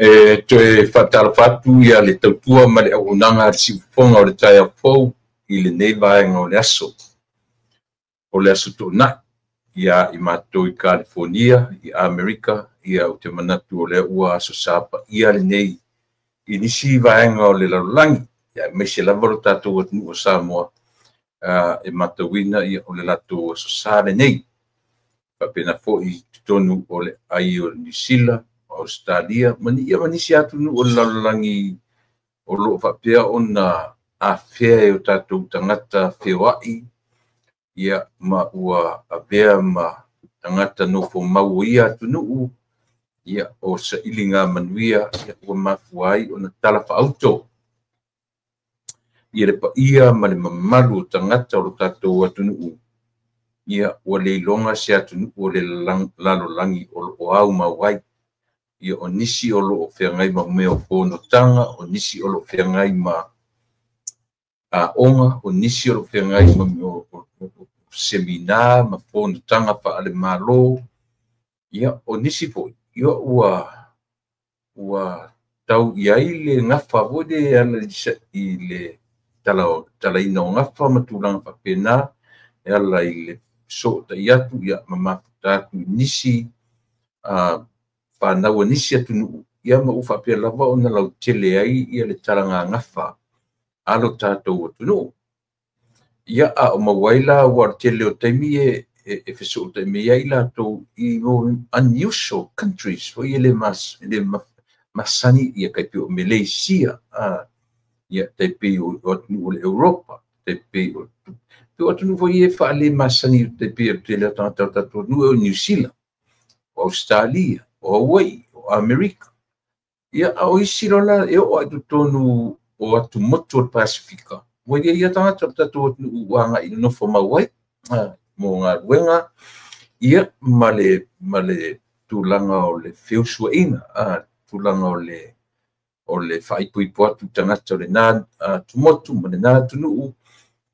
E toe faatalofa atu ia le tautua ma le auaunaga a le siufofoga o le taeao fou i lenei vaega o le aso. O le aso Toonai ia i matou i Kalifonia, i Amerika, ia ou te manatu o lea ua aso Sa paia lenei i nisi vaega o le lalolagi, ia aemaise lava lo tatou atunuu o Samoa, e matauina ia o le latou aso Sa lenei. Faapena foi i totonu o le ai o Niu Sila, Australia, ma nisi atunuu o le lalolagi o loo faapea ona afea e o tatou tagata feoai, ia ma ua avea ma tagata nofo mau o ia atunuu, ia o sailiga manuia, ia ua mafua ai ona tala faauto ia le paia ma le mamalu o tagata o lo tatou atunuu, ia ua leiloga se atunuu o le lalolagi o lo o au mau ai. Ia o nisi o lo o feagai ma mea o fonotaga, o nisi o lo o feagai ma aoga, o nisi o lo o feagai ma mea o semina ma fonotaga faale-Malo, ia o nisi foi, ia ua tau i ai le gafa foi le ala i le talaina o gafa ma tulaga faapena, e ala i le fesootai atu, ia ma mafuta atu i nisi whanau nisi atunuu, ia ma ua faapea lava ona lautele ai ia le talaga gafa a lo tatou atunuu. Ia a o maua ai la ua o le tele o taimi e fesootai mai ai latou i unusual countries foi e le masani, ia tai pei o Malaysia, ia tai pei o atunuu o le Europa, tai pei o atunuu foi e faale masani, tai pei o le tele o tagata o tatou atunuu o Niu Sila, o Australia, o Hawaii, o Amerika. Ia a o isi lola e oo ai totonu o atumotu o le Pasifika, ua ia ia tagata o tatou atunuu ua agai i nofo mau ai, mo galuega, ia ma le tulaga o le feusuaiga, tulaga o le faaipoipo atu tagata o lena atumotu ma lena atunuu.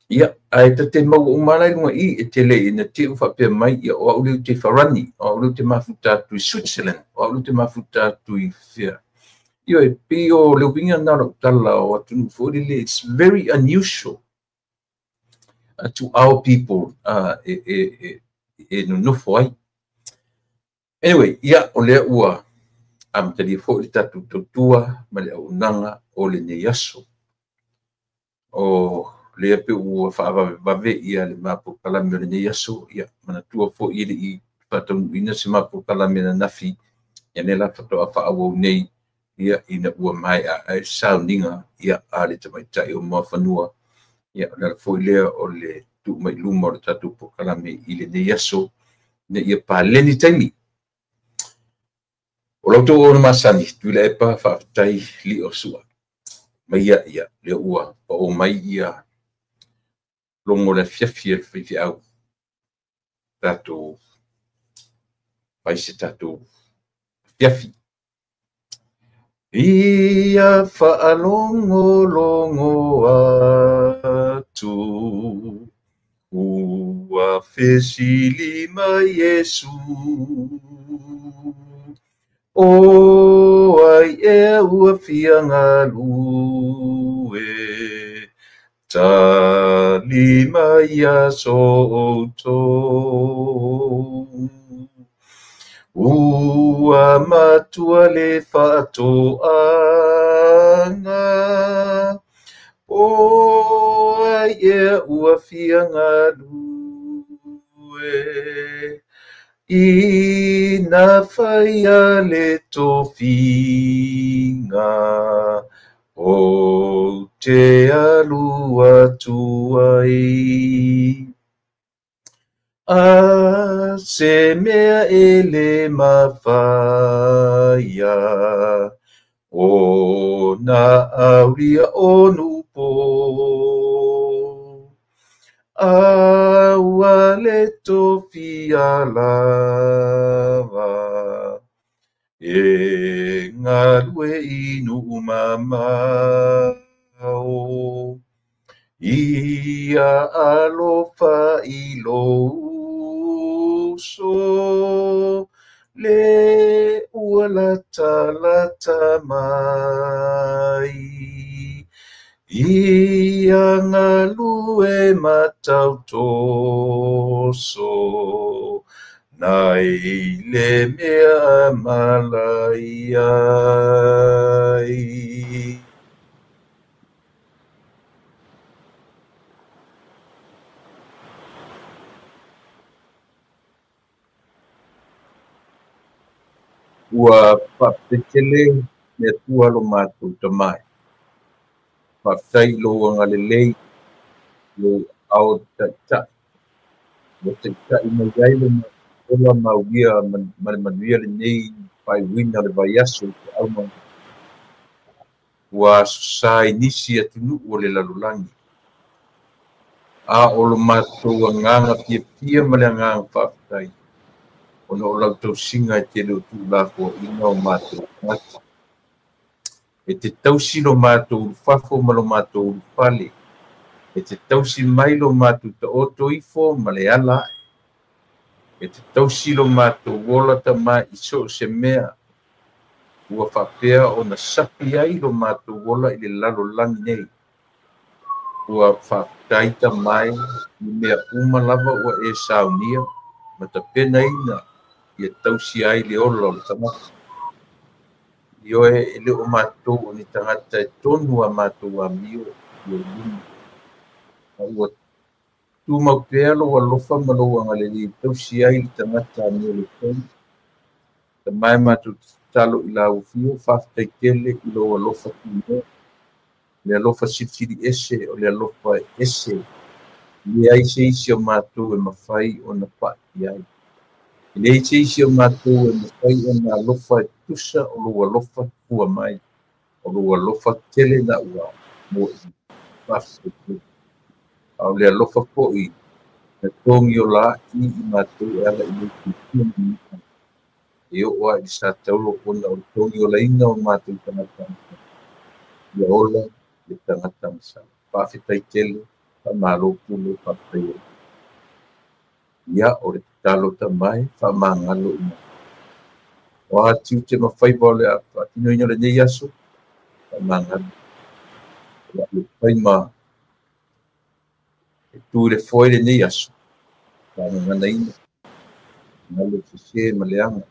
Ia ae tate maua uma la i luga i e tele ina te u faapea mai, ia o au lea ou te farani, o au lea ou te mafuta atu i Switzerland, o au lea ou te mafuta atu i fea. Ia e pei o le uiga na o lau tala o atunuu foi lele, it's very unusual to our people e nonofo ai. Anyway, ia o lea ua amatalia foi le tatou tautua ma le auaunaga o lenei aso. O lea pe ua faavavevave ia le mapolokalamme o lenei aso, ia manatua foi e le i faataunuuina se mapolokalamme ananafi, ia lea la faatoa faaauau nei, ia ina ua maea ai le sauniga, ia a le tamaitai o Muafanua, ia o le ala foi lea o le tuu mai luma o le tatou polokalame i lenei aso, ina ia paleni taimi. O lau tou ona masani, Tuilaepa faafetai lio sua. Maia ia, lea ua pao mai ia logo le afiafi a le faifeau, tatou fai se tatou afiafi. Ia faalogologo atu, ua fesili mai Iesu. O ai ea ua fia galue, tali mai ia so outou. Ua matua le faatoaga, o ai ea ua fia galue, ina whaia le tofiga, o te alu atu ai. A se mea e le mafaia, o na aulia o nupo. A ua le tofia lava, e galue i nuu mamao. Ia alofa i lou uso, le ua ua latalata mai. Ia galue ma tautoso, nai le mea malai ai. Ua faapetele le Atua lo matou tamai. Faafetai i lou agalelei, lou ao taitai. Ua taitai mai ai le matou ola mauia ma le manuia lenei faaiuina o le vaiaso i feau ma ua asosa i nisi atunuu o le lalolagi. A o lo matou agaga fiafia ma le agaga faafetai, ona o lau tausiga e tele o tuulafoaiga o matou tagata. E te tausi lo matou ulufafo ma lo matou ulufale. E te tausi mai lo matou taoto ifo ma le ala ae. E te tausi lo matou ola tama i so o se mea. Ua faapea ona sapi ai lo matou ola i le lalolagi nei. Ua faafetai tamai i mea uma lava ua e saunia ma tapenaina ia tausi ai le ola o le tagata. Ioe e le o matou o ni tagata e tonu a matou amio i o luma. Ma ua tumau pea lou alofa ma lou agalelei tausi ai le tagata amio le tonu. Tamai matou tatalo i lau afio, faafetai tele i lou alofa tunoa. Le alofa silisili ese o le alofa ese. Leai se isi o matou e mafai ona pa'i ai. E leai se isi o matou e mafai ona alofa e tusa o lou alofa fua mai. O lou alofa tele na ua mo i faafetai tele. A o le alofa foi na togi o la i matou e ala i lou soifua. E oo ai i le sa taulo ona o le togi o laina o matou tagata. Ia ola le tagata masala. Faafetai tele, faamalo pule, faafetai ola. Ia o le tatalo tamai, faamagalo i matou. O a tiute ma faiva o le faatinoina o lenei aso, faamagalo. O le a fai ma e tu i le foe lenei aso, faamaganaina, galo sese ma leaga.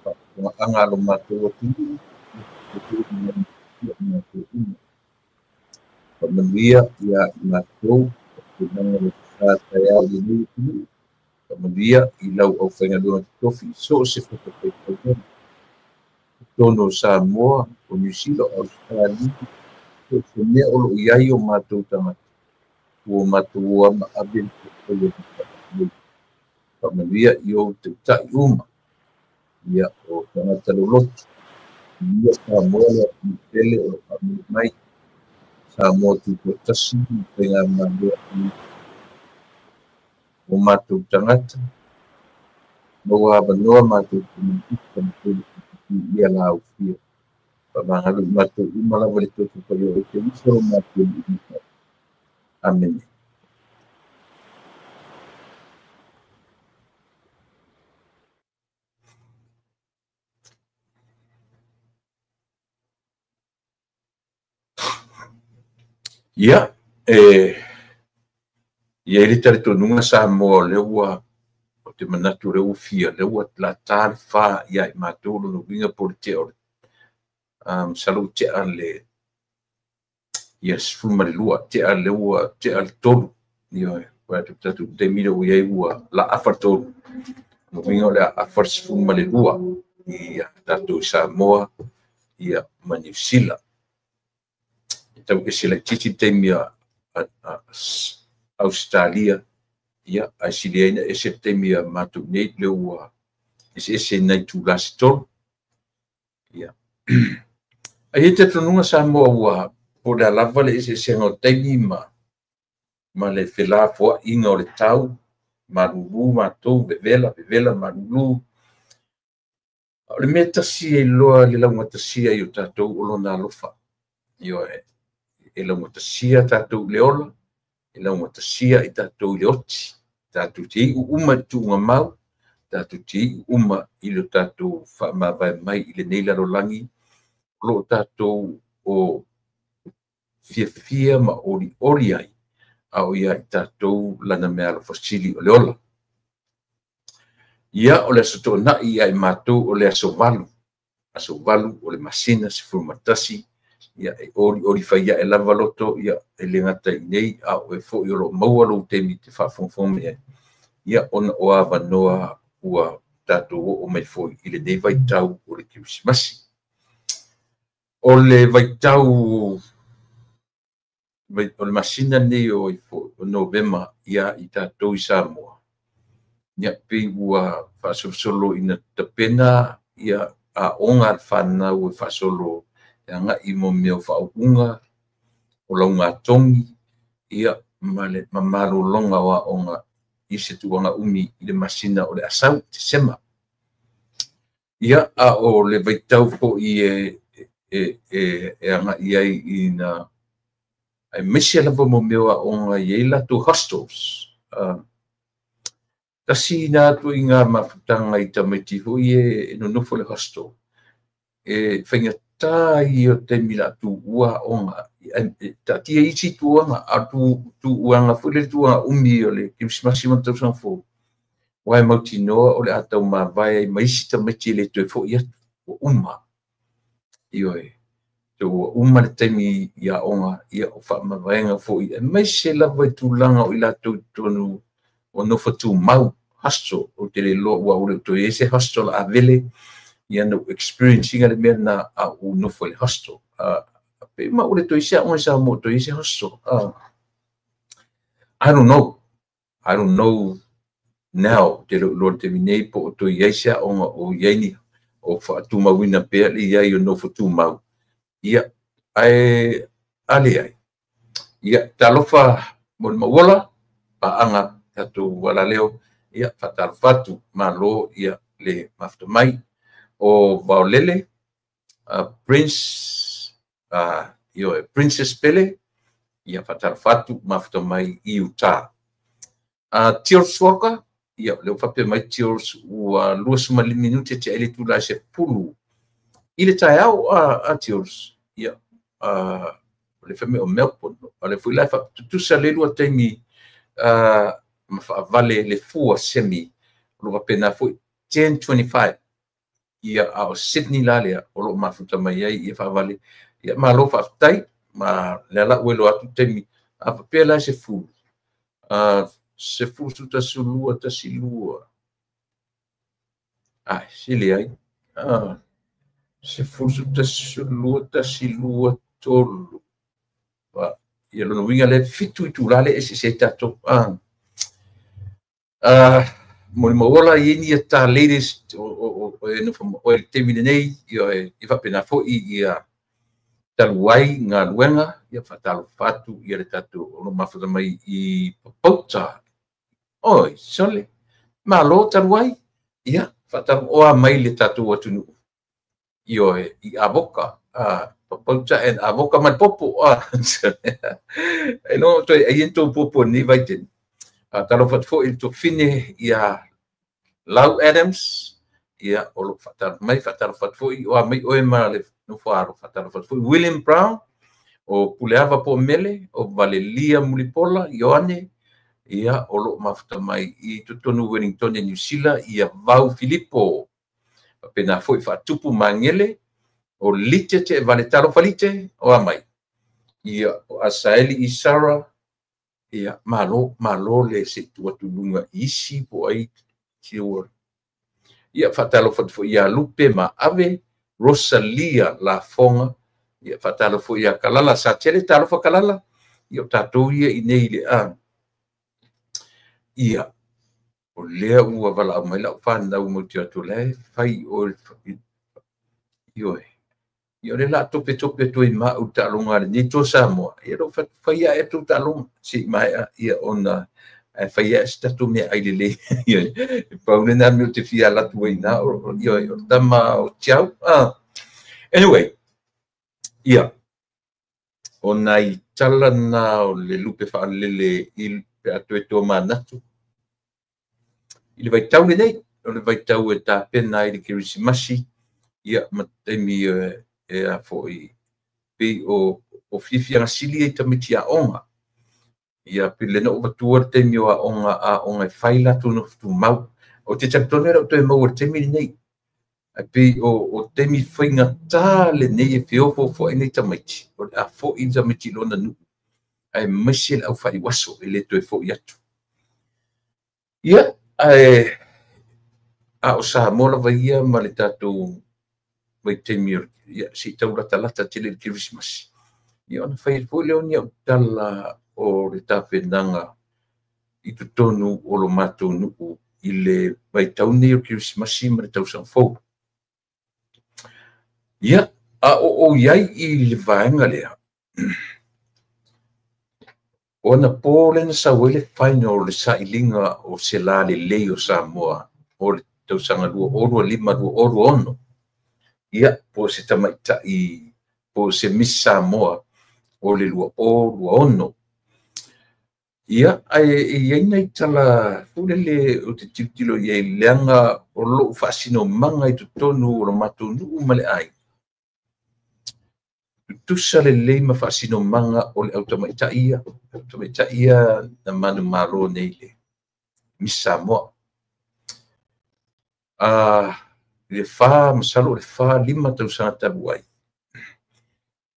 Faafofogaaga a lo matou atunuu, matou uma. Faamanuia ia i matou, tulaga o le sa taeao i lenei atunuu. Faamanuia i lau aufaigaluega totofi i so o se fatafaitaulaga. Totonu o Samoa, o Niu Sila, o Ausetalia, so o se mea o lo o i ai o matou tagata, ua matou o ama ave le fai o. Faamanuia i ou taitai uma, ia o tagata loloto. Ia Samoa le atunuu pele o lo o faamanuia mai. Samoa tutoatasi ma faigamalo o matou tagata, maua avanoa matou te ia lau fia. Faamagalo i matou uma lava le toto paia o Keriso lo matou alii. Amene. Ia, ia i le talitonuga Samoa o lea ua o te manatu o lea ua fia, lea ua lata le fa ia i matou lona uiga po o le tea o le masalo ua tea le ia 12, tea lea ua tea le 3. Ioe, ua tatou taimi lea ua i ai ua laafa le 3. Lona uiga o le aafa le 12 ia tatou i Samoa ia ma Niu Sila. E tau ese laitiiti le taimi a Ausetalia, ia ae silia ai na ese le taimi a matou nei lea ua eseese i nai itula se 3. Ia. Ae i ai talitonuga Samoa ua po o le a lava le eseesega o taimi ma le felafoaiga o le tau, malulu matou, vevela, vevela, malulu. O le mea tasi e iloa le laugatasia i o tatou o lona alofa. Ioe, e laugatasia tatou i le ola, e laugatasia i tatou i le oti. Tatou te iu uma i le tuugamau, Tatou te iu uma i lo tatou faamavae mai i lenei lalolagi, o loo tatou o fiafia ma olioli ai, a o ia i tatou lana mea alofasili o le ola. Ia o le aso toonai ia i matou o le aso 8, aso 8 o le masina 11, ia e olioli fai ae lava loto, ia e le gata i nei, a o e foi o loo maua lou taimi te faafogafoga mai ai, ia ona o avanoa ua tatou oo mai foi i lenei vaitau o le Kerisimasi. O le vaitau o le masina nei o Novema ia i tatou i Samoa, ia pei ua faasolosolo ina tapena ia aoga a le fanau e faasolo e agai mo mea o faauuga, o laugatogi, ia ma le malologa o aoga i se tulaga umi i le masina o le Asau, Tesema. Ia a o le vaitau foi e agai ai ina aemaise lava mo mea o aoga i ai latou hostels. Tasi na atu i ngā mafutaga i tamaiti foi e nonofo le hostel. E faigata i o taimi la tuua aoga. Taatia isi tuaga, a tuuaga foi le tuaga umi o le Kerisimasi ma le tausaga fou. Aua e mautinoa o le a taumavae ai ma isi tamaiti e le toe foi atu, ua uma. Ioe, ua uma le taimi i aoga, ia o faamavaega foi, aemaise lava i tulaga o i latou i totonu o nofo tumau, hostel, ou te le iloa ua ua le toe i ai se hostel a vele, ia na ou experience ina le mea na a ou nofo i le hostel. Pe ma ua le toe i se aoga i Samoa o toe i ai se hostel. I don't know. I don't know now, te le iloa i le taimi nei po o toe i ai se aoga o i ai ni o faatumauina pea le i ai o nofo tumau. Ia, ae a leai. Ia, talofa mo le mauola, paaga tatou alaleo, ia, faatalofa atu, malo, ia, le mafuta mai. O Vaolele, Prince, ioe, Princess Pele, ia, faatalofa atu, mafuta mai i Utah. Tios Walker, ia, lea ua faapea mai Tios ua 25 minute te ai le itula e 10 i le taeao a Tios, ia, o le fai mai o Melbourne, o le foi la e faatutusa le lua taimi ma faavale le fua semi, o lo o faapena foi 10:25, ia, a o Sydney la lea, o lo o mafuta mai ai, ia faavale, ia, malo faafetai, ma lea la ua iloa atu taimi, a faapea la e 10, 10, 11, 2, 1, 2, ai, se leai, 10, 11, 2, 1, 2, 3, ia lona uiga lea 7 itula lea e eseese ai tatou. Mo le mauola i ai ni ata latest o e nofo ma oe i le taimi lenei, ia e faapena foi ia talu ai galuega, ia faatalofa atu ia le tatou o lo o mafuta mai i Papauta. Oi, sole, malo talu ai, ia faatalofa mai le tatou atunuu. Ioe, i Avoka, Papauta and Avoka mai popo. E no toe ai en tō popo ni vaitini. Talofa atu foi i le tofine ia Lau Adams, ia o lo faatalofa mai, faatalofa atu foi o a mai oe ma le nofo alo, faatalofa atu foi William Brown, o Puleava po Mele, o Valelia Mulipola, Ioane, ia o lo mafuta mai i totonu Wellington e New Zealand, ia Vau Filipo, faapena foi faatupu Mangele, o Lite te vale talofa Lite, o a mai, ia o Asaeli Isara, ia malo, malo le se tu atu lunga isi po ai si ua. Ia faatalofa atu foi ia Lupe ma Ave, Rosalia Lafoga, ia faatalofa foi ia Kalala Satele, talofa Kalala, ia o tatou ia i nei le a. Ia, o lea ua valaau mai lau whanau mo te atu le fai o ioe. Ia o le la tope tope atu i mau taaloga a lenei toa Samoa. Ia lo fai ae atu taaloga se i maea ia ona ae fai ae se tatou mea ai lelei. E pau lena mea o te fia ala atu ai na o ioe o tama o tiau. Anyway, ia, o nai tala na o le lupe faalele i pe a toe toa manatu i le vaitau lenei, o le vaitau e tapena ai le Kerisimasi, ia ma taimi e a foi pei o fiafiaga sili ai tamaiti aoga. Ia pe le na ou avatua le taimi o aoga e fai latou nofo tumau. O te talitonu e le o toe maua i le taimi lenei. Ae pei o taimi faigata lenei e feofaofo ai nei tamaiti, o le a foi le tamaiti i lona nuu, aemaise le aufaiuaso e le toe foi atu. Ia, ae a o Samoa lava ia ma le tatou vaitaimi o ia, se i taulatalata tele i le Kerisimasi. Ia ona fai foi lea o ni au tala o le tapenaga i totonu o lo matou nuu i le vaitau nei o le Kerisimasi ma le tausaga fou. Ia, a o ou iai i le vaega lea, o anapo lea na sau ai le final o le sailiga o se lalelei o Samoa o le tausaga 2025-2026. Ia, po o se tamaitai, po o se Miss Samoa o le 2026. Ia, ae e i ai nai tala foi lele ou te tilotilo i ai, leaga o lou faasinomaga i totonu o lo matou nuu ma le aiga. Tutusa lelei ma faasinomaga o le au tamaitai ia, au tamaitai ia na manumalo nei le Miss Samoa. I le 4, masalo o le 4, 5 tausaga talu ai,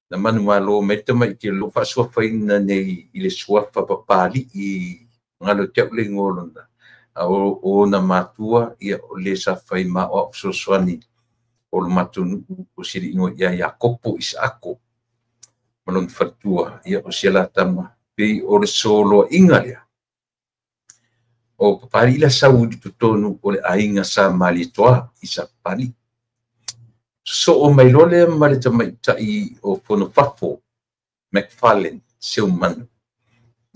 na manumalo mai le tamaiti o lo o faasuafaina nei i le suafa Papali'i, galo ia te au le igoa lona, a o ona matua, ia o le sa fai ma aoao fesoasoani o lo matou nuu, o si alii ia Iakopo Isaako ma lona faletua, ia o si ala tama, pei o le soloaiga lea. O Papali'i la sau i totonu o le aiga sa Malietoa i sa Papali'i. Sosoo mai loa lea ma le tamaitai o Fonofafo McFarlane Seumanu.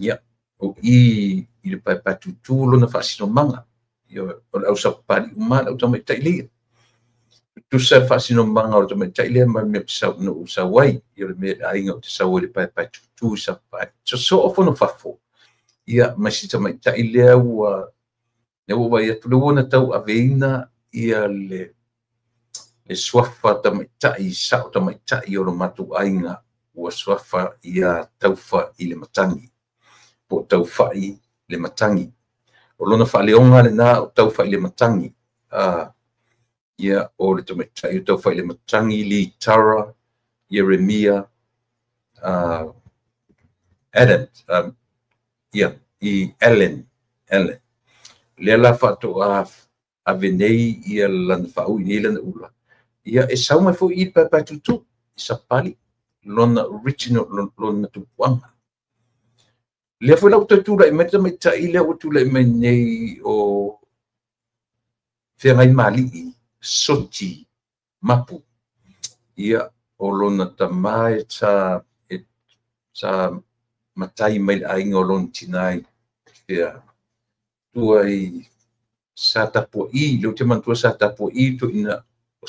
Ia, o i i le paepaetutu lona faasinomaga. Ia, o le au sa Papali'i uma le au tamaitai lea. Tutusa le faasinomaga o le tamaitai lea ma le mea na ou sau ai. Ia o le mea le aiga ou te sau ai le paepaetutu i sa Papali'i. Sosoo Fonofafo, ia ma si tamaitai lea ua vaai atu lea ua na tauaveina ia le suafa tamaitai, sao tamaitai o lo matou aiga, ua suafa ia Taufa i le Matagi, po o Taufai le Matagi. O lona faaleoga lena o Taufa i le Matagi. Ia, o le tamaitai o Taufa i le Matagi, Litara, Ieremia, Adams, ia, i Ellen. Lea la faatoa ave nei ia lana faaui nei lana ula. Ia, e sau mai foi i le paepaetutu i Sapapalii, lona original, lona tupuaga. Lea foi la ua toe tulai mai le tamaitai lea ua tulai mai nei o Feagaimalii, Soti Mapu. Ia, o lona tama e sa matai mai le aiga o lona tina i fea tua i sa tapuai, lea ou te manatua sa tapuai toeaina o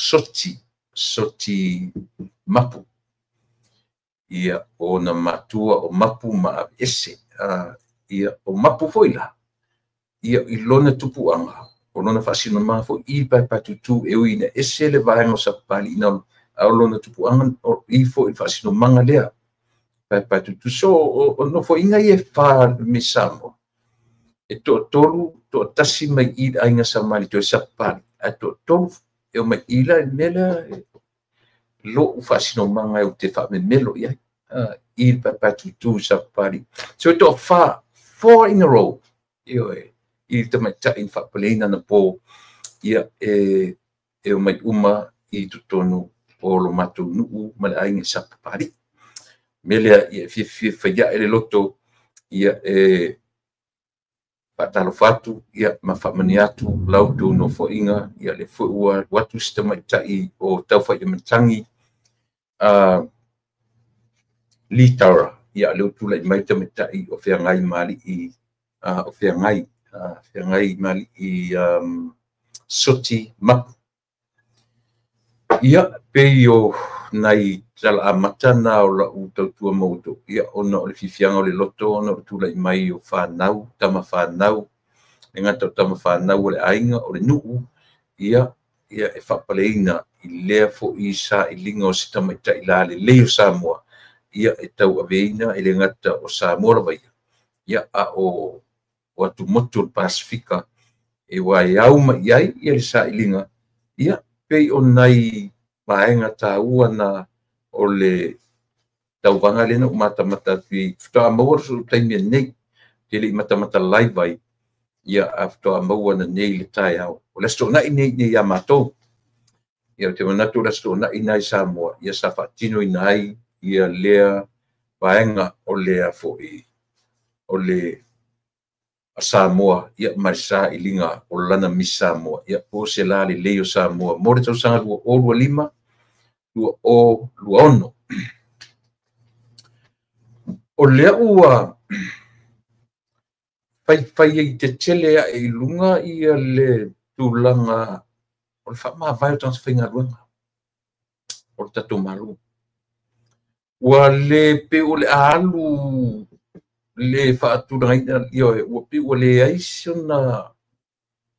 Soti Mapu. Ia, o ona matua o Mapu ma Aveese. Ia, o Mapu foi la, ia i lona tupuaga, o lona faasinomaga foi i le paepaetutu e ui ina ese le vaega o Sapapalii na a o lona tupuaga o i foi i le faasinomaga lea paepaetutu. So, o nofoaiga ia e 4 Miss Samoa, e toatolu, toatasi mai i le aiga sa Malietoa i Sapapalii, ae toatolu e omai i la le mea lea lou faasinomaga ou te faamemelo i ai, i le paepaetutu i Sapapalii. So e toafa, 4 in a row, ioe, i le tamaitai na faapaleina na po, ia e omai uma i totonu o lo matou nuu ma le aiga i Sapapalii. Mea lea, ia e fiafia faiae le loto, ia e faatalofa atu, ia ma faamanuia atu la outou nofoaiga, ia le foi ua alu atu si tamaitai o Taufa i le Matagi, Litara, ia lea ua tulai mai tamaitai o Feagaimalii, o Feagaimalii Soti Mapu. Ia, pei o nai tala amata na o lau tautua ma outou, ia ona o le fiafiaga o le loto, ona o le tulai mai o fanau, tama fanau, le gata o tama fanau o le aiga, o le nuu, Ia, ia e faapaleina i lea fo'i sailiga o se tamaitai lalelei o Samoa, ia e tauaveina e le gata o Samoa lava ia, ia a o atumotu o le Pasefika e uaeau mai i ai ia le sailiga, ia pei o nai vaega taua na o le tauvaga lea na ou matamata atu i ai, faatoa maua sou taimi nei, te le i matamata live ai, ia a faatoa maua nei i le taeao. O le Aso Toonai nei ia matou. Ia ou te manatu o le Aso Toonai nai Samoa, ia sa faatinoina ai ia lea vaega o lea foi o le Samoa, ia ma le sailiga o lana Miss Samoa, ia po o se lalelei o Samoa mo le tausaga 2025 2026. O lea ua faifai ai tetele ae i luga ia le tulaga o le faamavae o tagata faigaluega o le tatou Malo. Ua le pei o le a alu le faatulagaina, ua pei ua leai sona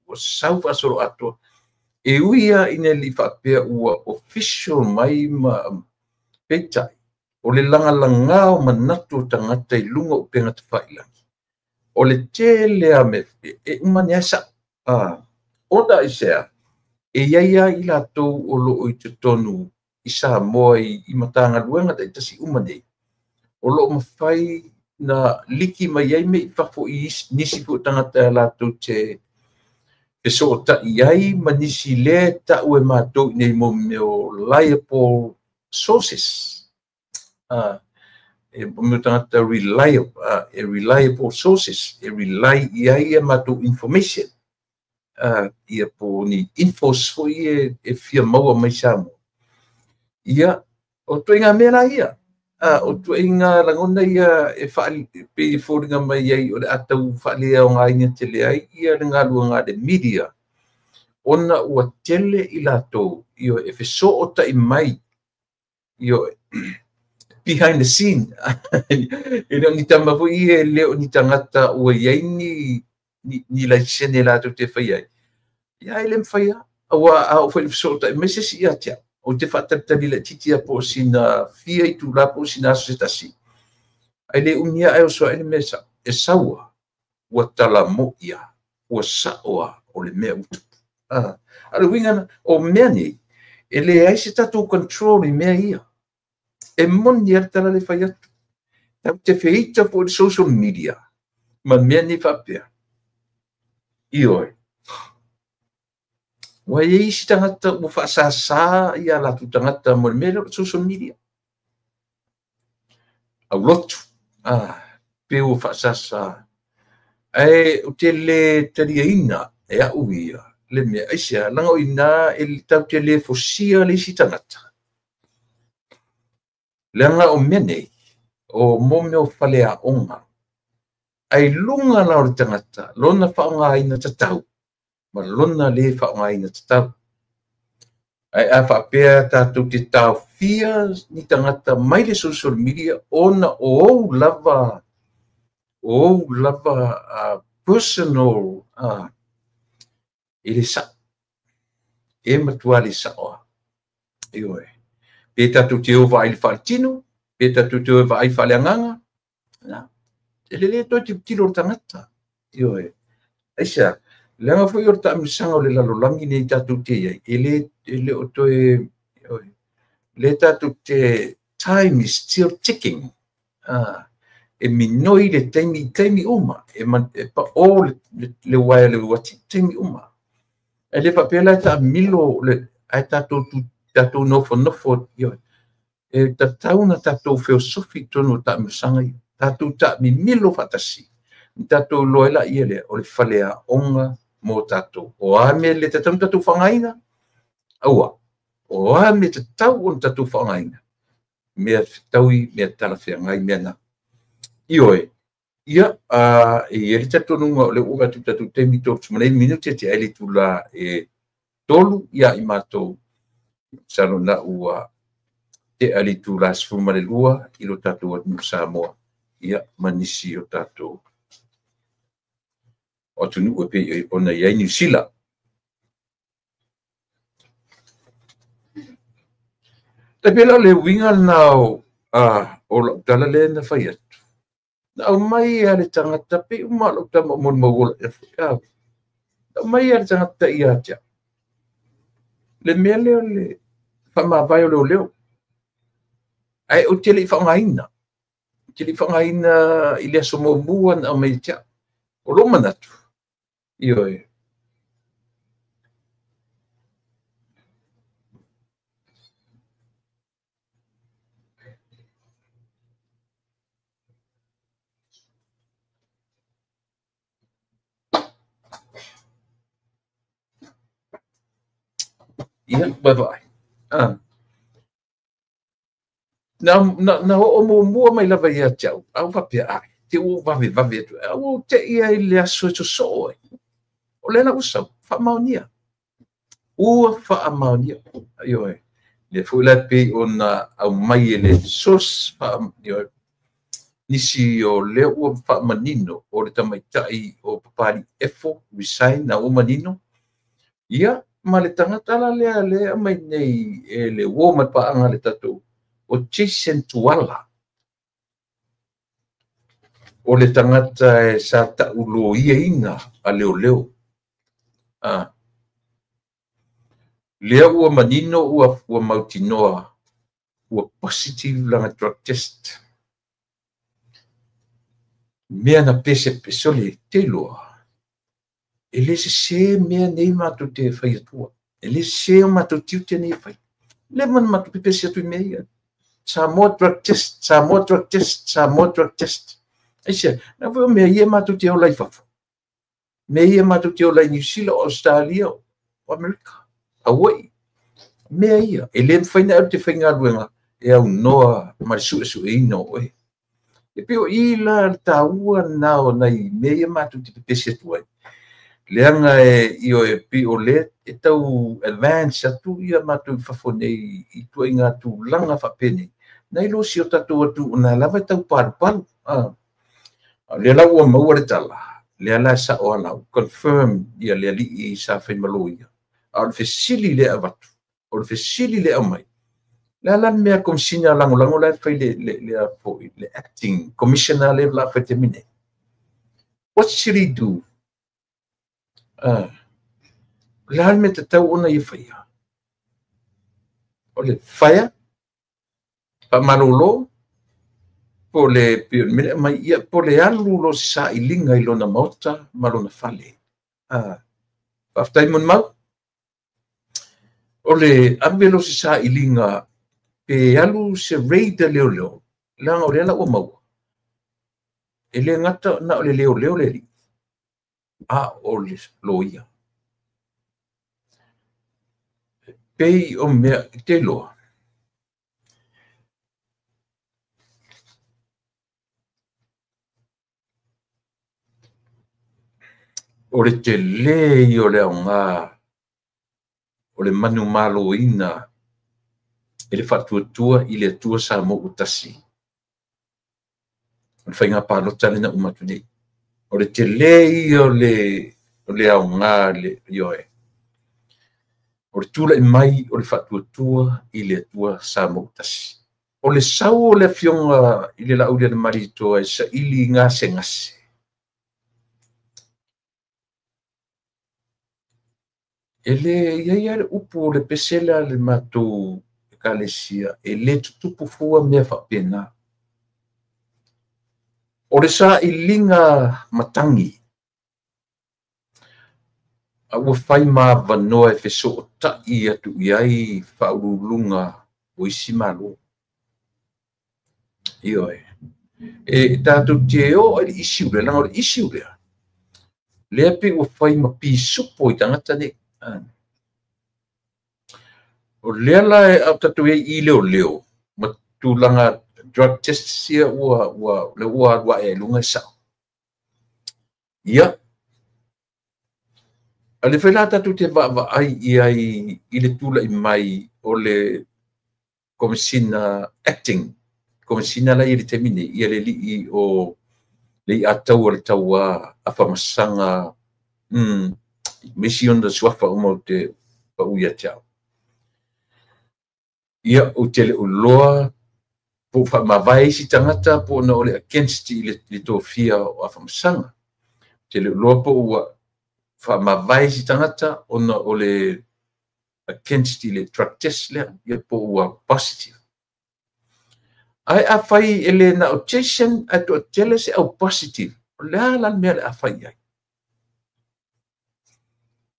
ua sau faasoloatoa. E ui lava ina le i faapea ua official mai ma peitai, o le lagalaga o manatu o tagata i luga o upega tafailagi, o le tele lava o mea e uma ane lava sao. Ona aisea, e i ai lava i latou o lo o i totonu i Samoa i Matagaluega taitasi uma nei, o lo o mafai na liki mai ai mea i fafo i nisi foi o tagata latou te fesootai ai ma nisi lea e tau e matou i nei mo mea o reliable sources. E mea tagata reliable, reliable sources, e rely i ai a matou information. Ia po ni infos foi e fia maua mai Samoa. Ia, o ituaiga mea la ia. O ituaiga lagona ia e pei e foliga mai ai o le a tau faaleaogaina tele ai ia le galuega a le media, ona ua tele i latou e fesootai mai behind the scene. E le o ni tama foi ia, e le o ni tagata ua i ai ni laisene latou te fai ai. Ia e le mafai lava. Aua a oo foi i le fesootai mai se isi ia te au, ou te faatalitali laitiiti lava po o sina fia itula po o sina aso se tasi. Ae le umi lava ae oso ae le mea e sao. E sau lava, ua talamoia, ua sao lava o le mea ua tupu. A o le uiga lena, o mea nei, e leai se tatou control i mea ia. E moni lava le tala le fai atu. Tatou te feita foi i le social media ma mea nei faapea. Ioe. Ua i ai isi tagata ua faasasa ia latou tagata mo le mea lea o le social media. Aulotu. Pe ua faasasa. Ae ou te le taliaina e au ia le mea. Aisea, leaga o i ina e tatou te le fosia le isi tagata. Leaga o mea nei, o mo mea o faleaoga. Ai luga la o le tagata, lona faaaogaina tatau, ma lona le faaaogaina tatau. Ae a faapea tatou te taofia ni tagata mai le social media ona o ou lava personal e le sao. E matua le sao. Ioe. Pe tatou te o vaai i le faaletino, pe tatou te o vaai faaleagaga, e lelei toe tilotilo le tagata. Ioe. Aisea, leaga foi o le taamilosaga o le lalolagi nei tatou te i ai, e le o toe, le tatou te, time is still ticking. E minoi le taimi, taimi uma, e pao le uaea le uati, taimi uma. E le faapea la e taamilo ae tatou nofonofo, ioe. E tatau na tatou feosofi i totonu o taamilosaga ia. Tatou taamimilo faatasi. Tatou iloa ai laia lea o le faleaoga mo tatou. O a mea le tatau na tatou faaaogaina? Aua. O a mea tatau ona tatou faaaogaina? Mea fetaui, mea talafeagai, mea na. Ioe. Ia, e i ai le talitonuga o lea ua oo atu i le tatou taimi 39 minute te ai le itula e 3 ia i matou. Masalo na ua tea le itula 12 i lo tatou atunuu Samoa, ia ma nisi o tatou atunuu e pei ona i ai Niu Sila. Tai pei la o le uiga lena o lau tala lea na fai atu. Na aumai lava le tagata pei uma lava o lau tama o molimau ola ia foi. Na aumai lava le tagata ia te au. Le mea lea o le faamavae o leoleo. Ae ou te le i faaaogaina. Ou te le i faaaogaina i le aso muamua na aumai ia te au. O lou manatu, ioe. Ia, vaavaai. Na oo muamua mai lava ia te au, a ua faapea, ai, te ua ou vavevave atu, a ua ou tei ai i le aso e sosoo ai. O lea la ua sau, faamaonia. Ua faamaonia. Ioe. Lea foi la pei ona aumai e le source, ioe, nisi o lea ua faamanino o le tamaitai o Papali Efo resign na ua manino. Ia, ma le tagata la lea lea aumai nei e le uo ma le paaga le tatou o Jason Tuala. O le tagata e sa tauloiaina a leoleo. Lea ua manino ua mautinoa ua positive lana drug test. Mea na pese pesole te loa. E le sese mea nei matou te fai atua. E le sese o matou tiute nei fai. Le mana matou pepesi atu i mea ia. Samoa drug test, Samoa drug test, Samoa drug test. Aisea, na foi o mea ia matou te ola i fafo. Mea ia matou te ola i New Zealand, Australia, o Amerika, Hawaii. Mea ia, e le mafai na alu te faigaluega e aunoa ma le suesueina o oe. E pei o i la le taua na o nai mea ia matou te pepesi atu ai. Leaga e ioe pei o lea e tau advance atu ia matou i fafo nei i tuaiga tulaga faapenei. Nai lo si o tatou atu na lava e tau palupalu. Lea la ua maua le tala, lea la e sao ala, confirm ia le alii sa faimalo ia. A o le fesili lea avatu, o le fesili lea aumai. Lea la le mea komisina lagolago la e fai le acting commissioner le la fai te mine. What should he do? La le mea tatau ona ia faia. O le faia, faamalolo, po le mea mai ia, po le alu lo se sailiga i lona maota ma lona fale. Faafetai molimau. O le ave lo se sailiga pe alu se raid a leoleo, leaga o lea la ua maua. E le gata na o le leoleo le alii, a o le loia. Pei o mea te loa. O le tele i o le aoga, o le manu maloina e le faatuatua i le Atua Samoa ua tasi. O le faiga palota lena uma atu nei. O le tele ia o le aoga le ioe. O le tula'i mai o le faatuatua i le Atua Samoa ua tasi. O le sau o le afioga i le Laaulialemalietoa e saili gasegase. E le ia ia le upu o le pese lea le matou ekalesia, e le tutupu fua mea faapena. O le sailiga matangi, a ua fai ma avanoa e fesootai atu i ai faauluuluga o isi malo. Ioe. E tatou te o ai le issue lea, leaga o le issue lea, lea pei ua fai ma pisupo i tagata nei. O lea la e au tatou ai i leoleo ma tulaga drug tests ia ua ua alu ae ai luga e sao. Ia, a le fai la tatou te vaavaai i ai i le tula'i mai o le komisina acting, komisina la i le taimi nei, ia le alii o le iatau o le taua afamasaga, ma isi ona suafa uma o te pau ia te au. Ia, ou te le o iloa po o faamavae isi tagata po o na o le against i le tofia o Afamasaga. Ou te le o iloa po ua faamavae isi tagata ona o le against i le drug test lea, ia po ua positive. Ae afai e le na o Jason ae toatele se au positive, o le a la le mea o le a fai i ai?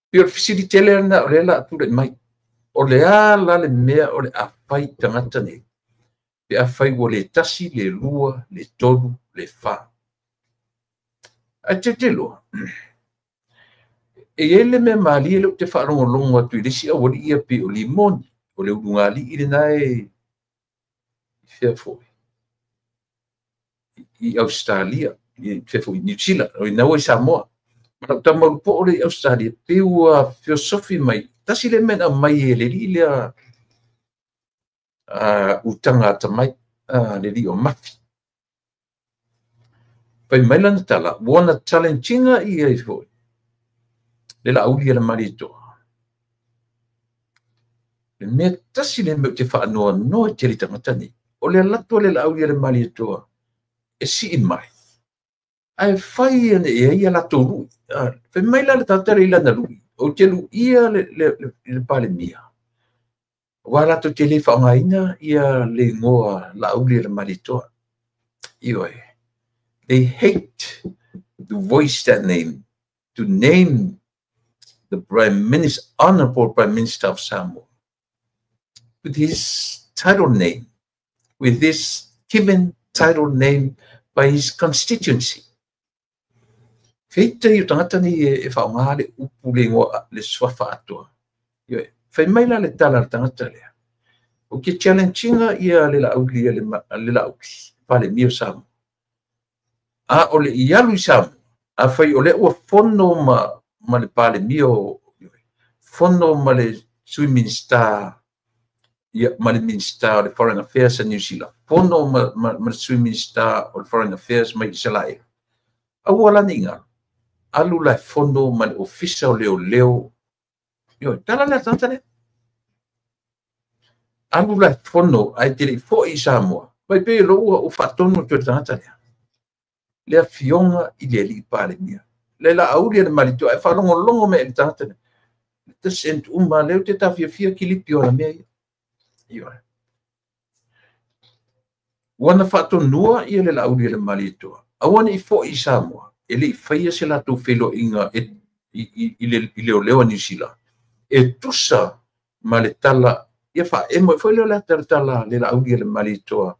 Pei o le fesili tele lena o lea o le a tulai mai. O le a la le mea o le a fai i tagata nei pe afai ua le 1, le 2, le 3, le 4? Ae te te iloa, e i ai le mea malie lea ou te faalogologo atu i le isi aualii ia pei o Limoni, o le ulugalii lena e fea foi i Ausetalia, i fea foi i Niu Sila, o ina ua i Samoa. Ma lau tama ulupo'o lea i Ausetalia, pei ua feosofi mai, tasi le mea na aumai e le alii lea utaga atamai, le alii o Mafi. Fai mai lana tala, ua na challenge ina ia foi le Laauli a le Malietoa. Le mea tasi le mea ou te faanoanoa i tele tagata nei, o le alu atu o le Laauli a le Malietoa e sii mai, ae fai ane i ai ia latou lui. Fai mai la le tagata lea i lana lui, ou te luia le Palemia, aua latou te le faaaogaina ia le igoa Laauli a le Malietoa. Ioe. They hate to voice that name, to name the Prime Minister, Honorable Prime Minister of Samoa, with his title name, with this given title name by his constituency. Feita i o tagata nei e faaaoga le upu le igoa le suafa atoa. Ioe. Fai mai la le tala a le tagata lea, ou te challenge ina ia le Laauli le Laauli, Palemia o Samoa. A o le i alu i Samoa, afai o lea ua fono ma le Palemia o fono ma le Sui Minista, ia, ma le Minista o le Foreign Affairs a New Zealand, fono ma le Sui Minista o le Foreign Affairs mai Isalaela, aua la ne i galo, alu la e fono ma le Ofisa o Leoleo. Ioe, tala lea tagata lea. Alu la e fono ae te le i foi i Samoa. Mai pei o lou ua faatonu atu e le tagata lea le afioga i le alii Palemia, le Laauli a le Malietoa, e faalogologo mai i le tagata lea. Le sent uma lea ou te tafiafia kilipi o ana mea ia. Ioe. Ua na faatonua ia le Laauli a le Malietoa, aua ne i foi i Samoa, e le i faia se latou feiloaiga i leoleo a Niu Sila, e tusa ma le tala, ia faaemo ai foi lea o le ata o le tala le Laauli a le Malietoa,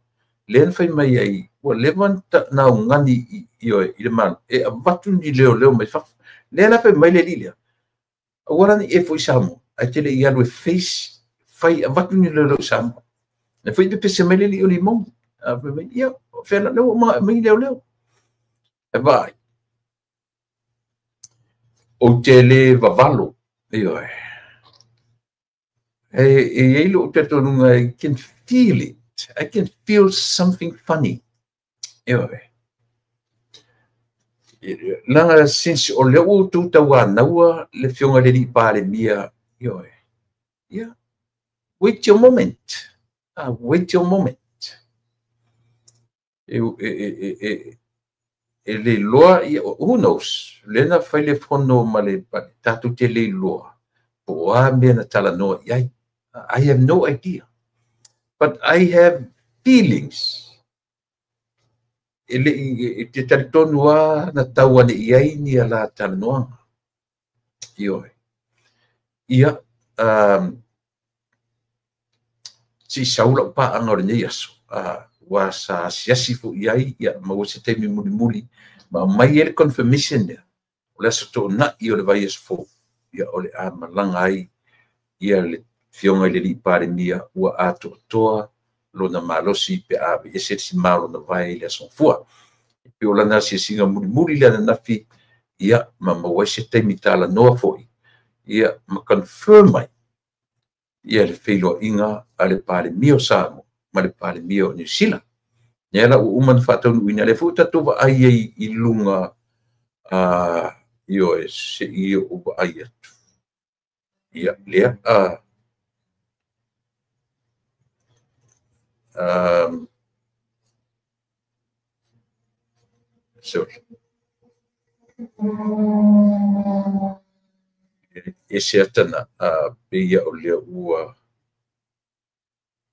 lea na fai mai ai, ua leva na augani ioe i le Malo, e avatu ni leoleo mai fafo. Lea la fai mai le alii lea, aua la ne i e foi i Samoa, ae te le i alu e face, fai avatu ni leoleo i Samoa. E foi pepese mai le alii o Limoni, fai mai, ia, fea la lea ua mai leoleo. E vaai, ou te le vavalo, ioe. E i ai lou talitonuga, I can feel it. I can feel something funny. Ioe. Leaga since o lea ua outou tauanaua le afioga i le alii Palemia, ioe. Ia, wait your moment. Wait your moment. E le iloa, who knows, lea na fai le fono ma le tatou te le iloa, po o a mea na talanoa i ai. I have no idea. But I have feelings. E le i te talitonu lava na tau ane i ai ni a la talanoaga. Ioe. Ia, se i sau lau paaga o lenei aso, ua sa asiasi foi i ai, ia, maua se taimi mulimuli, ma aumai ai le confirmation lea, o le aso toonai o le vaiaso fou, ia, o le a malaga ai ia le afioga i le alii Palemia ua atoatoa lona malosi pe a aveese le sima o lona vae i le aso Gafua. E pei o lana asiasiga mulimuli le ananafi, ia, ma maua ai se taimi talanoa foi, ia, ma confirm mai ia le feiloaiga a le Palemia o Samoa ma le Palemia o Niu Sila. Lea la ua uma ona faataunuuina, lea foi ua tatou vaai ai i luga, ioe, se i ou vaai atu. Ia, lea, Sorry. Ese atana peia o lea ua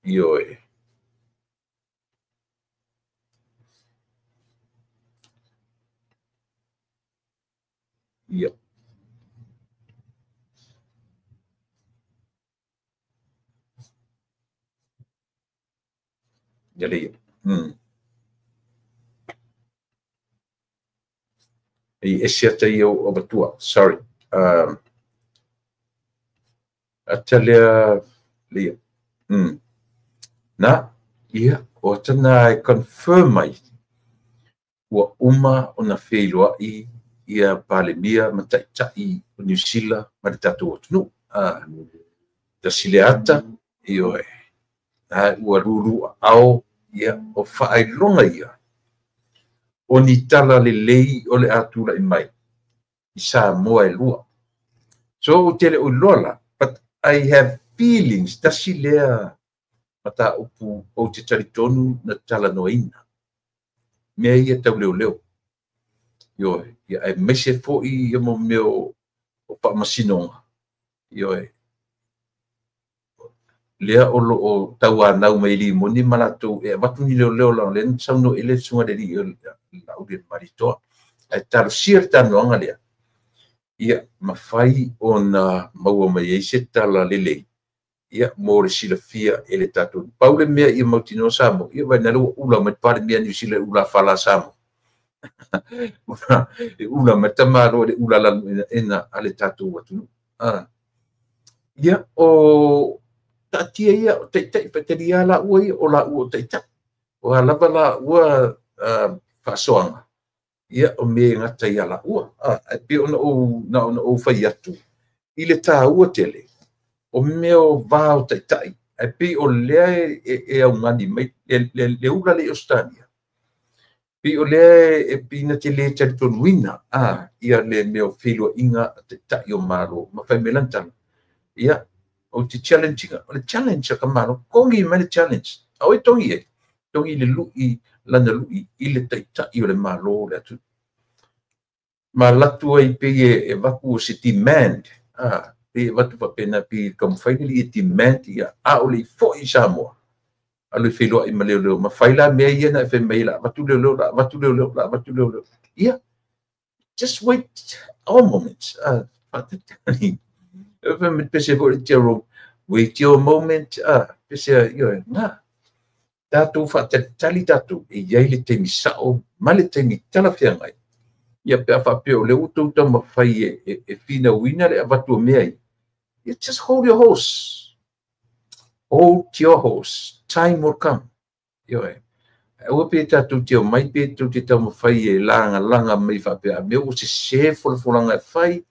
ioe. Ia. Ia le ia. E ese ata ia o avatua. Sorry. Ata lea le ia. Na, ia, o atana e confirm mai ua uma ona feiloai ia Palemia ma Taitai o Niu Sila ma le tatou atunuu. Tasi le ata, ioe, na ua lulu ao, ia, o faailoga ia, o ni tala lelei o le atulai mai i Samoa e lua. So, ou te le o iloa la, but I have feelings, tasi lea mataupu ou te talitonu na talanoaina. Mea ia tau leoleo. Ioe, ia aemaise foi ia mo mea o faamasinoga. Ioe, lea o loo tauanau mai limoni ma latou e avatu ni leoleo la lea na saunoa i le susuga i le alii o Laaulialemalietoa. Ae talosia le talanoaga lea, ia mafai ona maua mai ai se tala lelei, ia mo le silafia e le tatou. Pau le mea ia mautinoa Samoa, ia vaai na le ua ula mai le Palemia Niu Sila e ula fala Samoa. E ula mai tamalo le ula lanu ena a le tatou atunuu. Ia o taatia ia o taitai faitalia la ua ia o la ua o taitai. O a lava la ua faasoaga, ia o mea e gata ia la ua. Ae pei ona ou na ona ou fai atu i le tāua tele o mea o va o taitai. Ae pei o lea e augani mai le ula le i Australia. Pei o lea e pei na te le talitonuina ia le mea o feiloaiga a taitai o Malo ma fai mai lana tala. Ia, o te challenge ina, o le challenge a ka Malo, togi mai le challenge. A oi togi e, togi le lui, lana lui i le taitai o le Malo o le atunuu. Ma latu ai pei e vaku o se demand. Pei e vatu faapena pei taumafai le alii e demand ia a o le i foi i Samoa. Alu e feiloai ma leoleo, ma fai la mea ia na e fai mai la avatu leoleo, la avatu leoleo, la avatu leoleo. Ia, just wait our moment. Faatalitali. E fai mai pese foi le Jerome, wait your moment. Pese ia, na. Tatou faatalitali tatou, e iai le taimi sao ma le taimi talafeagai. Ia pe a faapea o le ua tou taumafai e finauina le avatu o mea ia. Ia, just hold your horse. Hold your horse. Time will come. Ioe. Aua pe tatou te omai pe tou te taumafai e lagalaga mai faapea a mea ua sese folafolaga e fai,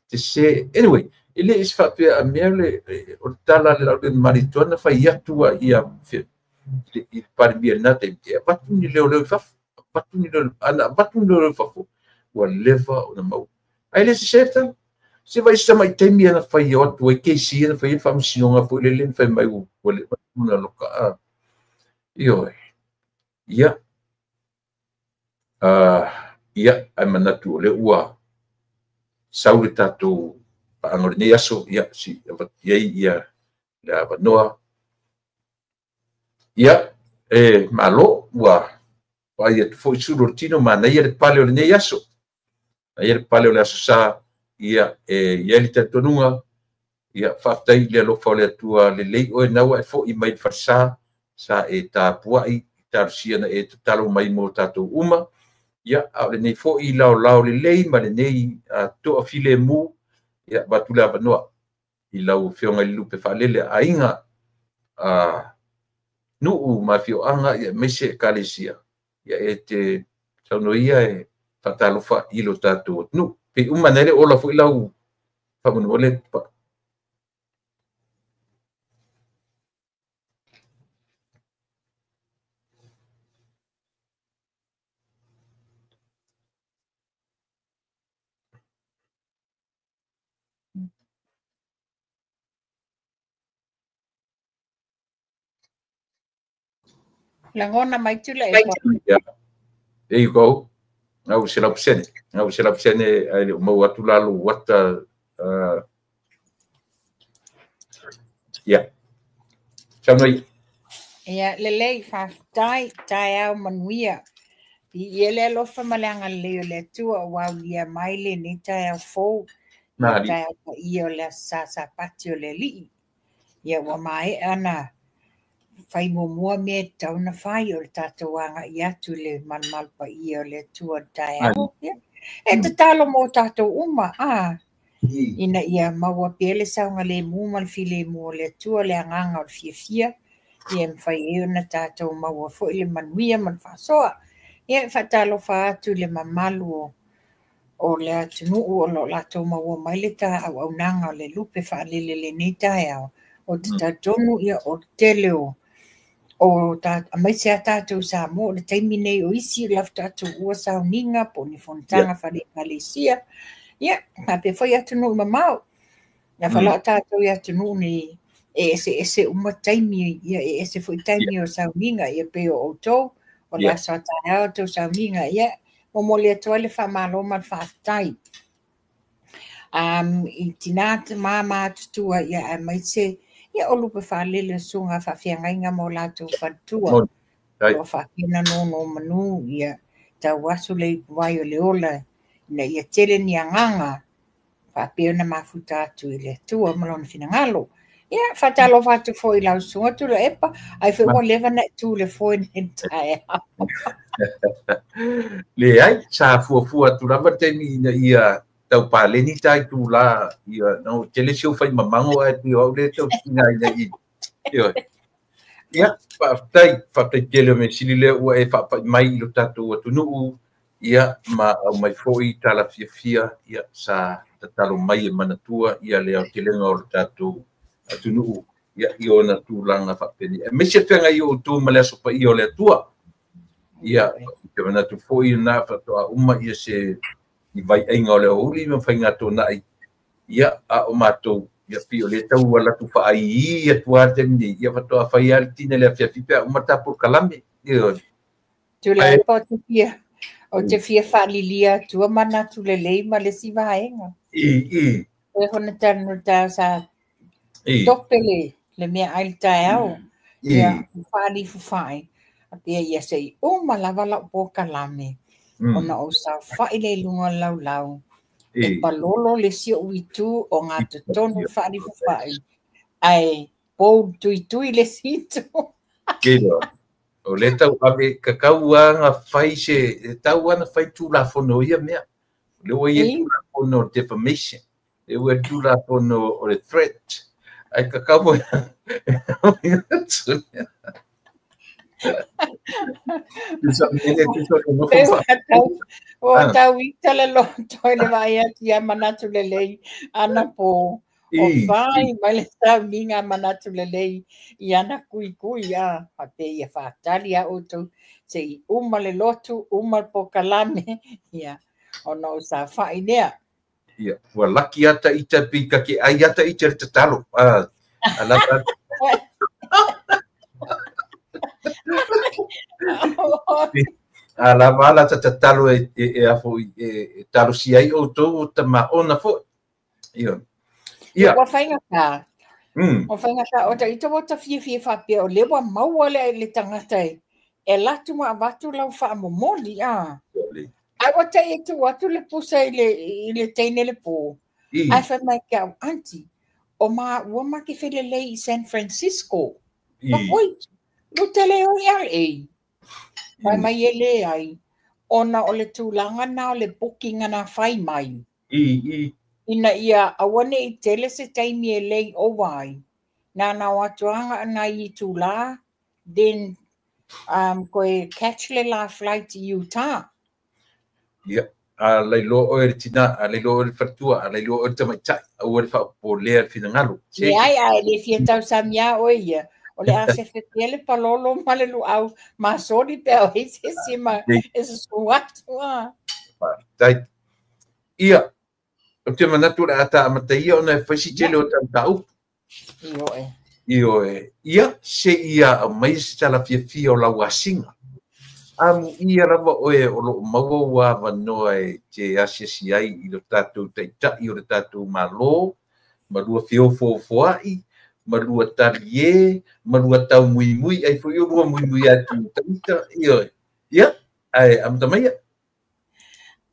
sese. Anyway, e le i se faapea a mea le o le tala a le Laaulialemalietoa na fai atu a ia i le Palemia i lena taimi, e avatu ni leoleo i fafo. Avatu ni leoleo, ana avatu ni leoleo i fafo, ua leva ona maua. Ae le sese le tala. Se vai se tamai taimi ana fai o atu ai KC ana fai ai le faamasinoga foi lele na fai mai ua leva ona loka. Ioe. Ia. Ia, ae manatu o lea ua sau le tatou paaga o lenei aso, ia, si avatu i ai ia le avanoa. Ia, e malo, ua vaai atu foi sulu o le tino, manaia le pale o lenei aso. Manaia le pale o le aso sa, ia, e i ai le talitonuga, ia, faafetai i le alofa o le Atua lelei oe naua e foi mai le falesa, sa e tapuai, talosia na e tatalo mai mo tatou uma. Ia, a o lenei foi laolao lelei ma lenei toafilemu, ia, avatu le avanoa i lau afioga i le Lupe Faalele a aiga, nuu ma afioaga, ia, aemaise ekalesia, ia, e te saunoa ia e faatalofa i lo tatou atunuu. Pei uma nei le ola foi lau faamolemole. Lagona mai Tuilaepa. Yeah. There you go. Ngau 100%. Ngau 100% ai le mau atu la lo wata yeah. Saunoa. Ia, lelei, faafetai, taeao manuia. I ia le alofa ma le agalelei o le Atua ua aulia mai lenei taeao fou, ia taeao paia o le Aso Sa Sapati o le Alii. Ia ua maea ona fai muamua mea e tatau ona fai o le tatou agai atu i le malumalu paia o le Atua i le taeao. Ia, e tatalo mo tatou uma, a ina ia maua pea le saogalemu ma le filemu o le Atua, le agaga o le fiafia, ia e mafai ai ona tatou maua foi le manuia ma le faasoa. Ia, e faatalofa atu i le mamalu o le atunuu o lo o latou maua mai le auaunaga o le lupe faalele lenei taeao. O te talitonu ia o le tele o aemaise a tatou Samoa o le taimi nei o isi o le faatoa tuua sauniga po o ni fonotaga faale-ekalesia. Ia, faapea foi atunuu mamao. Na falao tatou i atunuu nei e eseese uma taimi, ia e ese foi taimi o sauniga, ia pei o outou, o le aso a taeao tou sauniga, ia momoli atu ai le faamalo ma le faafetai. I tina ma matutua, ia aemaise ia o lupe faalele o susuga faafeagaiga ma o latou faletua. O faapena nono manu, ia tau aso le ipuvai o le ola, ina ia tele ni agaga, faapea ona mafuta atu i le Atua ma lona finagalo. Ia, faatalofa atu foi i lau susuga Tuilaepa, ai foi ua leva ona e tu le foe nei taeao. Leai, sa fuafua atu lava le taimi ina ia tau paleni ta itulā, ia no tele si o fai mamango ae pei o au lea tau tigaina i. Ioe. Ia, faafetai, faafetai tele o mea sili lea ua e faapai mai i lo tatou atunuu, ia ma aumai foi tala fiafia, ia sa tatalo mai e manatua ia le aotelega o le tatou atunuu, ia i ona tulaga faapeni. Aemaise feagai o outou ma le aso paia o le Atua. Ia, te manatu foi na faatoa uma ia se i vaiaiga o le aoauli ma faigatonai, ia a o matou, ia pei o le tau ala atu faaiī atu lava le taimi nei, ia faatoa fai lava le tina le afiafi pe a uma tatou kalame. Ioe. Tuilaepa, o te fia faalilia atua manatu lelei ma le isi vaega. I. E hona talanoa taeao sa tope le mea ai le taeao. Ia, faalifufai. Faapea ia se i uma lava lau polokalame. Ona ou saofai le i luga o le laulau. E palolo le si ou itu o ngā totonu faalifufai. Ae pou tuitui le si itu. Kilo. O le tau ave kakau anga fai se tau ana fai tulafono ia mea. O le ua ia tulafono o le defamation. Le ua tulafono o le threat. Ai kakau O tau ita le loto i le vaai atu ia manatu lelei ana po o fai mai le sauniga manatu lelei i ana kuikui a faapea ia faatali a outou se i uma le lotu, uma le polokalame, ia ona o saofai lea. Ia, ua laki ata ita pi ka ke ai ata ita le tatalo. A lava ala ta tatalo e afo e talosia ai outou o tamaona foi. Ia. Ia. Ua faigata. Ua faigata. O ta ita ua ta fiafia faapea o lea ua maua le tagata e latu ma avatu lau faamomoli. A. Ai ua tai e tuu atu le pusa i le teine le pō. Ai fai mai ke au, auntie, o ma ua ma ke felelei i San Francisco. Oi, lutele o i LA. Fai mai e le ai, ona o le tulaga na o le booking na fai mai. Ina ia aua ne i tele se taimi e lay over ai. Nā nā o atuanga na i tūlā, then koe catch le la flight i Utah. Ia, a lailoa oe le tina, a lailoa oe le faletua, a lailoa oe le tamaitai, aua le faapopolea le finagalo. Leai, a e le fia tausamia oe ia. O le a sefe pea le palolo ma le luau masoli pea o e se ma e susu atu. Faafetai. Ia, o te manatu le ata amataia ona e fai si tele o tau taupu. Ioe. Ioe, ia seia aumai se tala fiafia o lau asiga. Amuia lava oe o loo maua ua avanoa e te asiasi ai i lo tatou taita'i o le tatou Malo, ma lua feofoofoa'i, ma lua taliē, ma lua taumuimui ai foi o lua muimui atu i ita. Ioe, ia, ae amata maia.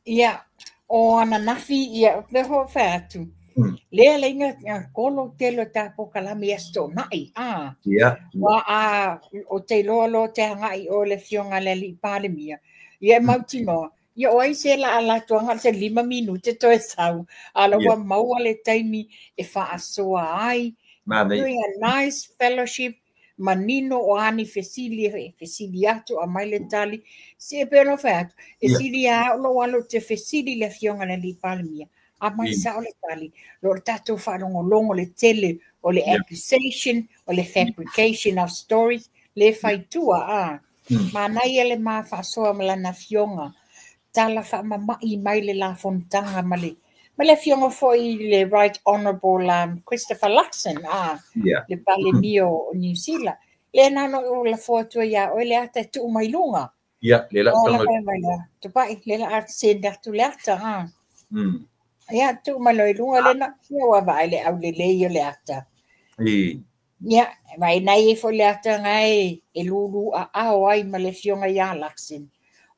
Ia, o ananafi, ia, pe ho fai atu. Lea leinga kolo tele o ta polokalame i Aso Toonai. Ah. Wa a o te loa loa te hangai o le afioga le alii Palemia. Ia e mautinoa. Ia o ai se la ala tuanga se 5 minute toe sau. A la ua maua le taimi e faasoa ai. Manaia. Doing a nice fellowship manino o ani fesili e fesili atu a mai le tali se pe no fai atu e sili a o lo alo te fesili le afioga le alii Palemia a mai sao le tali lo le tatou faalogologo le tele o le accusation o le fabrication of stories le faitua a manaia le ma faasoa ma lana afioga tala faamama'i mai le la fonotaga ma le afioga foi le Right Honourable Christopher Luxon a le Palemia o New Zealand le na no o lafo atu ia oe le ata e tuu mai luga. Ia, le la O la taga. Fai mai la tupai le la a send atu le ata a ia tuu mai lo i luga le na ia ua vaai le aulelei o le ata. Ia vai nai e foi le ata ngai e lulu a ao ai ma le afioga ia Luxon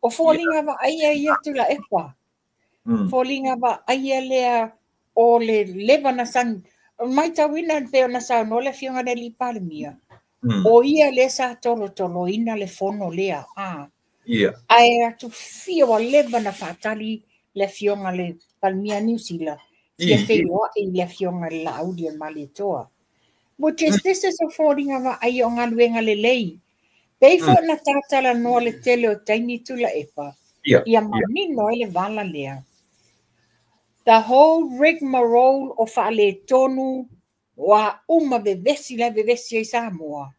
o foliga vaaia ia Tuilaepa. Foliga vaaia lea o le leva na sagi maitauina pe ona saunoa le afioga le alii Palemia o ia lea sa tolotoloina le fono lea a ae atufia ua leva na faatali le afioga le Palemia Niu Sila fia feiloai le afioga le Laauli o le Malietoa, which is this is a foliga vaaia o galuega lelei pei foi na tatalanoa le tele o taimi Tuilaepa ia manino ai le vala lea, the whole rigmarole o faaletonu ua uma vevesi la vevesi ai Samoa.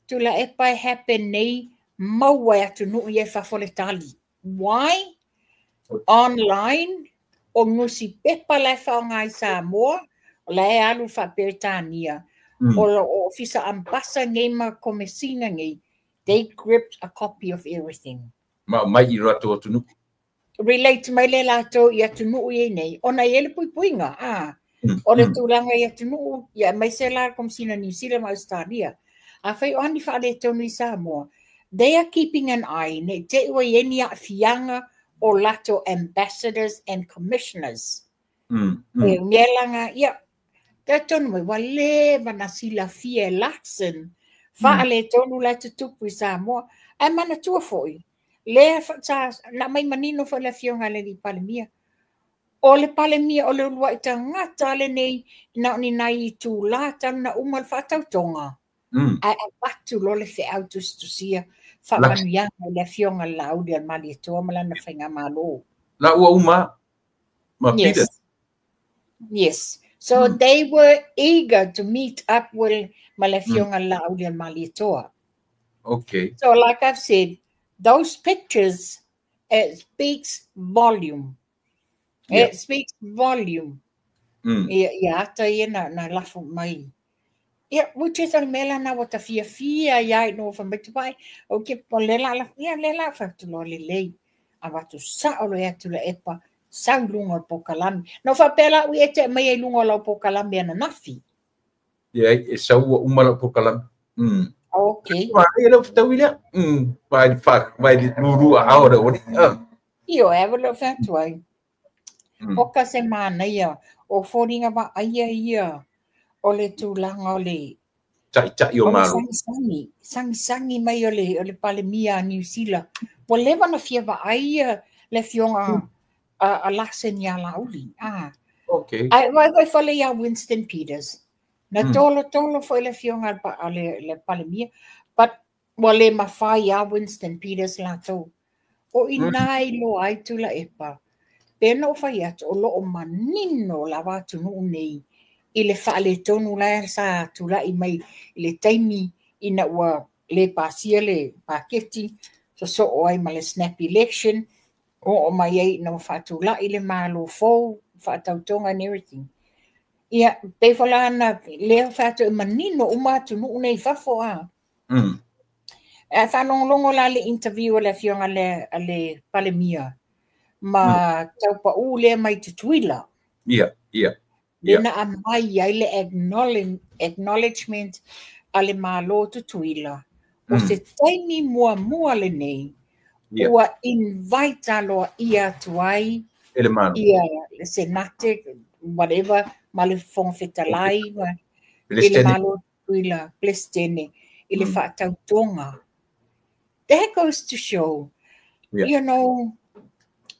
Tuilaepa e happen nei maua e atunuu ia e fafo le tali. Why? Online o nusipepa la e faaaoga i Samoa o la e alu faaperetania o lo ofisa ambasa nei ma komesina nei, they gripped a copy of everything. Ma mai i rato atunuu. Relate mai le latou i atunuu iai nei ona i ai le puipuiga a o le tulaga i atunuu ia aemaise la komesina Niu Sila ma Australia. Afai o ani faaletonu i Samoa, they are keeping an eye nei te ua i ai ni aafiaga o latou ambassadors and commissioners e unielaga ia talitonu mai ua leva na silafia e Luxon faaletonu la e tutupu i Samoa. Ae manatua foi lea sa na mai manino foi le afioga le alii Palemia o le Palemia o le uluai tagata lenei na o ni nai itulā talu na uma le faatautoga ae avatu loa le feau tusitusia faamanuiaga i le afioga le Laauli a le Malietoa ma lana faigamalo. La ua uma ma Peter. Yes. So they were eager to meet up with ma le afioga le Laauli a le Malietoa. So like I've said, those pictures, it speaks volume. It speaks volume. Ia, ia ata ia na lafo mai. Ia, which is o le mea lana ua tafiafia ia i no fa mai tupai. O ke po le la la, ia le la fa tu lo lelei. Avatu sao lo atu le epa sau lunga o le polokalame. Na faapea la ui e te mai ai luga o lau polokalame ananafi. Ia, e sau ua uma lau polokalame. Ma e lau fetaui lea. Vai fa vai lulu a ao le ori. Ah. Io e lo whatu ai. Poka se manaia o foliga vaaia ia o le tulaga o le Taʻitaʻi o o le Malo. Sagisagi, sagisagi mai o le Palemia a Niu Sila. Ua leva na fia vaai ia le afioga a Luxon iā Laauli. Ah. Ai vai vai fale ia Winston Peters. Na tolo tolo foi le afioga a le Palemia, but ua le mafai iā Winston Peters latou. O ina i loa ai Tuilaepa. Pe na o fai atu o loo manino lava atunuu nei i le faaletonu la sa tulai mai i le taimi ina ua le pasia le paketi sosoo ai ma le snap election o o mai ai ina ua faatulai le malo fou faatautoga and everything. Ia, pei foi la na lea faatoa manino uma atunuu nei i fafo a. Ae faalogologo la le interview a le afioga a le Palemia ma Taupau lea mai Tutuila. Le na aumai ai le acknowledgement a le Malo Tutuila. O se taimi muamua lenei ua invite aloaia atu ai e le Malo. Ia, le Senate, whatever, ma le Fofoga Fetalai, i le Malo Tutuila, Peresetene, i le faatautoga. That goes to show, you know,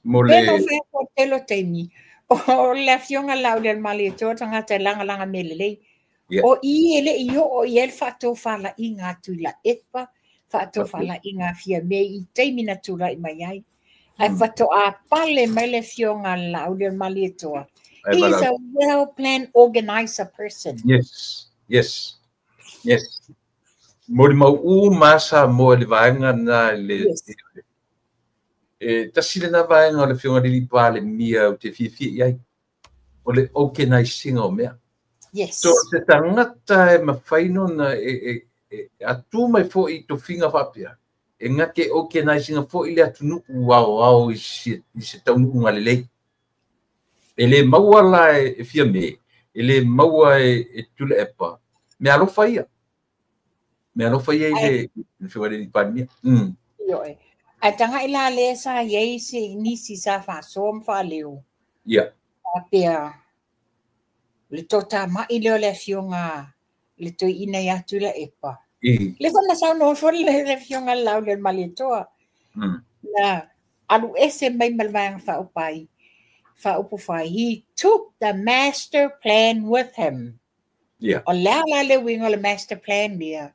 Mo le le no fai o telo taimi, o le afioga Laaulialemalietoa tagata e lagalaga mea lelei. O i e le i oo i ai le faatofalaiga a Tuilaepa, faatofalaiga a Fiame i taimi na tulai mai ai. Ae faatoa pale mai le afioga Laaulialemalietoa. Ai He is valaau. a well-planned organizer person. Yes. Mo le mau uma Samoa i le vaega na le e tasi lena vaega o le afioga i le alii Palemia ou te fiafia i ai. O le organizing o mea. So se tagata e mafai ona e atu mai foi i tofiga faapea. E gate organizing foi le atunuu aoao i se taunuuga lelei. E le maua la e Fiame, e le maua e Tuilaepa. Mea alofa ia. Mea alofa ia i le afioga i le alii Palemia. Ioe. Ae tagai la lea sa i ai se nisi sa faasoa ma faaleo. Faapea le totamai lea o le afioga le toeaina ia Tuilaepa. Le foi na saunoa foi le afioga Laaulialemalietoa. Na alu ese mai ma le vaega faaupufai. Faaupufai. He took the master plan with him. O le a la le uiga o le master plan lea?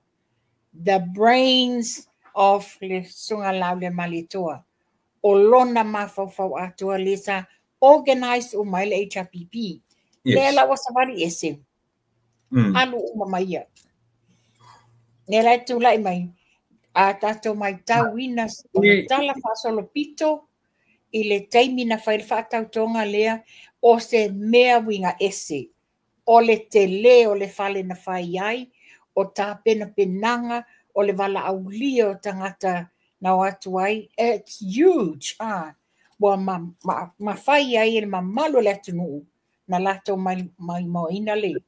The brains of le Susuga Laaulialemalietoa. O lona mafaufau atoa le sa organize uma ai le HRPP. Lea la ua savali ese. Alu uma mai ia. Lea la e tulai mai. A tatou matauina o le tala faasolopito i le taimi na fai le faatautoga lea o se mea uiga ese. O le tele o le fale na fai ai, o tapenapenaga, o le valaaulia o tagata na o atu ai. It's huge. Ua mafai ai e le mamalu o le atunuu na latou maimoaina le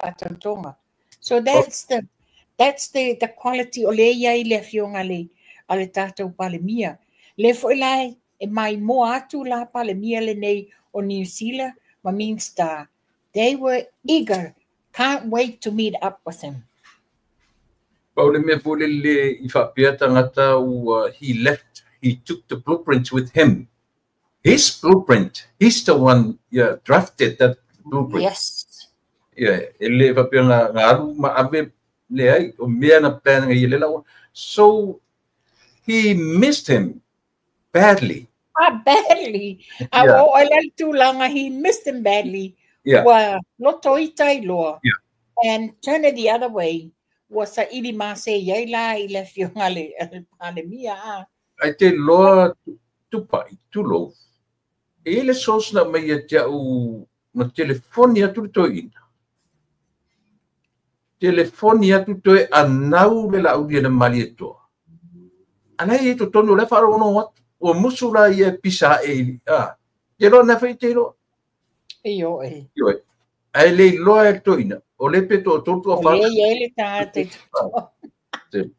faatautoga. So that's the quality o le i ai le afioga a le tatou Palemia. Le foi la e maimoa atu la Palemia lenei o New Zealand ma Minsta. They were eager, can't wait to meet up with him. Pau le mea foi lele i faapea tagata ua he left, he took the blueprints with him. His blueprint, he's the one drafted that blueprint. Yes. Yeah, e le faapea nga alu ma ave le ai, o mea na plan nga ia le laua. So he missed him badly. Badly. O le tulaga, he missed him badly. Ua loto ita i loa. And turn it the other way. Ua saili mase iai la i le afioga le Palemia. Ai te loa tupai, tulou. E le source na mai ia te au na telefoni atu le toeaina. Telefoni atu toe anau le Laaulialemalietoa. Alai e totonu o le faalogono atu. Ua musu la ia pisa e. Te loa na whai te loa. Ioe. Ioe. Ai le loa e toeaina. O le pe to tolu a O le ia le tagata i totonu.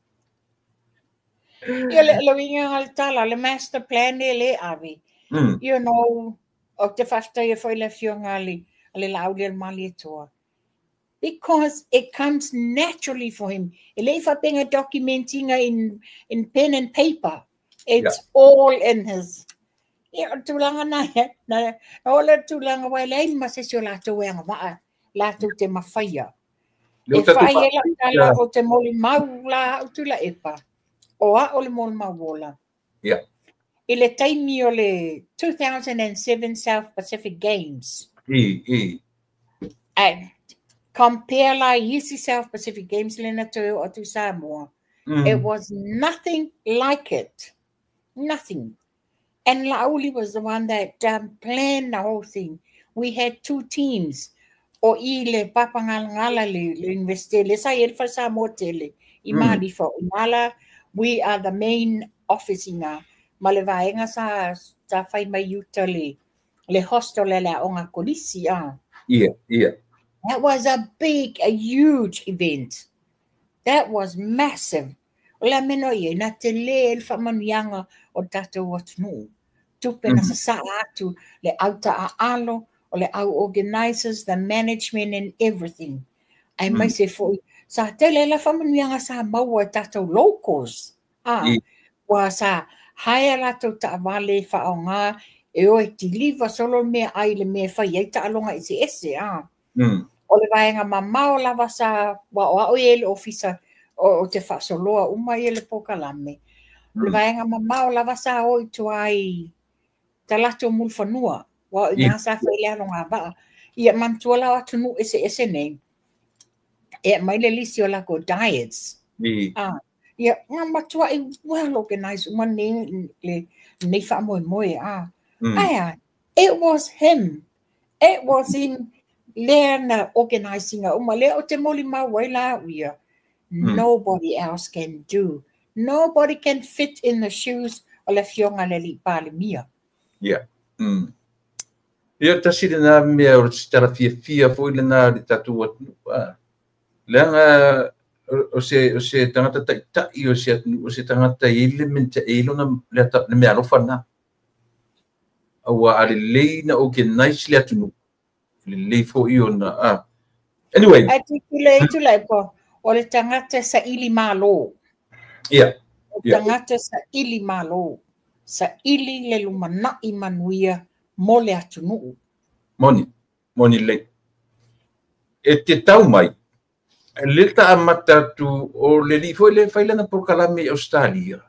Ia le uiga le tala, le master plan e le ave. You know, o te faafetaia foi le afioga a le Laaulialemalietoa. Because it comes naturally for him. E le i faapega documentinga in pen and paper. It's all in his. Ia, o tulaga na, o le tulaga wai le ma se si o latou e agavaa, latou te mafaia. E fai e la tala o te moli mau la au Tuilaepa. O a o le moli mau ola. I le taimi o le 2007 South Pacific Games. And compare la isi South Pacific Games le na toe o atu Samoa. It was nothing like it. Nothing. And Laauli was the one that planned the whole thing. We had two teams. O i le Papagalagala le university le sa i ai le Fale Samoa tele i Malifa. O ina la, we are the main office ina ma le vaega sa fai mai i uta le hostel le aoga kolisi a. Ia. That was a big, a huge event. That was massive. O le ameno ia, na te le le faamanuiaga o le tatou atunuu. Tupe na sasaa atu le auta a alo, o le au organizers, the management and everything. Ai mai se foi, sa tele la faamanuiaga sa maua e tatou locals. Ah, ua sa haea latou taavale faaaoga e o e tiliva solo le mea ai le mea fai ai taaloga ese ese. Ah. O le vaega mamao lava sa wa o ao i le ofisa o te faasoloa uma i le pokalame. O le vaega mamao lava sa o i tua i talato mulufanua. Wa o ina sa fai le aloga vaa. Ia mantua la o atunuu ese ese nei. E mai le lisi o lako diets. Ah, ia ngā matua i well organized uma nei le nei whaamoemoe. Ah. Aia, it was him. It was him lea na organizing uma lea o te moli mau ai la uia. Nobody else can do. Nobody can fit in the shoes o le fionga le li palemia. Yeah. Ia tasi le nā mea o le tala fia fo i le nā le tatu atu. Leanga o se tangata ta'itai o se atu o se tangata i le mente e lona le mea alofa nā. Aua a le lei na o ke nice le atu le lei fo i ona. Anyway. Ai tule tule po o le tangata sa ili malo. Yeah. O tangata sa ili malo. Sa ili le lumana'i manuia mo le atunuu. Moni lei. E te tau mai, le ta amata atu o le li foi le failana prokalame i Australia.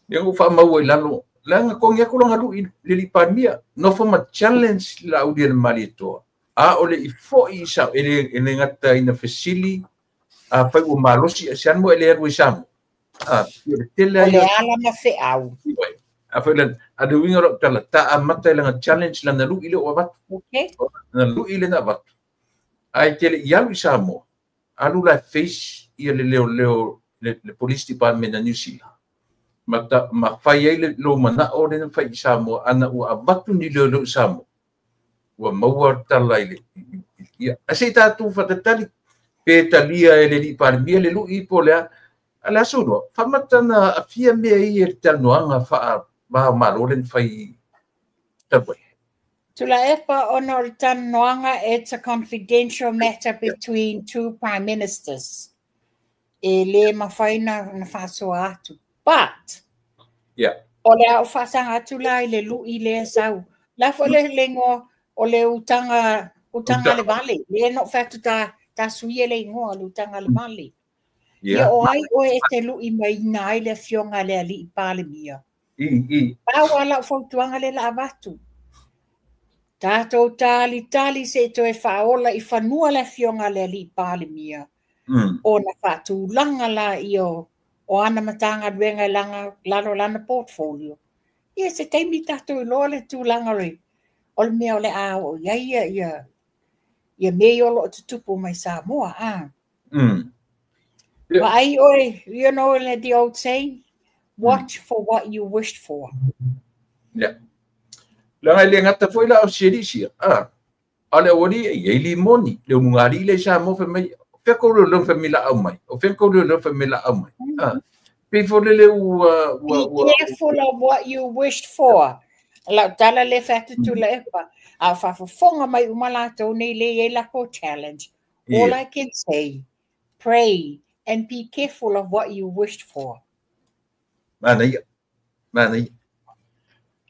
Ia o whaamaua i lalo, langa kongi aku longa lu i le li palemia. Nofo ma challenge la uli le malietoa. A o le i foi i sa, e le ngata ina fesili, a fai ua malosi, se anmo e le aru i Samoa. A, le tele ai. O le ala ma feau. A foi le, a le winga ro tala, ta amata i langa challenge lana lu i le o avatu. Okay. Na lu i le na avatu. Ai te le ialu i Samoa, alu la face ia le leo leo, le police department na New Zealand. Ma fai ai le lo mana o le fai i Samoa, ana ua avatu ni leo leo i Samoa. Ua maua tala i le. Ia, ase i tātou whatatali, pe talia e le li palemia le lui po lea, a le aso noa, whamatana a fia mea i e le talanoaga wha maa malo le fai tapuai. Tula epa ona o le talanoaga, it's a confidential matter between two prime ministers. E le mawhai na whasoa atu. But, yeah. O le au whasanga atu la i le lui le sau. La fo le lengo o le utanga le vale. Le no whatu ta suia le ingoa le utanga le vale. Yeah. Ia o ai oe e te lui mai nā i le fionga le ali i palemia. I. Pau ala o fautuanga le la avatu. Tātou tali tali se i toe whaola i whanua le fionga le ali i palemia. O na whaatulanga la i o ana matanga ruenga i langa, lalo lana portfolio. Ia se taimi tātou i loa le tūlanga re. O le mea o le ao ia ia ia. Ia me olo o tutupu mai Samoa. Ah. Yeah. But I, you know, the old saying, watch for what you wished for. Yeah. Langa le ngata foi la o serisia. Ah. Ale ori e limoni, le ngari le Samoa fe mai. Fe ko le fe mi la au mai. O fe ko le fe mi la au mai. Ah. Pe fo le ua Be careful of what you wished for. La tala le fa tu le epa. A fa fonga mai umala to nei le e la ko challenge. All I can say, pray and be careful of what you wished for. Mana.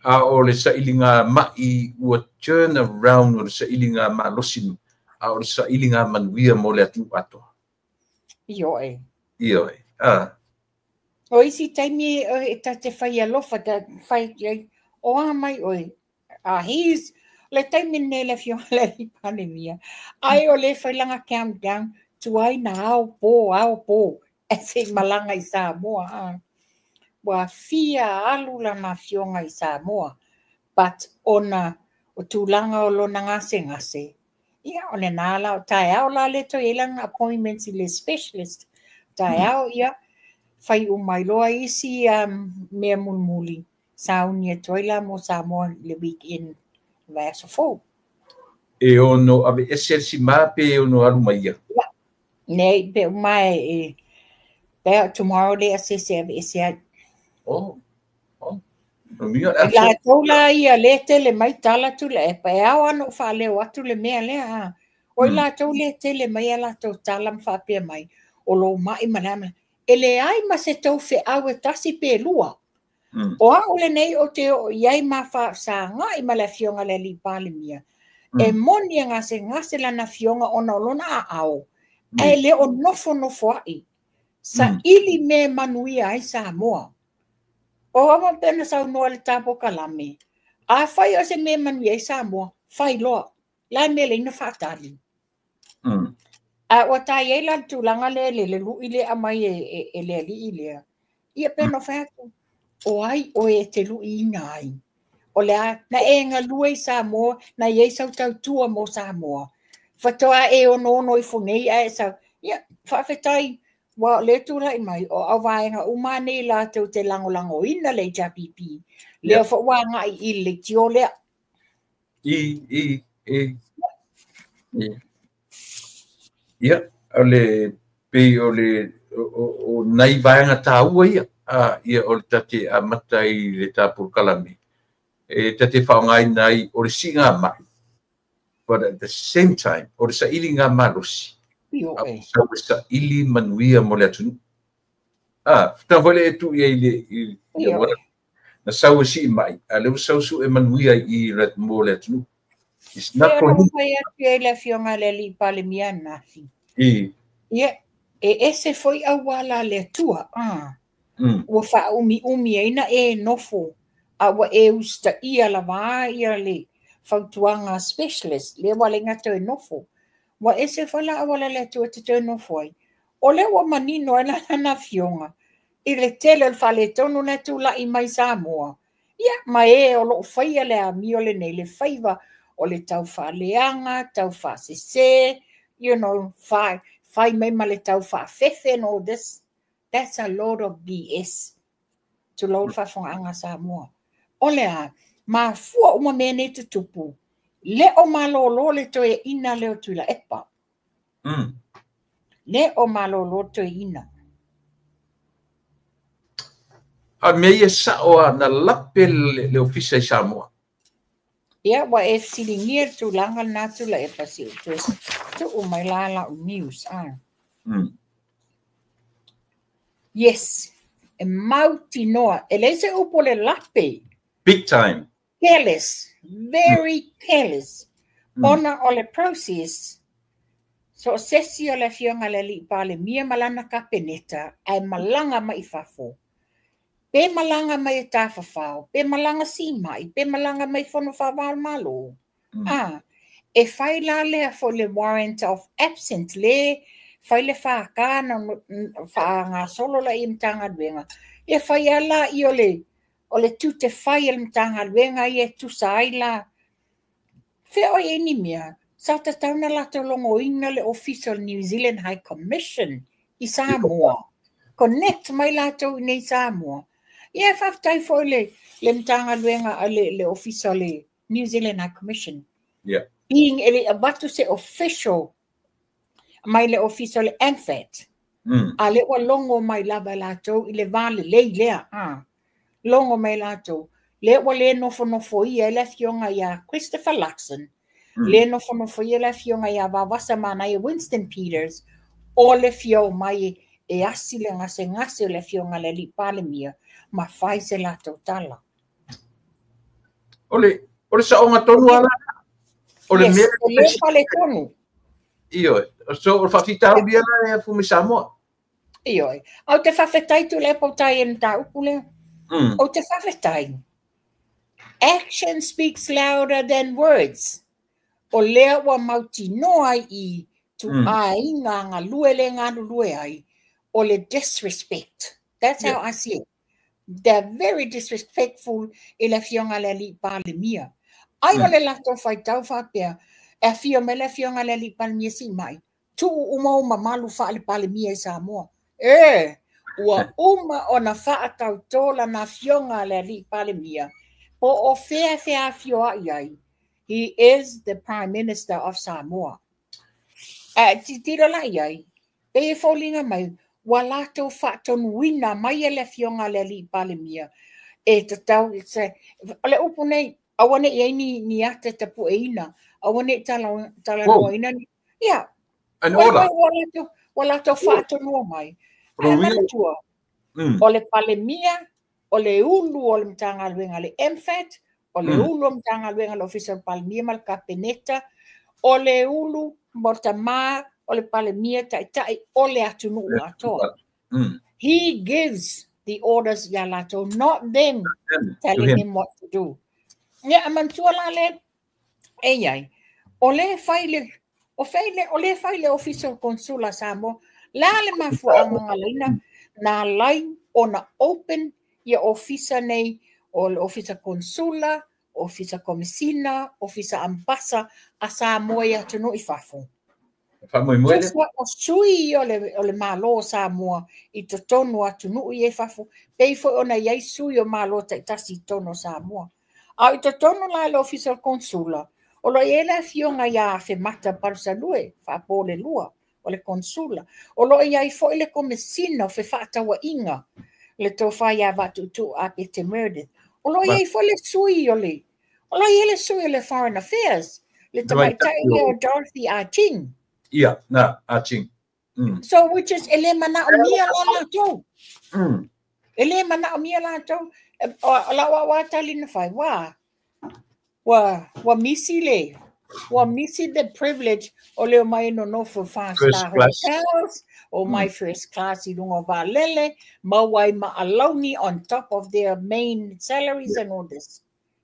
A o le sailinga mai ua turn around o le sailinga malosi a o le sailinga manuia mo le atu atoa. Ioe. Ioe. Ah. O isi taimi e ta te whai alofa ta whai o a mai oe. Ah, he's le taimi ne le fio le li panemia. Ai o le whai langa countdown tuai na ao po e se malanga i Samoa. Wa fia alu la na fionga i Samoa. But ona o tūlanga o lona ngase ngase. Ia, o lena la, o taeao la lea e toe i ai lana appointment i le specialist. Taeao, ia, fai uma ai loa isi mea mulimuli, sauni atu ai la mo Samoa i le weekend, le vaiaso fou. E ono aveese le sima pe e ono alu ma ia? Ia, nei, pe uma e, pe tomorrow le asese e aveese ai. Oh, oh. I latou la ia lea e tele mai tala Tuilaepa, e ao lava ona ou faaleo atu le mea lea, a. O i latou lea e tele mai a latou tala ma faapea mai, o lou mai ma le a ma le a. E leai ma se tou feau e tasi pe lua. O au lenei ou te oo i ai ma faafesagai ma le Afioga i le Alii Palemia, e moni e gasegase lana afioga ona o lona aao, ae le o nofonofoai. Saili mea e manuia ai Samoa. O au e pei ona saunoa i le ta polokalame, afai o se mea e manuia ai Samoa, fai loa. La e mea leai na faatali. A ua ta i ai la le tulaga lea i le lui lea e aumai e le alii lea, ia pei ona fai atu, o ai oe e te luiina ai? O le a, na e galue i Samoa, na i ai sau tautua mo Samoa. Faatoa e onoono ifo nei ae sau. Ia, faafetai, aua o lea e tulai mai, o au vaega uma nei latou te lagolagoina le HRPP, lea foi ua agai i le leitio lea. I, i, i. I. Ia, o le, pei o le, o nai vaega taua ia, a, ia o le ta te amata i le ta polokalame, e ta te faaaogaina ai o le siigamai, but at the same time, o le sailiga malosi, a ua sau e saili manuia mo le atunuu. A, faatoa foi lea e tuu i ai i le na sau e sii mai, a lea ua sau sue manuia i mo le atunuu. It's not for him. Fai atu i ai le Afioga i le Alii Palemia ananafi. Ia, e ese foi auala a le Atua, a. Ua faaumiumi ai na e nofo, a ua e usitaia lava ia le fautuaga specialist, lea ua ala ai ona toe nofo. Ua ese foi la auala a le Atua e te toe nofo ai. O lea ua manino ai la lana afioga i le tele o le faaletonu na e tulai mai i Samoa, ia, ma e o lo o faia le amio lenei, le faiva o le tau faaleaga, tau faasese, fai, fai mai ma le tau faafefe and all this. That's a load of BS. Tulou le faafofogaaga a Samoa. O le a, mafua uma mea nei tutupu, le o malolo le toeaina lea o Tuilaepa. Le o malolo le toeaina. A mea ia sao a na lape le ofisa i Samoa. Ia, ua e fesiligia le tulaga lena Tuilaepa se i ou toe tuu mai la lau news. Ah. Yes, e mautinoa. E leai se upu o le lape. Big time. Careless, very careless. Ona o le process, so o sesi o le Afioga i le Alii Palemia ma lana Kapeneta ae malaga mai i fafo. Pe malaga mai e tafafao, pe malaga simai, pe malaga mai fono faava o le Malo. A, e fai la lea foi le warrant of absent le fai le FK na faagasolo la i Matagaluega. Ia fai a la i o le tiute fai a le Matagaluega ia e tusa ai la. Fea o i ai ni mea, sa tatau na latou logoina le ofisa o le New Zealand High Commission i Samoa. Connect mai latou i nei Samoa. Ia e faafetai foi le Matagaluega a le ofisa o le New Zealand High Commission. Being e le avatu se official mai le ofisa o le MFAT. A lea ua logo mai lava e latou i le va lelei lea. A. Logo mai latou. Lea ua le nofonofoia ai le afioga ia Christopher Luxon. Le nofonofoia le afioga ia Vavasa Manaia Winston Peters o le fia o mai e asi le gasegase o le afioga i le Alii Palemia ma fai se latou tala. O le saoga tonu ala. O le Yes, mea o le faletonu. Ioe. So o le faafitauli ala e fu mai Samoa. Ioe. Au te faafetai Tuilaepa o tai e mataupu lea. Ou te faafetai. Action speaks louder than words. O lea ua mautinoa ai i tuaiga galue le galulue ai o le disrespect. That's how I see it. They're very disrespectful i le afioga i le Alii Palemia. Ai o le latou faitau faapea, E afio mai le afioga i le Alii Palemia sii mai, tuu uma ou mamalu faale-Palemia i Samoa. E, ua uma ona faatautō lana afioga a le Alii Palemia, po o fea e feafioai ai, he is the Prime Minister of Samoa. Ae tilotilo la i ai, pei e foliga mai, ua latou faatonuina mai e le afioga a le Alii Palemia, e tatau, o le upu nei, aua ne i ai ni ata e tapueina, aua ne i talanoaina, ia, ua latou faatonua mai. Ae manatua, o le Palemia, o le ulu o le Matagaluega le MFAT, o le ulu o le Matagaluega le Ofisa o le Palemia ma le Kapeneta, o le ulu mo tamā o le Palemia taitai o le atunuu atoa. He gives the orders ia latou, not them telling him what to do. Ia, a manatua la le, e iai, o le fai le, o le fai le Ofisa o Konsula Samoa, la le mafuaaga galaina, na lai ona open ia ofisa nei, o le Ofisa Konsula, Ofisa Komisina, Ofisa Ambasa a Samoa i atunuu i fafo. O sui o le Malo o Samoa i totonu atunuu i e fafo, pei foi ona iai sui o Malo taitasi i totonu o Samoa. A i totonu la le Ofisa Konsula, o lo i ai le afioga ia Afemata Palusalue, faapolelua o le Konsula. O lo i ai foi le Komesina o Fefaatauaiga, le tofa ia Vaatuutuu Apete Meredith. O lo i ai foi le sui o le, o lo i ai le sui o le Foreign Affairs, le tamaitai ia o Dorothy Ah Ching. Ia, na, Ah Ching. So, which is, e le manaomia la latou. E le manaomia latou. O lau au tali na fai, ua misi le, ua misi the privilege o le o mai nonofo 5-star hotels, o mai first class i lunga o vaalele, maua ai ma alauni on top of their main salaries and all this.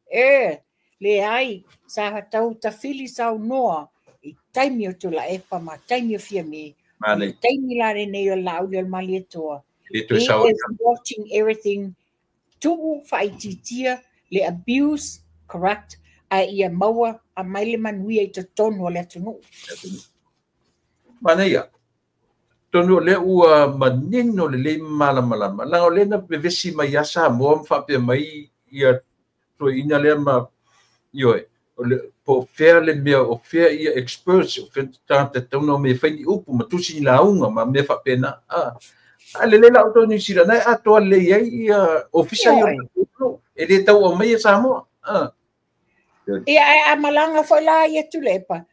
E, leai, sa tau tafili saunoa i taimi o Tuilaepa ma taimi o Fiame, i taimi la lenei o Laauli o le Malietoa. He is watching everything, tuu whaititia le abuse, corrupt, a ia maua a mai le manuia i totonu o le atunuu. Manaia, tonu o le ua manino le lei malamalama, langa o le na vevesi mai ia Samoa ma faapea mai ia toeaina lea ma, ioe, po fea le mea o fea ia experts, o fea tagata tatau ona mea fai ni upu ma tusi ni lauga ma mea faapena. A lelei la outou Niu Sila, na e atoa lelei ai ia ofisa ia e le tau aumai e Samoa. Ia, a malaga foi la ia Tuilaepa.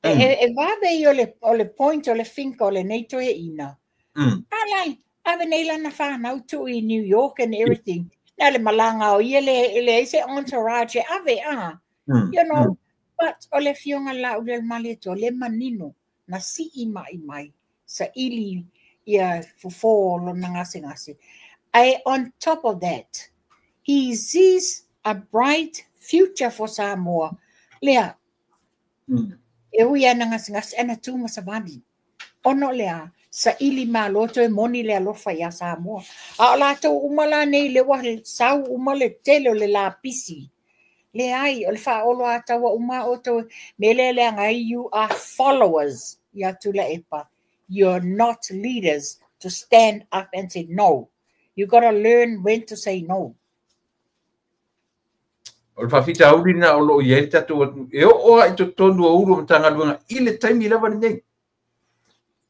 E vave i o le point o le finka o lenei toeaina. A ave nei lana whanau tuu i New York and everything. Na le malaga o ia le ai se entourage e ave a. You know, but o le afioga Laauli o le Malietoa, le manino, na sii mai mai, saili ia fofo o lona gasegase. Ae on top of that, he sees a bright future for Samoa. Lea, e ui ana gasegase, ana tu ma savali. Ona o lea, saili malo toe moni le alofa ia Samoa. A o latou uma la nei le ua sau uma le tele o le lapisi. Leai, o le faaolo a taua uma o toe, me le leaga ai, you are followers ia Tuilaepa. You're not leaders to stand up and say no. You got to learn when to say no. O le faafitauli na o loo i ai le tatou atunuu, e oo lava i totonu o ulu o Matagaluega i le taimi lava lenei.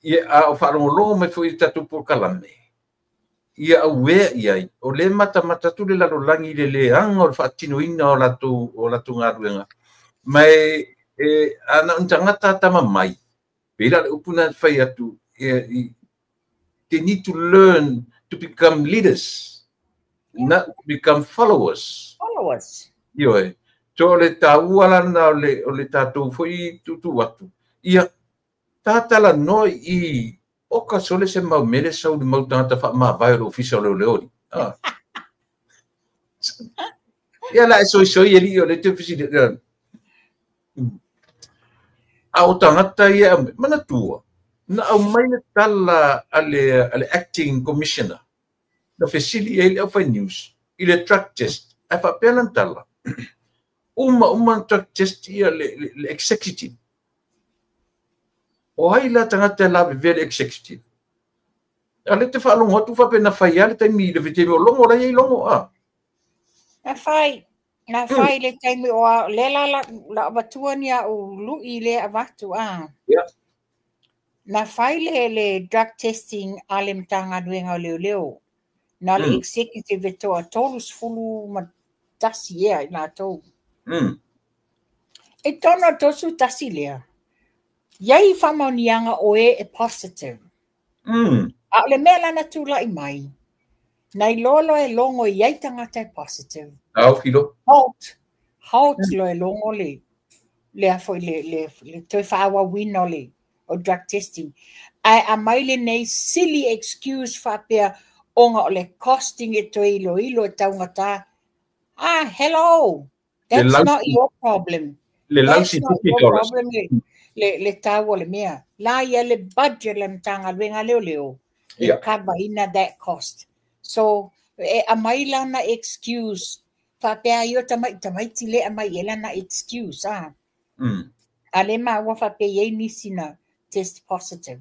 Ia, a o faalogologo mai foi i le tatou polokalame, ia auea i ai, o le matamata atu le lalolagi i le leaga o le faatinoina o latou galuega. Ma e ana o ni tagata tama mai, pei la le upu na fai atu, they need to learn to become leaders, not to become followers. Followers. Ioe, so o le taua lana o le tatou foi tuutuu atu. Ia, tatala noa i o ka sole se mau mele sau le mau tagata faamavae o le ofisa o leoleoli. Ia la e soisoi e lii o le te ofisi. A o tagata ia, manatua, na aumai le tala a le acting commissioner, na fesili ai le aufai news, i le drug test, ae faapea lana tala. Uma uma drug test ia le executive. O ai la tagata e lavevea le executive? A lea te faalogo atu faapea na fai lava le taimi i le taimi o Logo la e i ai Logo a. Na fai, na fai le taimi o a, lea la la, la avatua ni au lui lea avatu a. Yeah. Na fai le drug testing a le Matagaluega o Leoleo. Na le executive e toa 31 ea i latou. E tonu o 31 lea. Iai faamaoniaga o e e positive. A o le mea la na tulai mai, na iloa loa e Logo i ai tagata e positive. Taofi loa. Halt. Halt loa e Logo le le a foi le toe faaauauina o le o drug testing. Ae aumai lenei silly excuse faapea ona o le costing e toe iloilo e taugata. Ah, hello! That's not your problem. Le That's lausi not $50. your problem le tau o le mea. La ia le budget le Matagaluega Leoleo e cover ina that cost. So, e aumai lana excuse faapea ai o tamaiti le aumai e lana excuse. Ah. A le maua faapea i ai nisi na test positive.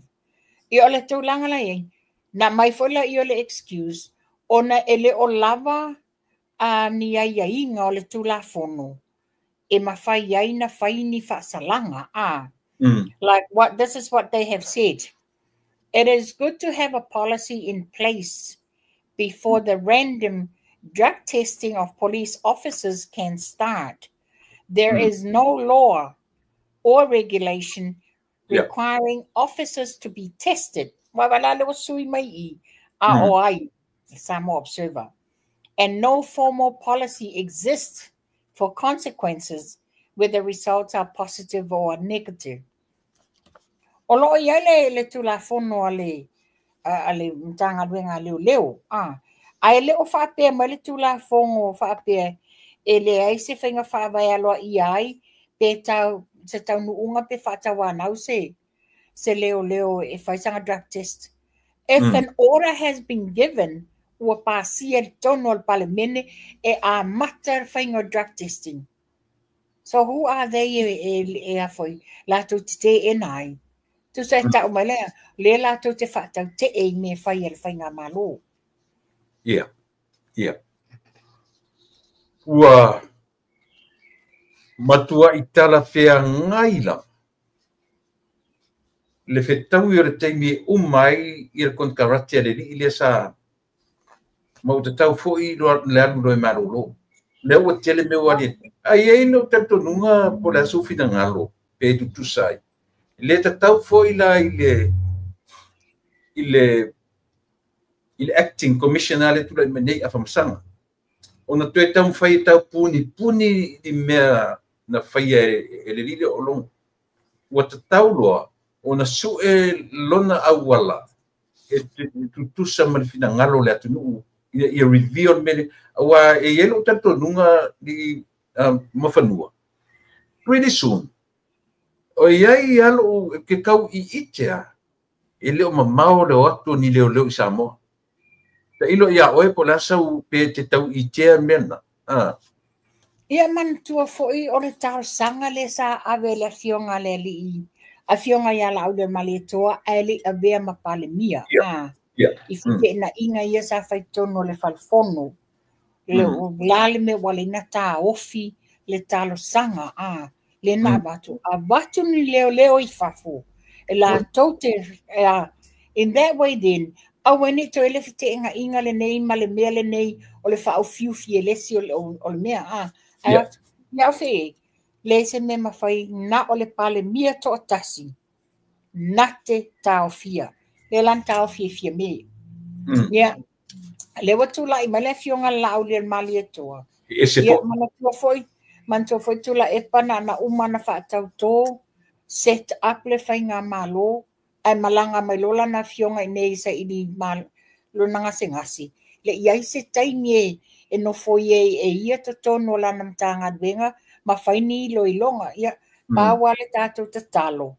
Ia o le tulaga la i ai, na mai foi la i o le excuse, ona e le o lava a ni aiaiga o le Tulafono e mafai ai na fai ni faasalaga. Ah. Like what this is what they have said. It is good to have a policy in place before the random drug testing of police officers can start. There is no law or regulation requiring officers to be tested. Wa wala le sui mai i AOI, Samoa Observer. And no formal policy exists for consequences whether results are positive or negative. O loo i ai le Tulafono a le Matagaluega a Leoleo. Ah. Ae le o faapea mai le Tulafono faapea e leai se faiga faavae aloaia ai pe tau se taunuuga pe faatauanau se leoleo e fai sana drug test. If an order has been given, ua pasia i totonu o le Palemene e amata le faiga o drug testing. So who are they e a foi latou te teena ai? Tusa e tau mai lea, lea latou te faatautee i mea fai a le faigamalo. Yeah. Ua matuai talafeagai lava le fetaui o le taimi e uma ai ia le konekarate a le alii lea sa ma ua tatau foi le alu loa e malolo. Lea ua tele mea ua aliali. Ae i ai lou talitonuga po o le a sou finagalo pe tutusa ai. Le tatau foi la i le acting commissioner le tulai mai nei Afamasaga ona toe taumafai e taupunipuni i mea na faia e le alii lea o Logo. Ua tatau loa ona sue lona auala e tutusa ma le finagalo o le atunuu ina ia reveal le mea lea. Aua e i ai lou talitonuga i Mafanua. Pretty soon, o i ai lou ke kau i itea e le o mamao le o atu o ni leoleo i Samoa. Tailo ia oe po o le a sau pe te tau itea mea na. Ah. Ia manatua foi o le talosaga lea sa ave e le afioga a le alii, afioga ia Laaulialemalietoa ae le i avea ma Palemia. Ah. I feteenaiga ia sa fai totonu o le falefono. Le la le mea ua ala ai ona taofi le talosaga a le na avatu. Avatu ni leoleo i fafo. E latou te in that way then, aua ne i toe le feteenaiga lenei ma le mea lenei o le faaufiufi e le isi o le mea. Ah. Ae ia o fe, le se mea mafai na o le Palemia toatasi na te taofia. Le lan taofi e fia me. Ia, le ua tulai mai le afioga le Laaulialemalietoa. E ese Ia, foi. Manatua foi Tuilaepa na uma na faatautō, set up le faigamalo, ae malaga mai loa lana afioga i nei saili lona gasegase. Le i ai se taimi e nofo ai e ia totonu o lana Matagaluega ma fai ni iloiloga. Ia, pau lava le tatou tatalo.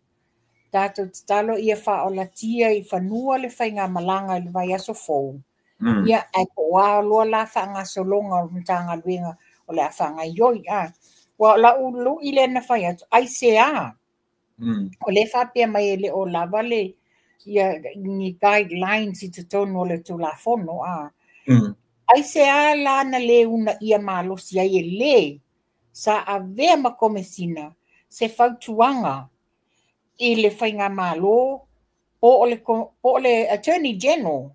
Tatou tatalo ia faaolatia i fanua le faigamalaga i le vaiaso fou. Ia, ae po o a loa la faagasologa o le Matagaluega o le a faagaioi. Ah. Ua o lau lui lea na fai atu, ai se a. O lea e faapea mai e le o lava le ia ni guidelines i totonu o le Tulafono a. Aisea la na le uunaia malosi ai e le sa avea ma Komesina se fautuaga i le Faigamalo po o le Attorney General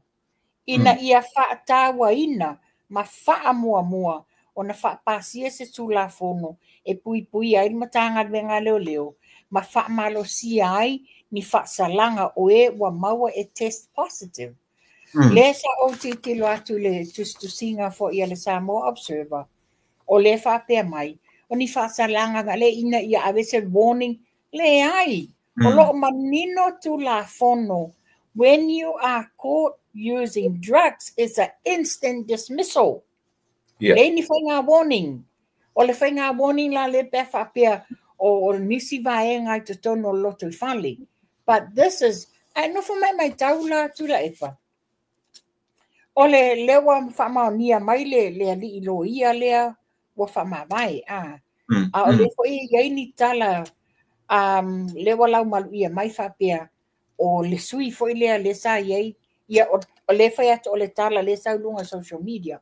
ina ia faatauaina ma faamuamua ona faapasia se Tulafono e puipuia ai le Matagaluega a Leoleo ma faamalosia ai ni faasalaga o e ua maua e test positive? Lea sa ou tilotilo atu i le tusitusiga foi a le Samoa Observer, o lea faapea mai, o ni faasalaga le ina ia ave se warning, leai. O lo o manino Tulafono, when you are caught using drugs, it's an instant dismissal. Leai ni faiga warning. O le faiga warning la le pe faapea o nisi vaega i totonu o le lotoifale. But this is, ae nofo mai mai tau la Tuilaepa. O le lea ua faamaonia mai le alii loia lea ua faamavae. A, a o lea foi e i ai ni tala lea ua laumaluia mai faapea o le sui foi lea le sa i ai, ia o lea fai atu o le tala lea sa i luga social media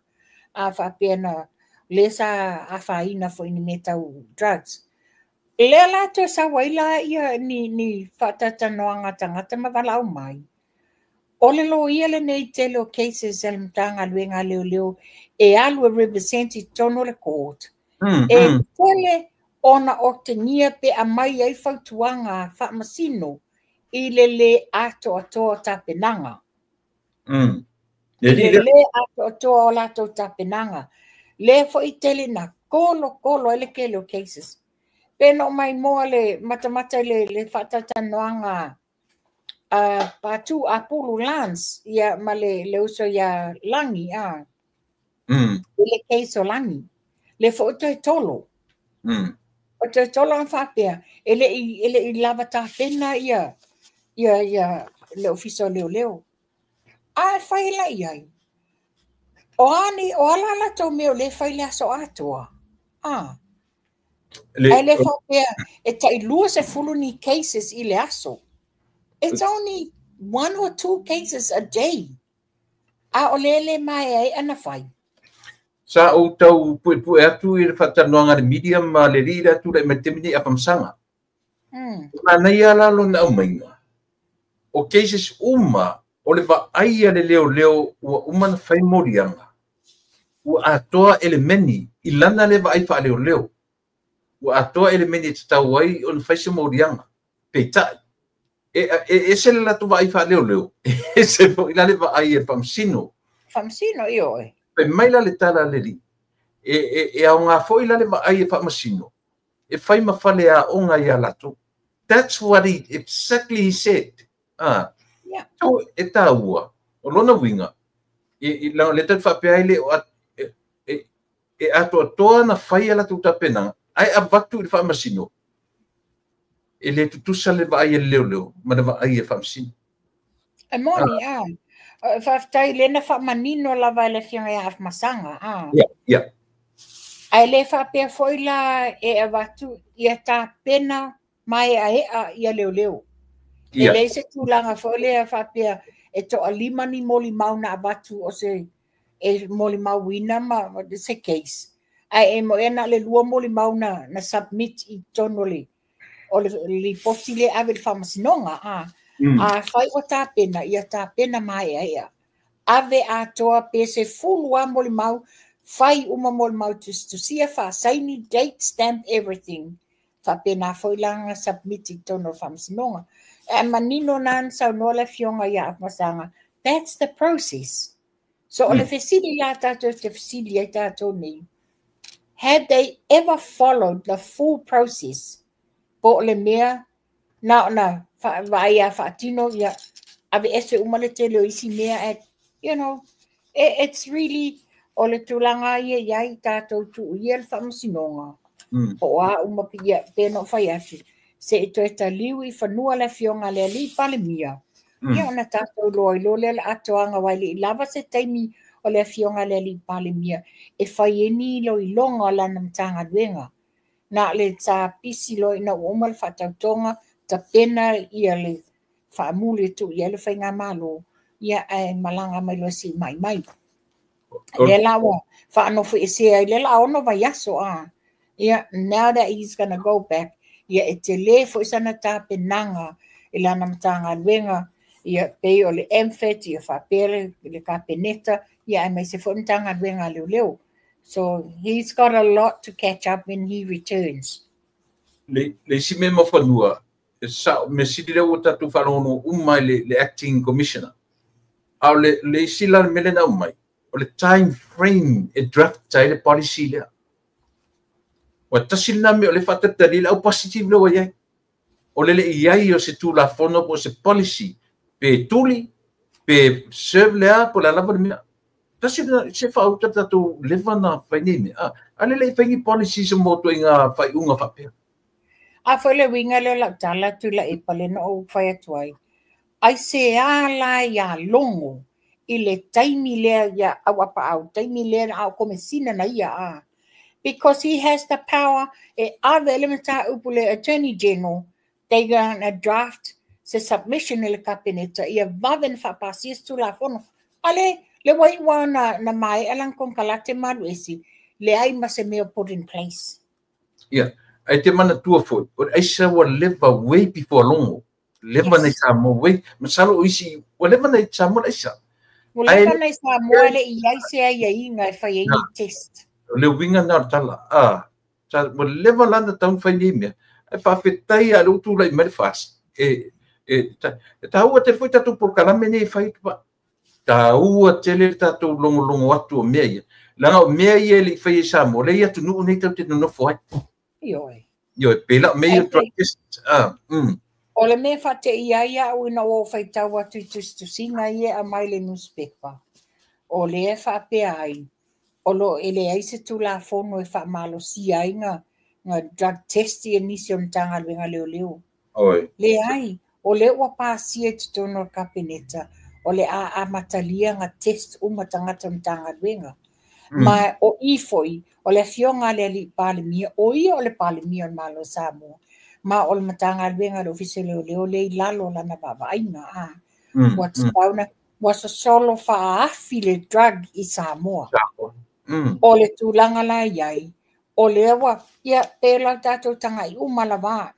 a faapea na lea sa afaina foi ni mea tau drugs. Lea la toe sau ai la ia ni faataitanoaga tagata ma valaau mai. O le loia lenei tele o cases a le Matagaluega a Leoleo e alu e represent i totonu o le court. E tele ona otegia pe aumai ai fautuaga faamasino i le le atoatoa o tapenaga. I le le atoatoa o latou tapenaga. Lea foi tele na kolo kolo ai le tele o cases. Pe na o maimoa le matamata i le faataitanoaga a Patu Apulu Lance ia ma le uso ia Lagi a. I le case o Lagi. Le foi toe tolo. O toe tolo ang faapea, e le i lava tapena ia le ofisa o leoleo. A e fai la i ai. O ani, o ala latou mea o le fai le aso atoa. Ah. Ae le faapea e tai 20 ni cases i le aso. It's only one or two cases a day. A o le le mai ai ana fai. Sa ou tau puepue atu i le faatanoaga le media ma le alii le atu le mai taimi nei Afamasaga. Manaia la lona aumaiga. O cases uma o le vaai a le leoleo ua uma na fai moliaga. Ua atoa elemeni i lana le vaai faaleoleo. Ua atoa elemeni e tatau ai ona fai se moliaga. Peitai, e ese le latou vaai faaleoleo, ese foi la le vaai e faamasino. Faamasino i oe. Fai mai la le tala a le alii. E aoga foi la le vaai e faamasino. E fai ma fale aoga ia latou. That's what he exactly he said. Ah. So, e tāua, o lona uiga, i la le tau faapea ai le o e atoatoa na fai a latou tapenaga, ae avatu i le faamasino, e le tutusa le vaai e le leoleo ma le vaai e faamasino. E moni, a. Faafetai le na faamanino lava e le afioga ia Afamasaga. A. Yeah. Ae le faapea foi la e avatu ia tapena maeaea ia leoleo. E leai se tulaga foi lea faapea e toalima ni molimau na avatu o se e molimauina ma se case. Ae e mo e na le lua molimau na submit i totonu o le lipoti le ave le faamasinoga. A, a fai ua tapena, ia tapena maeaea. Ave atoa pe 10 a molimau, fai uma molimau tusitusia, faasaini, date, stamp, everything. Faapena foi la na submit i totonu o le faamasinoga. E manino na na saunoa le afioga ia Afamasaga. That's the process. So o le fesili la tatou te fesili ai tatou nei. Had they ever followed the full process? Po o le mea na ona vaai a faatino ia ave ese uma le tele o isi mea it's really o le tulaga ia i ai tatou tuu ia le faamasinoga. Po o a uma ia pe no fai atu. Se i toe taliu i fanua le afioga le alii Palemia. Ia ona tatou loa i lo lea le atoaga wai le i lava se taimi o le afioga le alii Palemia e fai ai ni iloiloga o lana Matagaluega. Na le sa pisi loa ina ua uma le faatautoga. tapena ia le faamuli e tuu i ai le faigamalo, ia ae malaga mai loa e siimai mai. Lea la ua faanofoesea ai lea la 6 vaiaso a. Ia, now that he's gonna go back, ia e tele foi sana tapenaga i lana Matagaluega, ia pei o le MFAT, ia faapea le Kapeneta, ia aemaise foi le Matagaluega a Leoleo. So he's got a lot to catch up when he returns. Le isi mea mafanua, e sao, mea sili lea ua tatou faalogologo uma i le acting commissioner. A o le isi la le mea lea na aumai, o le time frame e draft ai le policy lea. Ua tasi lena mea o le faatalitali le au positive lea ua i ai. O le le i ai o se tulafono po o se policy, pe tuli, pe serve lea, po o le a lava le mea. Tasi lena, se faauta tatou leva na fai nei mea. A le le i fai ni policy se mo ituaiga faaiuga faapea. A foi le uiga lea o lau tala atu i Laepa lea na ou fai atu ai. Ai se a la ia Logo i le taimi lea ia Auapaau, taimi lea a o komesina na ia a. Because he has the power e ave le mataupu le Attorney General, they gonna draft se submission i le Kapeneta ia vave na faapasia se tulafono. A le le ua iu lava na maea lana konekarate ma alu ese, leai ma se mea put in place. Ia, ae te manatua foi, o le aisa ua leva way before Logo. Leva na i Samoa way, masalo o isi, ua leva na i Samoa le aisa. Ua leva na i Samoa e le i ai se aiaiga e fai ai ni test. O le uiga na o le tala, a, ua leva la na tatau ona fai nei mea, ae faafetai lava o lea ua tulai mai le FAST. E taua tele foi tatou polokalame nei e fai, taua tele le tatou logologo atu o mea ia. Leaga o mea ia e le i faia i Samoa, lea i atunuu nei tatou te nonofo ai. Ioe. Ioe, pei la o mea ia o drug test. O le mea e faateia ai au ina ua ou faitau atu i tusitusiga ia e aumai i le nusipepa, o lea e faapea ai, o lo o e leai se tulafono e faamalosia ai ga drug test ia nisi o Matagaluega Leoleo. Leai, o lea ua pasia i totonu o le Kapeneta, o le a amatalia ga test uma tagata o Matagaluega. Ma o i foi, o le afioga a le Alii Palemia, o ia o le Palemia o le Malo o Samoa, ma o le Matagaluega a le Ofisa o Leoleo lea i lalo o lana vaavaaiga. Ua tatau na, ua sosolo faaafi le drug i Samoa. O le tulaga la i ai, o lea ua, ia, pe la tatou tagai uma lava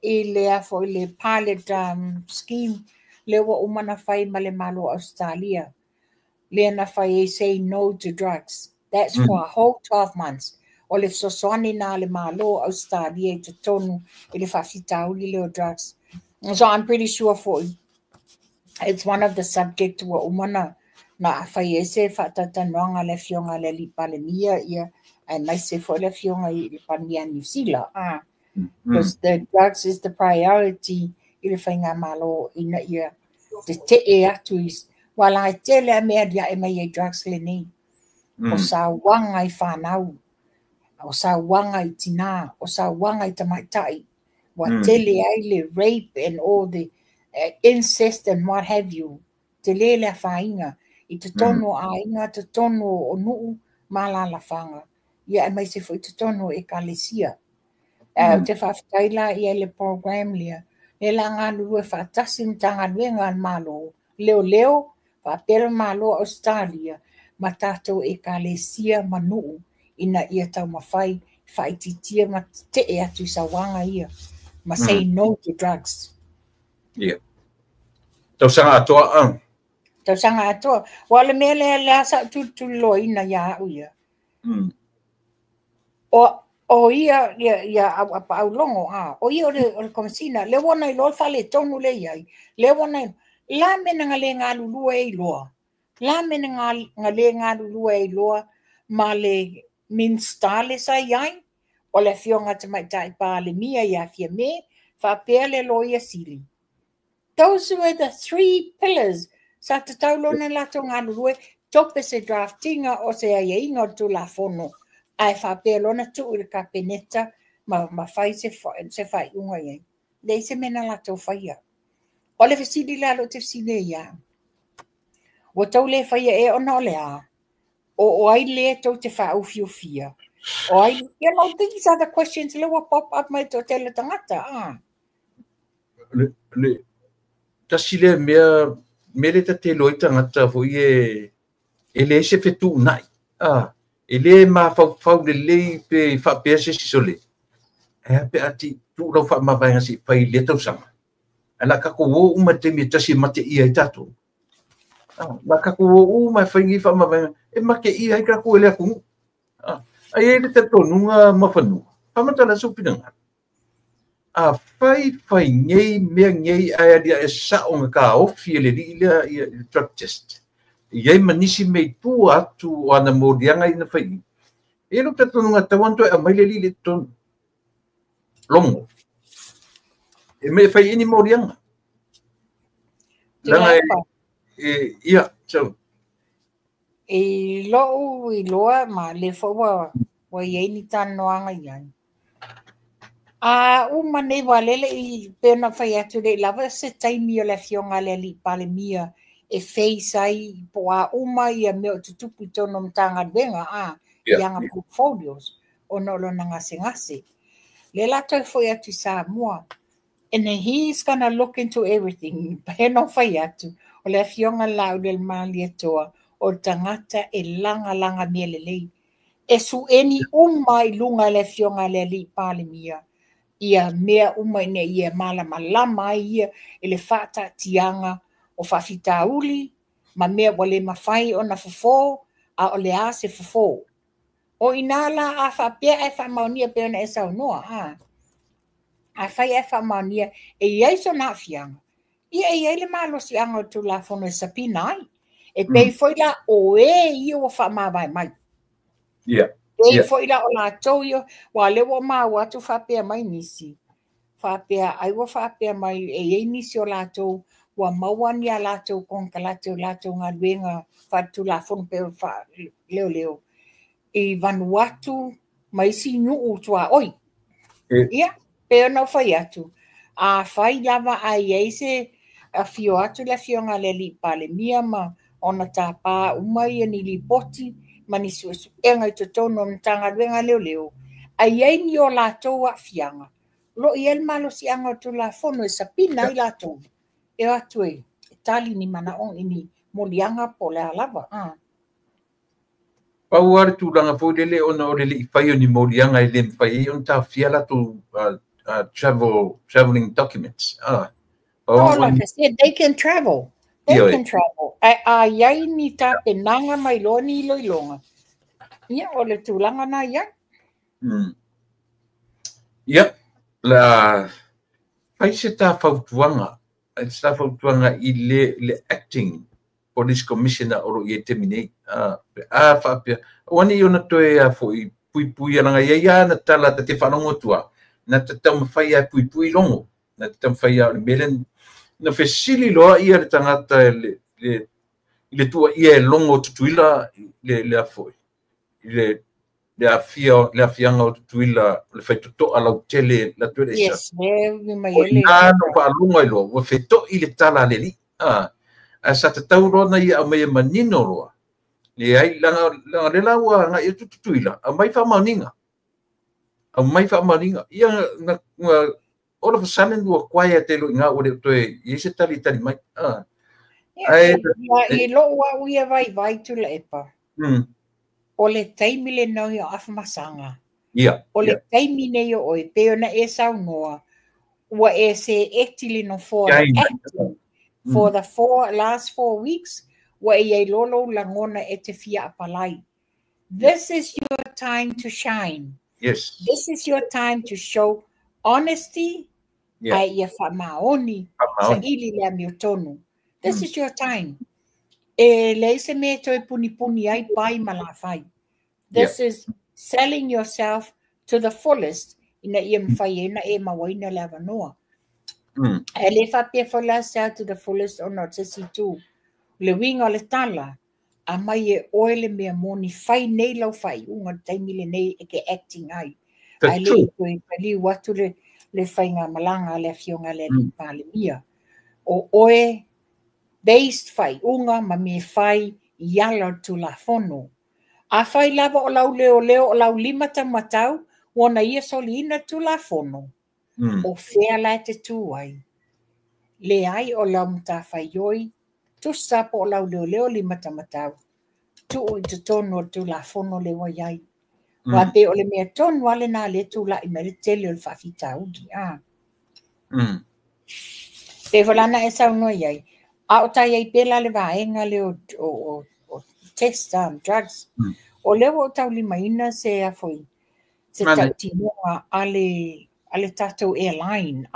i le a foi le pilot scheme lea ua uma na fai ma le Malo o Ausetalia. Lea na fai ai say no to drugs. That's for a whole 12 months. O le fesoasoani na le Malo o Ausetalia i totonu i le faafitauli lea o drugs. So I'm pretty sure foi it's one of the subject ua uma na fai ai se faatautanoaga le afioga a le Alii Palemia, ia aemaise foi le afioga i le Palemia Niu Sila. Because the drugs is the priority i le faigamalo ina ia tetee atu i ua la e tele a mea aliae mai ai drugs lenei. O sauaga i fanau, o sauaga i tina, o sauaga i tamaitai. Ua tele ai le rape and all the incest and what have you. Tele le afaina i totonu o aiga, totonu o nuu ma alaalafaga. Ia aemaise foi totonu o ekalesia. Ou te faafetai la ia i le program lea. Le la galulue faatasi Matagaluega a le Malo, Leoleo, faapea le Malo o Ausetalia, ma tatou ekalesia ma nuu ina ia taumafai faaitiitia ma tetee atu i sauaga ia, ma say no to drugs. Ia. Tausaga atoa. Tausaga atoa. Ua o le mea lea lea sa ou tulituliloaina ia au ia. O ia ia Auapaau Logo, a o ia o le komesina, lea ua na iloa le faaletonu lea i ai, lea ua na la me na le galulue ai loa, la me na le galulue ai loa ma le Minista le sa i ai, o le afioga Tamaitai Palemia ia Fiame, faapea le Loia Sili. Those were the three pillars sa tatau loa ona latou galulue, tope se draftinga o se aiaiga o le tulafono, ae faapea loa ona tuu i le Kapeneta ma fai se faaiuga i ai. Leai se mea na latou faia. O le fesili la lea ou te fesili ai ia, ua tau le faia ea ona o le a? O ai lea tou te faaufiufia? O ai, you know, these are the questions lea ua pop up mai toatele tagata. Le tasi lea mea mea le ta te iloa ai tagata foi e leai se fetuunai, e lē mafaufau lelei pe faapea se isi sole ae a pe a tuu lau faamavaega seʻi fai i lea tausaga ae la tatou o uma i le taimi e tasi e mateia ai tatou la tatou o uma e fai nei faamavaega e mateia ai tatou e le atunuu ae i ai le talitonuga Mafanua faamatala sou finagalo a fai fai nei mea nei ae aliae sao na taofi e le alii lea ia le drug test e i ai ma nisi mea i tua atu o ana moliaga ia na fai i e i ai lou talitonuga e tatau ona toe aumai le alii lea i totonu logo e mea e fai ai ni moliaga leaga e ia so I lou iloa ma lea foi ua i ai ni talanoaga i ai. A uma nei ua lele i pei ona fai atu le i lava se taimi o le afioga a le alii Palemia e face ai po o a uma ia mea o tutupu i totonu o Matagaluega i ana portfolios ona o lona gasegase. Lea la toe foi atu i Samoa and then he's gonna look into everything. Pei ona fai atu o le afioga le Laaulialemalietoa o le tagata e lagalaga mea lelei. E sueni uma i luga e le afioga a le alii Palemia ia mea uma ina ia malamalama ai ia i le faataatiaga o faafitauli ma mea ua le mafai ona fofo a o le a se fofo. O ina la a faapea ae faamaonia pei ona e saunoa a fai ae faamaonia e i ai sona aafiaga ia e i ai le malosiaga o le Tulafono e sapina ai. E pei foi la o e ia ua faamavae mai. Pei foi la o latou ia, ua lea ua maua atu faapea mai nisi. Faapea, ai ua faapea mai e i ai nisi o latou ua maua ni a latou konekarate o latou galuega faaletulafono pe faaleoleo i Vanuatu ma isi nuu tuaoi. Ia, pei ona ou fai atu, a fai lava a i ai se afio atu le afioga a le alii Palemia ma ona tapa uma ia ni lipoti ma ni suesuega i totonu o Matagaluega leoleo, a i ai ni o latou aafiaga, o lo o i ai le malosiaga o le Tulafono e sapina ai latou e o atu e tali ni manaoga i ni moliaga po o le a lava. Pau lava le tulaga foi lele ona o le lei fai o ni moliaga e le mafai ai ona taofia latou traveling documents. Oh, like I said, they can travel. They can travel. A i ai ni tapenaga mai loa ni iloiloga. Ia, o le tulaga na i ai. Ia, la fai se ta fautuaga, se ta fautuaga i le acting police commissioner o lo o i ai taimi nei. A faapea, aua ne i ona toe a foi puipui laga ia ia na tala ta te faalogo atu a, na te taumafai e puipui logo. Na te taumafai a o le mea lea na fesili loa ia le tagata i le tuuaia e logo o Tutuila le a foi i le aafiaga o Tutuila o le faitotoa lautele la toe leisa. Yes, o ina no faalogo ai loa ua feto'i le tala a le alii. Ae sa tatau loa na ia aumai e manino loa. Leai, laga le la ua agai atu Tutuila, aumai faamaoniga. Aumai faamaoniga. Ia, na, all of a sudden ua quiet e lo i ngā ua le toe i ai se tali tali mai. Ae, I lou au ia vaivai Tuilaepa, o le taimi lenei o Afamasaga. O le taimi nei o oe, pei ona e saunoa, ua e seeti le nofoa le acting for the last 4 weeks, ua e iai loa lou lagona e te fia apalai. This is your time to shine. Yes. This is your time to show honesty, ae ia faamaoni, saili le amiotonu. This is your time. E leai se mea e toe punipuni ai pai ma lafai. This is selling yourself to the fullest ina ia mafai ai na e mauaina le avanoa. Ae le faapea foi la sell to the fullest ona o se isi itu. Le uiga o le tala, aumai e oe le mea moni fai nei lau faaiuga le taimi lenei e ke acting ai. Ae le i toe paliu atu le faigamalaga a le afioga a le alii Palemia. O oe based faaiuga ma mea fai i ala o le Tulafono. A fai lava o lau leoleo o lau lima taumatau, ua na ia soliina le Tulafono, o fea la e te tu ai. Leai o lau matafaioi, tusa po o lau leoleo limatamatau, tuu i totonu o le Tulafono lea ua i ai. Aua pei o le mea tonu lava lena lea e tulai mai ai le tele o le faafitauli. Pei foi la ona e saunoa i ai, a o ta i ai pea la le vaega lea o test drugs, o lea ua ou taulimaina se afoi, se tautinoga a le tatou airline,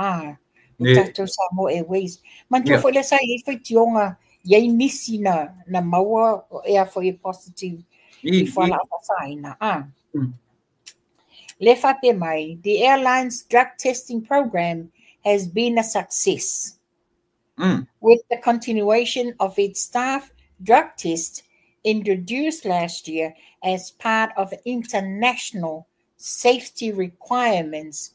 le tatou Samoa Airways. Manatua foi lea sa i ai faitioga, i ai nisi na maua e afoi e positive i fualaau faasaina. Le faapea mai, the airline's drug testing program has been a success. With the continuation of its staff drug test introduced last year as part of international safety requirements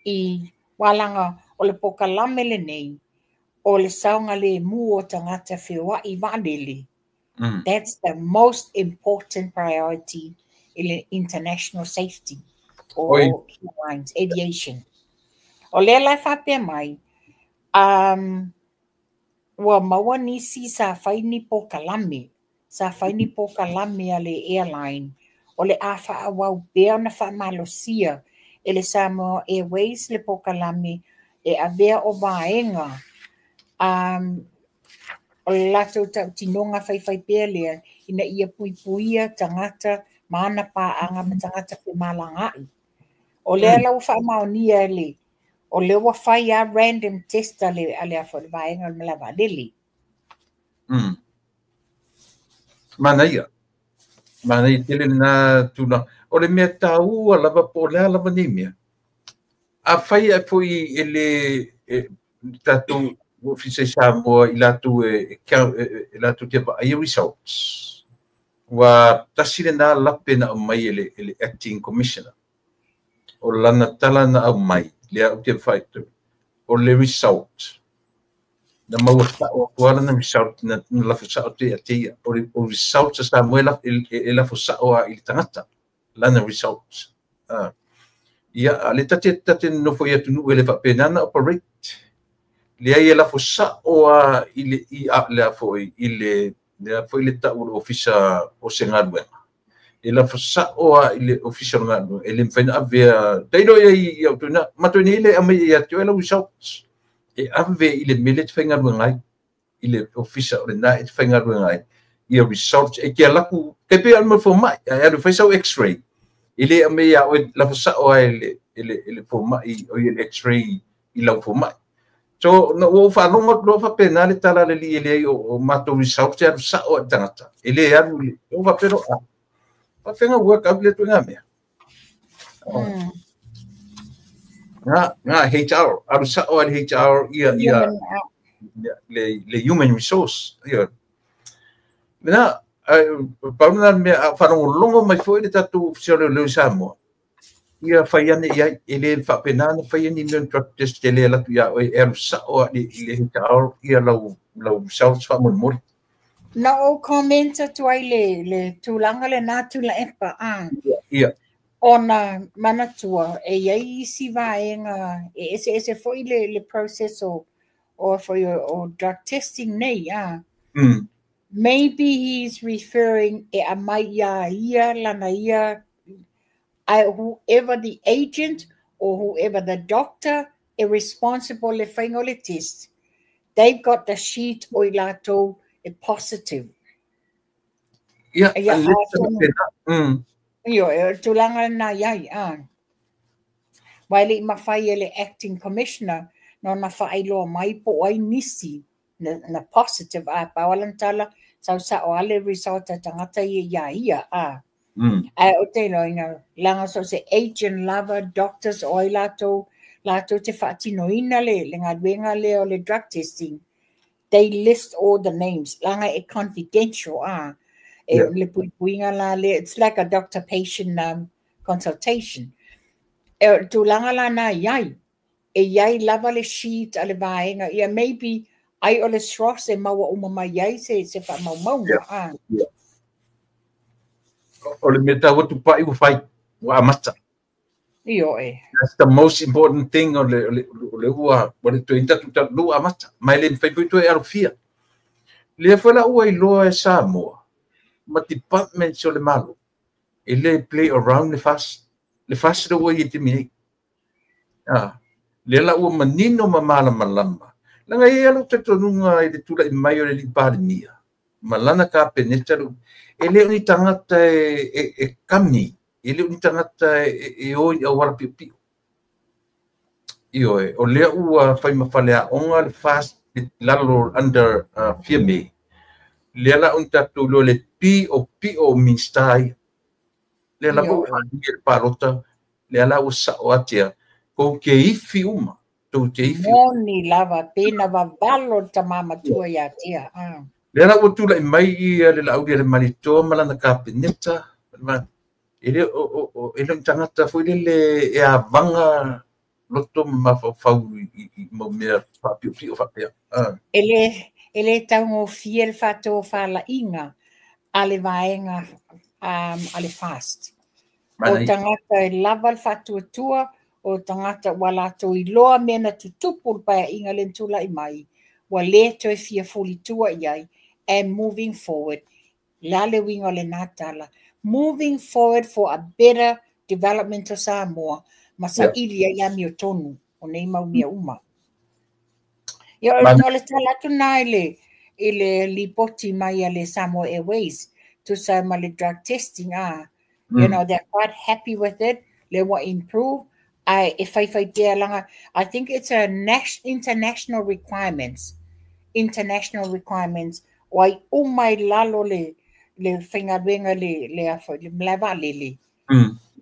i walaga o le pokalame lenei o le saogalemu o tagata feoai vaalele. That's the most important priority in international safety o airlines, aviation. O lea la e faapea mai, ua maua nisi sa fai ni pokalame, sa fai ni pokalame a le airline, o le a faaauau pea ona faamalosia e le Samoa Airways le pokalame e avea o vaega o le latou tautinoga faifai pea lea ina ia puipuia tagata ma ana paaga ma tagata femalagaai. O lea la ua faamaonia le o lea ua fai a random test a le afo le vaega o le malae vaalele. Manaia. Manaia tele lena tulaga. O le mea taua lava po o le a lava nei mea. A fai ai foi e le tatou ofisa i Samoa i latou e latou te vaaia results. Ua tasi lena lape na aumai e le acting commissioner. O lana tala na aumai, lea ou te faitau, o le result. Na maua sa'o atu lava lana result na lafo sa'o te ia te ia. O result a Samoa e lafo sa'o a i le tagata, lana result. Ia, a le tate nofo i atunuu e le faapena na operate. Lea ia lafo sa'o a i le lea foi i le lea foi le tau o le ofisa o se galuega. E lafo sa'o a i le ofisa o le galuega, e le mafai ona avea, tailo ia i au tuna, matou nei le aumai ia te oe lau results. E ave i le mea lea e te faigaluega ai, i le ofisa o lena e te faigaluega ai, ia results, e te alaku, tai pei o le mea fomai, ae alu fai sau x-ray, e le aumai ia oe lafo sa'o a e le fomai, o ia le x-ray i lau fomai. So, na ua ou faalogo atu loa faapena le tala a le alii e leai o matou results e alu sa'o a i le tagata, e le alu i le, ou faapea loa, faafega work out le ituaiga mea. Nga HR, alu sa'o a le HR ia le human resource. Ia. Lena, pau lena mea, a faalogologo mai foi le tatou ofisa o leoleo i Samoa, ia fai ane i ai, e le faapena ona fai ni mea drug test e le alu atu ia oe, e alu sa'o a i le HR ia lau results faamolemole. Na ou comment atu ai le tulaga lena Tuilaepa. Ia. Ona manatua e i ai isi vaega e eseese foi le process o o drug testing nei. Maybe he's referring e aumai ia ia lana ia whoever the agent or whoever the doctor e responsible le faiga o le test, they've got the sheet o i latou e positive. Ia, Io, e tulaga lena i ai. Aua e le i mafai e le acting commissioner na ona faailoa mai po o ai nisi na positive a pau lana tala sau sa'o a le result a tagata ia ia ia. Ae o te iloa leaga so se agent lava doctors o ai latou te faatinoina le galuega lea o le drug testing. They list all the names. Leaga e confidential. E le puipuiga la le, it's like a doctor patient consultation. E o le tulaga la na i ai. E i ai lava le sheet a le vaega. Ia maybe ai o le SROS e maua uma mai ai se faamaumauga. O le mea taua tupai ua fai, ua amata. Ioe. That's the most important thing o le ua o le toe tatu lu amata mai le mafai foi toe alofia. Lea foi la ua iloa e Samoa ma departments o le Malo e le play around le FAST. Le FAST le ua i te taimi nei. Lea la ua manino ma malamalama. Laga e ia lou talitonuga i le tula'i mai o le alii Palemia ma lana Kapeneta e le o ni tagata e kami, e le o ni tagata e o i auala piopio. Ioe, o lea ua fai ma faleaoga le FAST i lalo under Fiame. Lea la ona tatou iloa le pio o Minisita ia. Lea lava ua faalia le palota, lea la ua sao atia, tou te ifi uma. Tou te ifi. Moni lava, pe na vavalo le tama matua ia tia. Lea la ua tula'i mai ia le Laaulialemalietoa ma lana Kapeneta. E le o ni tagata foi lele e avaga loto ma mafaufau i mau mea faapiopio faapea. E le taugofie le faatofalaiga a le vaega a le FAST. O tagata e lava le faatuatua, o tagata ua latou iloa mea na tutupu le paeaiga le na tula'i mai, ua le toe fia fulitua i ai, and moving forward. La le uiga o lena tala. Moving forward for a better development o Samoa, ma saili ai le amiotonu o nei mau mea uma. Ia, o le tala atu na i le lipoti mai a le Samoa Airways, tusa ma le drug testing, they're quite happy with it, le ua improve, ai e faifai pea laga, I think it's a international requirements, o ai uma i lalo le faigaluega le afo, le malae vaalele.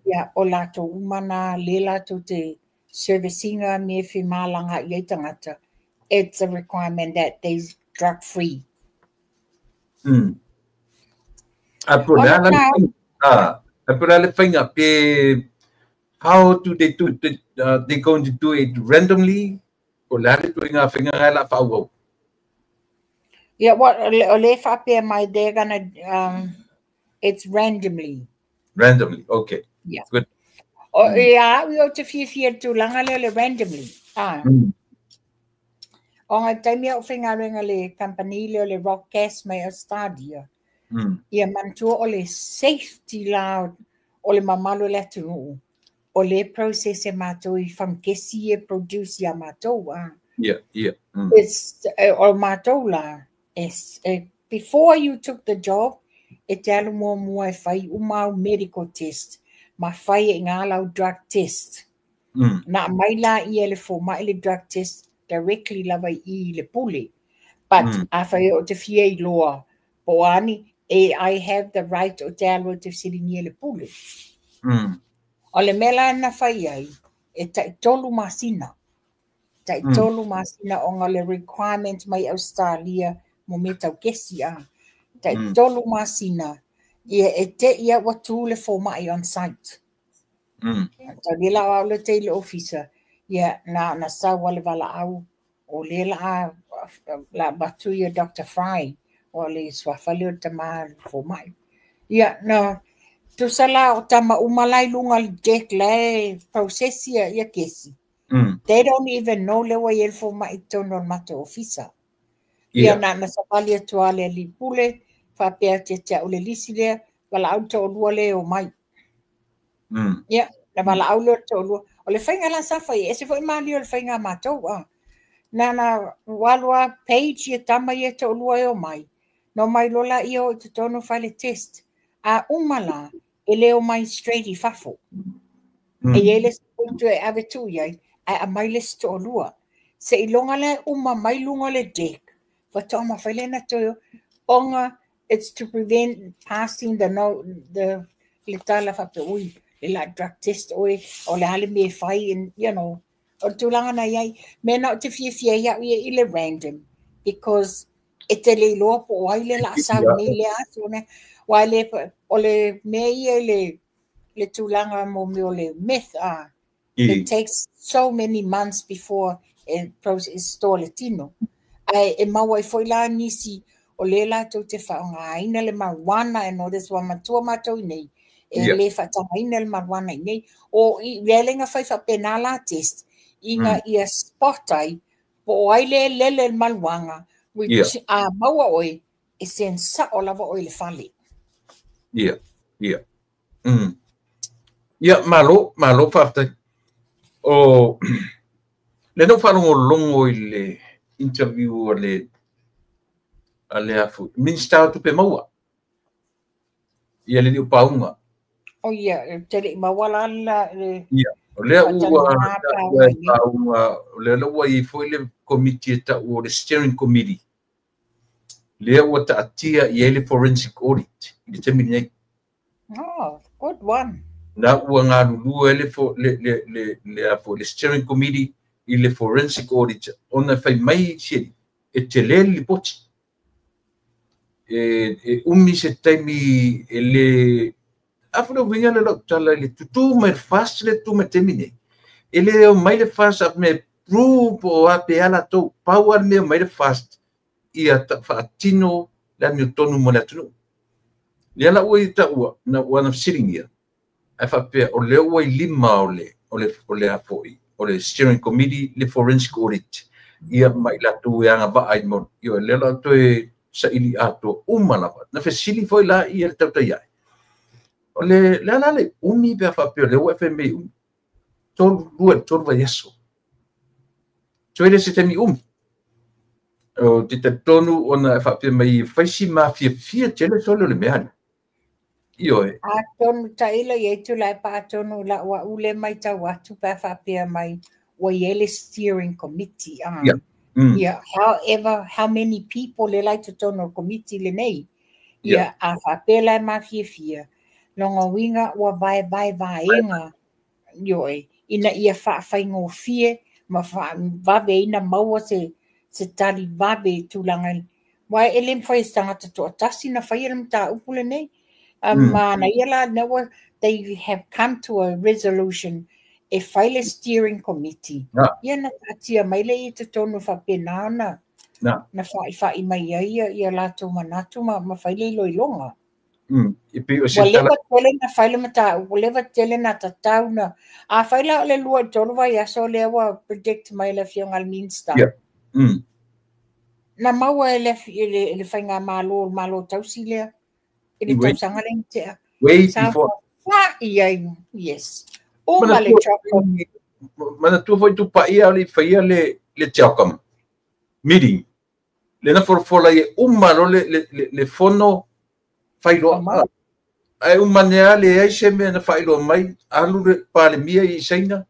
Ia, o latou uma na le latou te servicinga me femalaga i ai tagata. It's a requirement that they drug free. A po le ala a po le faiga pe how do they do it? They going to do it randomly? O le ale tuiga faiga ngai la faaauau. Yeah, what o le faapea mai they're gonna it's randomly. Randomly, okay. Yeah. Good. O ia au o te fiafia tulaga lea le randomly. O ngai taimi au faigaluega le company lea o le Rock Gas mai Australia. Ia manatua o le safety la o le mamalu o le atunuu. O le process e matou i fangesi e produce ia matou. Yeah. It's o matou la before you took the job, e te alu muamua e fai uma au medical test, ma fai e ngā lau drug test. Na mai la ia le fomai le drug test directly lava i le pule. But a fai o te fia iloa, po ani, e I have the right o te alu o te fesiligia le pule. O le mea la na fai ai, e tai 3 masina. Tai 3 masina o ngā le requirement mai Australia mo me tau kesi a. Tai 3 masina. Ia e te ia ua tū le fomai on site. Tau le la au le te le officer. Ia na sau le wala au. O le la la batu ia Dr. Fry. O le suafa le o tama fomai. Ia na tusa la o tama umalai lunga le deck le process ia kesi. They don't even know le wa i fomai tono o mato officer. Ia na sapali atu ale li pule faapea te te au le lisi lea wala au te olua le o mai. Ia na wala au le te olua. O le whainga la safa i ese foi mali o le whainga mātou. Na walua page ia tama ia te olua e o mai. No mai lola ia o te tono whai le test. A uma la e leo mai straight i fafo. E ia le siputu e ave tu iai a mai le si te olua. Se i longa le uma mai lunga le deck. Whatoa ma whaile na toyo. Onga, it's to prevent passing the no the le tala whape ui, le la drug test oi, o le hale me whai, and you know, o tūlanga na iai, me na o te fiafia ia ia i le random, because e te le iloa po o ai le la sau nei le aso ne, wai le, o le mea ia le tūlanga mo me o le meth, it takes so many months before it process store le tino. Ai e maua i foi la nisi o le latou te whaongaina le marijuana and all this wa matua matou nei. E le faatagaina le marijuana i nei. O i lea le fai faapena la test ina ia spot ai po o ai le lele le maluaga, which a maua oe e sensa o lava oe le fale. Ia, ia. Ia, malo, malo faafetai. O le no faalogologo i le interview a le afu Minister o Tupe Maua. Ia le liu pauga. O ia, te le maua la le Ia, o lea ua pauga, o lea ua i foi le komiti e tau o le steering committee. Lea ua taatia i ai le forensic audit i le taimi nei. Oh, good one. Na ua galulue le steering committee i le forensic audit ona fai mai si e tele le lipoti. E umi se taimi e le afu le uiga le lau tala i le tutu mai le FAST le tutu mai taimi nei. E le o mai le FAST a me prove o a pe ala tau pau a le mea mai le FAST ia faatino le amiotonu mo le atunuu. Lea la ua i taua na ua na fesiligia ae faapea o lea ua i lima o le afoi o le steering committee le forensic audit ia ma i latou e agavaa i mo ia lea la toe saili atoa uma lava na fesili foi la ia le tautai ai o le le ala le umi pe a faapea o lea ua e fai mai umi 3, 2, 3 vaiaso toe le se taimi umi o te talitonu ona e faapea mai e fai si mafiafia tele sole o le mea lea. Ioe. Atonu tailo i ai tulae pa atonu la ua ule mai tau atu pe a faapea mai ua i ai le steering committee. Yeah, however, how many people le lai totonu o le committee lenei. Yeah, a faapea la e mafiafia. Longa uiga ua vaevae vaega ioe, ina ia faafaigofie ma faavaveina maua se tali vave i tulaga. Wa e le mafai e se tagata toatasi na faia le mataupu lenei. Ma na ia la na ua they have come to a resolution e fai le steering committee. Ia na taatia mai le i totonu faapena ona na faifai mai ai ia latou manatu ma fai le iloiloga. E pei o se Ua leva tele na fai le mataupu, ua leva tele na tatau na. A fai la o le 2 i 3 vaiaso lea ua predict mai le afioga i le Minista. Na maua e le faigamalo, le Malo tausi lea, i le tausaga lea na tea. Way before. Fa'i ai, yes. Uma le CHOGM. Manatua foi tupaia o le faia le CHOGM meeting. Le na folafola i uma lo le fono failoa. Ae uma nea le ai se mea na faailoa mai, alu le Palemia i Saina.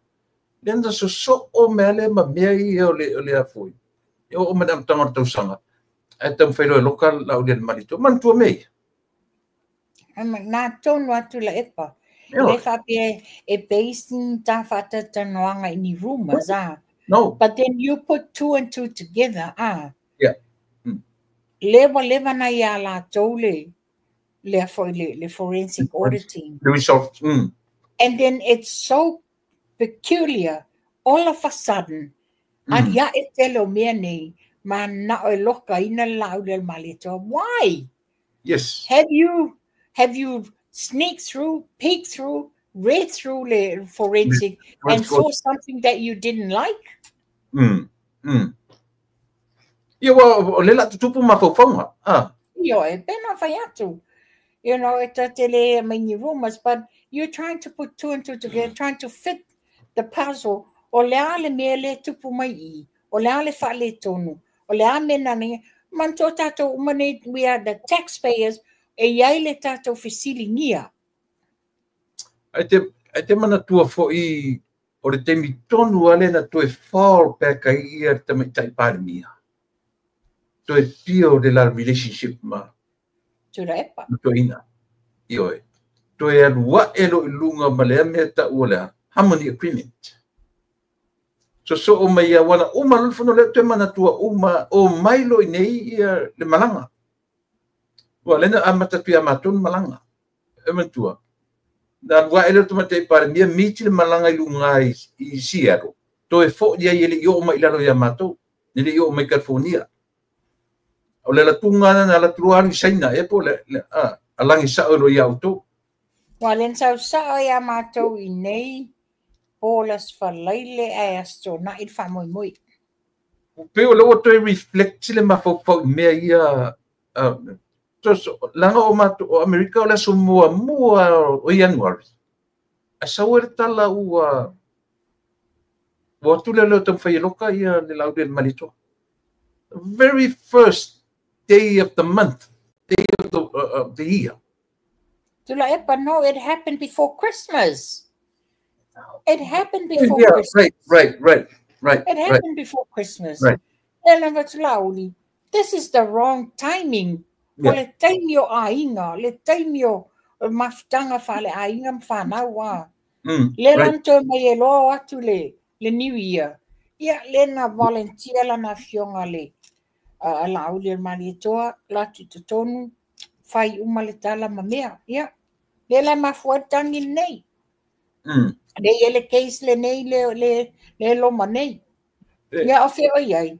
Le na sosoo mea le ma mea ia o le afoi. E oo mai le amataga o le tausaga. Ae taumafai loa e loka la o le malito. Manatua mea ia. Na tonu atu la epa. Le faapea e base ni ta faatatalanoaga i ni rumors, ah. No. But then you put two and two together, ah. Le ua leva na ia latou le foi le forensic auditing. The result. And then it's so peculiar, all of a sudden, aliae tele o mea nei, ma na o e loka ina le Laaulialemalietoa. Why? Yes. Have you sneaked through, peeked through, read through the forensic and saw something that you didn't like? Ia ua o le la tutupu mafaufauga. Ah. Io, e pena fai atu. E ta tele mai ni rumors, but you're trying to put two and two together, trying to fit the puzzle. O le a le mea le tupu mai i, o le a le whaale tonu, o le a mea nani, man tō tātou uma nei, we are the taxpayers, e iai le tātou fesiligia. Ai te manatua foi o le taimi tonu ale na toe fall back ai ia le tamaitai Palemia. Toe pio le la relationship ma Tura epa. ma toeina. Ioe. Toe alu ae lo i luga ma lea mea tau o lea Harmony Agreement. So so o mai ia wana uma lo le fono lea toe manatua uma o mai lo i nei ia le malaga. Ua lena amata tu ia matou le malaga. E manatua. Na alu ae le tamaitai Palemia miti le malaga i luga i Seattle. Toe foi ai e le i oo mai i lalo ia matou. E le i oo mai California. O le latuga na na latu alu i Saina e po le a alagi sao lo ia outou. Ua le na sausao ia matou i nei po le Aso Faraile ae Aso Toonai le faamoemoe. Pei o lea ua toe reflect le mafaufau i mea ia, leaga o matou o Amerika o le aso muamua o Ianuari, ae sau ai le tala ua atu le leo taumafai e loka ia le Laauli a le Malietoa. Very first day of the month, day of the year. Tuilaepa, no, it happened before Christmas. It happened before Christmas. Right. It happened before Christmas. Right. This is the wrong timing. O le taimi o aiga, le taimi o mafutaga faaleaiga ma fanau a. Le la na toe mai e loa o atu le New Year. Ia, le na volunteer lana afioga le a Laauli o le Malietoa, latu i totonu, fai uma le tala ma mea. Ia, le la mafua ai le tagi lenei. Le ia le case lenei le loma nei. Ia, o fea o i ai.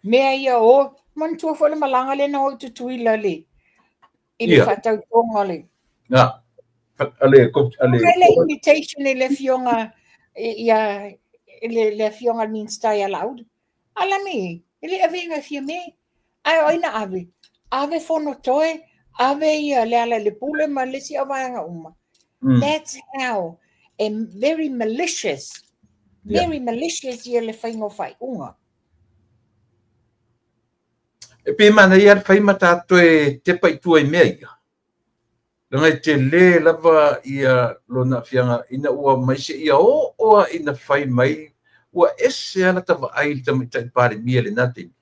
Mea ia o, manatua foi le malaga lena o i Tutuila le, i le faatautoga le. Ale, ale. Le invitation i le afioga ia le afioga Minista ia Laauli. Alami, e le avega e fia me. Ae o ina ave. Ave fono toe, ave ia le ala le pule ma le si avaega uma. That's how a very malicious, very malicious ia le whainga o whaiunga. E pe mana ia le whai mata toe te pai tua i mea ia. Leaga e tele lava ia lona aafiaga ina ua mai seia oo a ina fai mai ua ese a lata vaai i le tamaitai Palemia i lena taimi.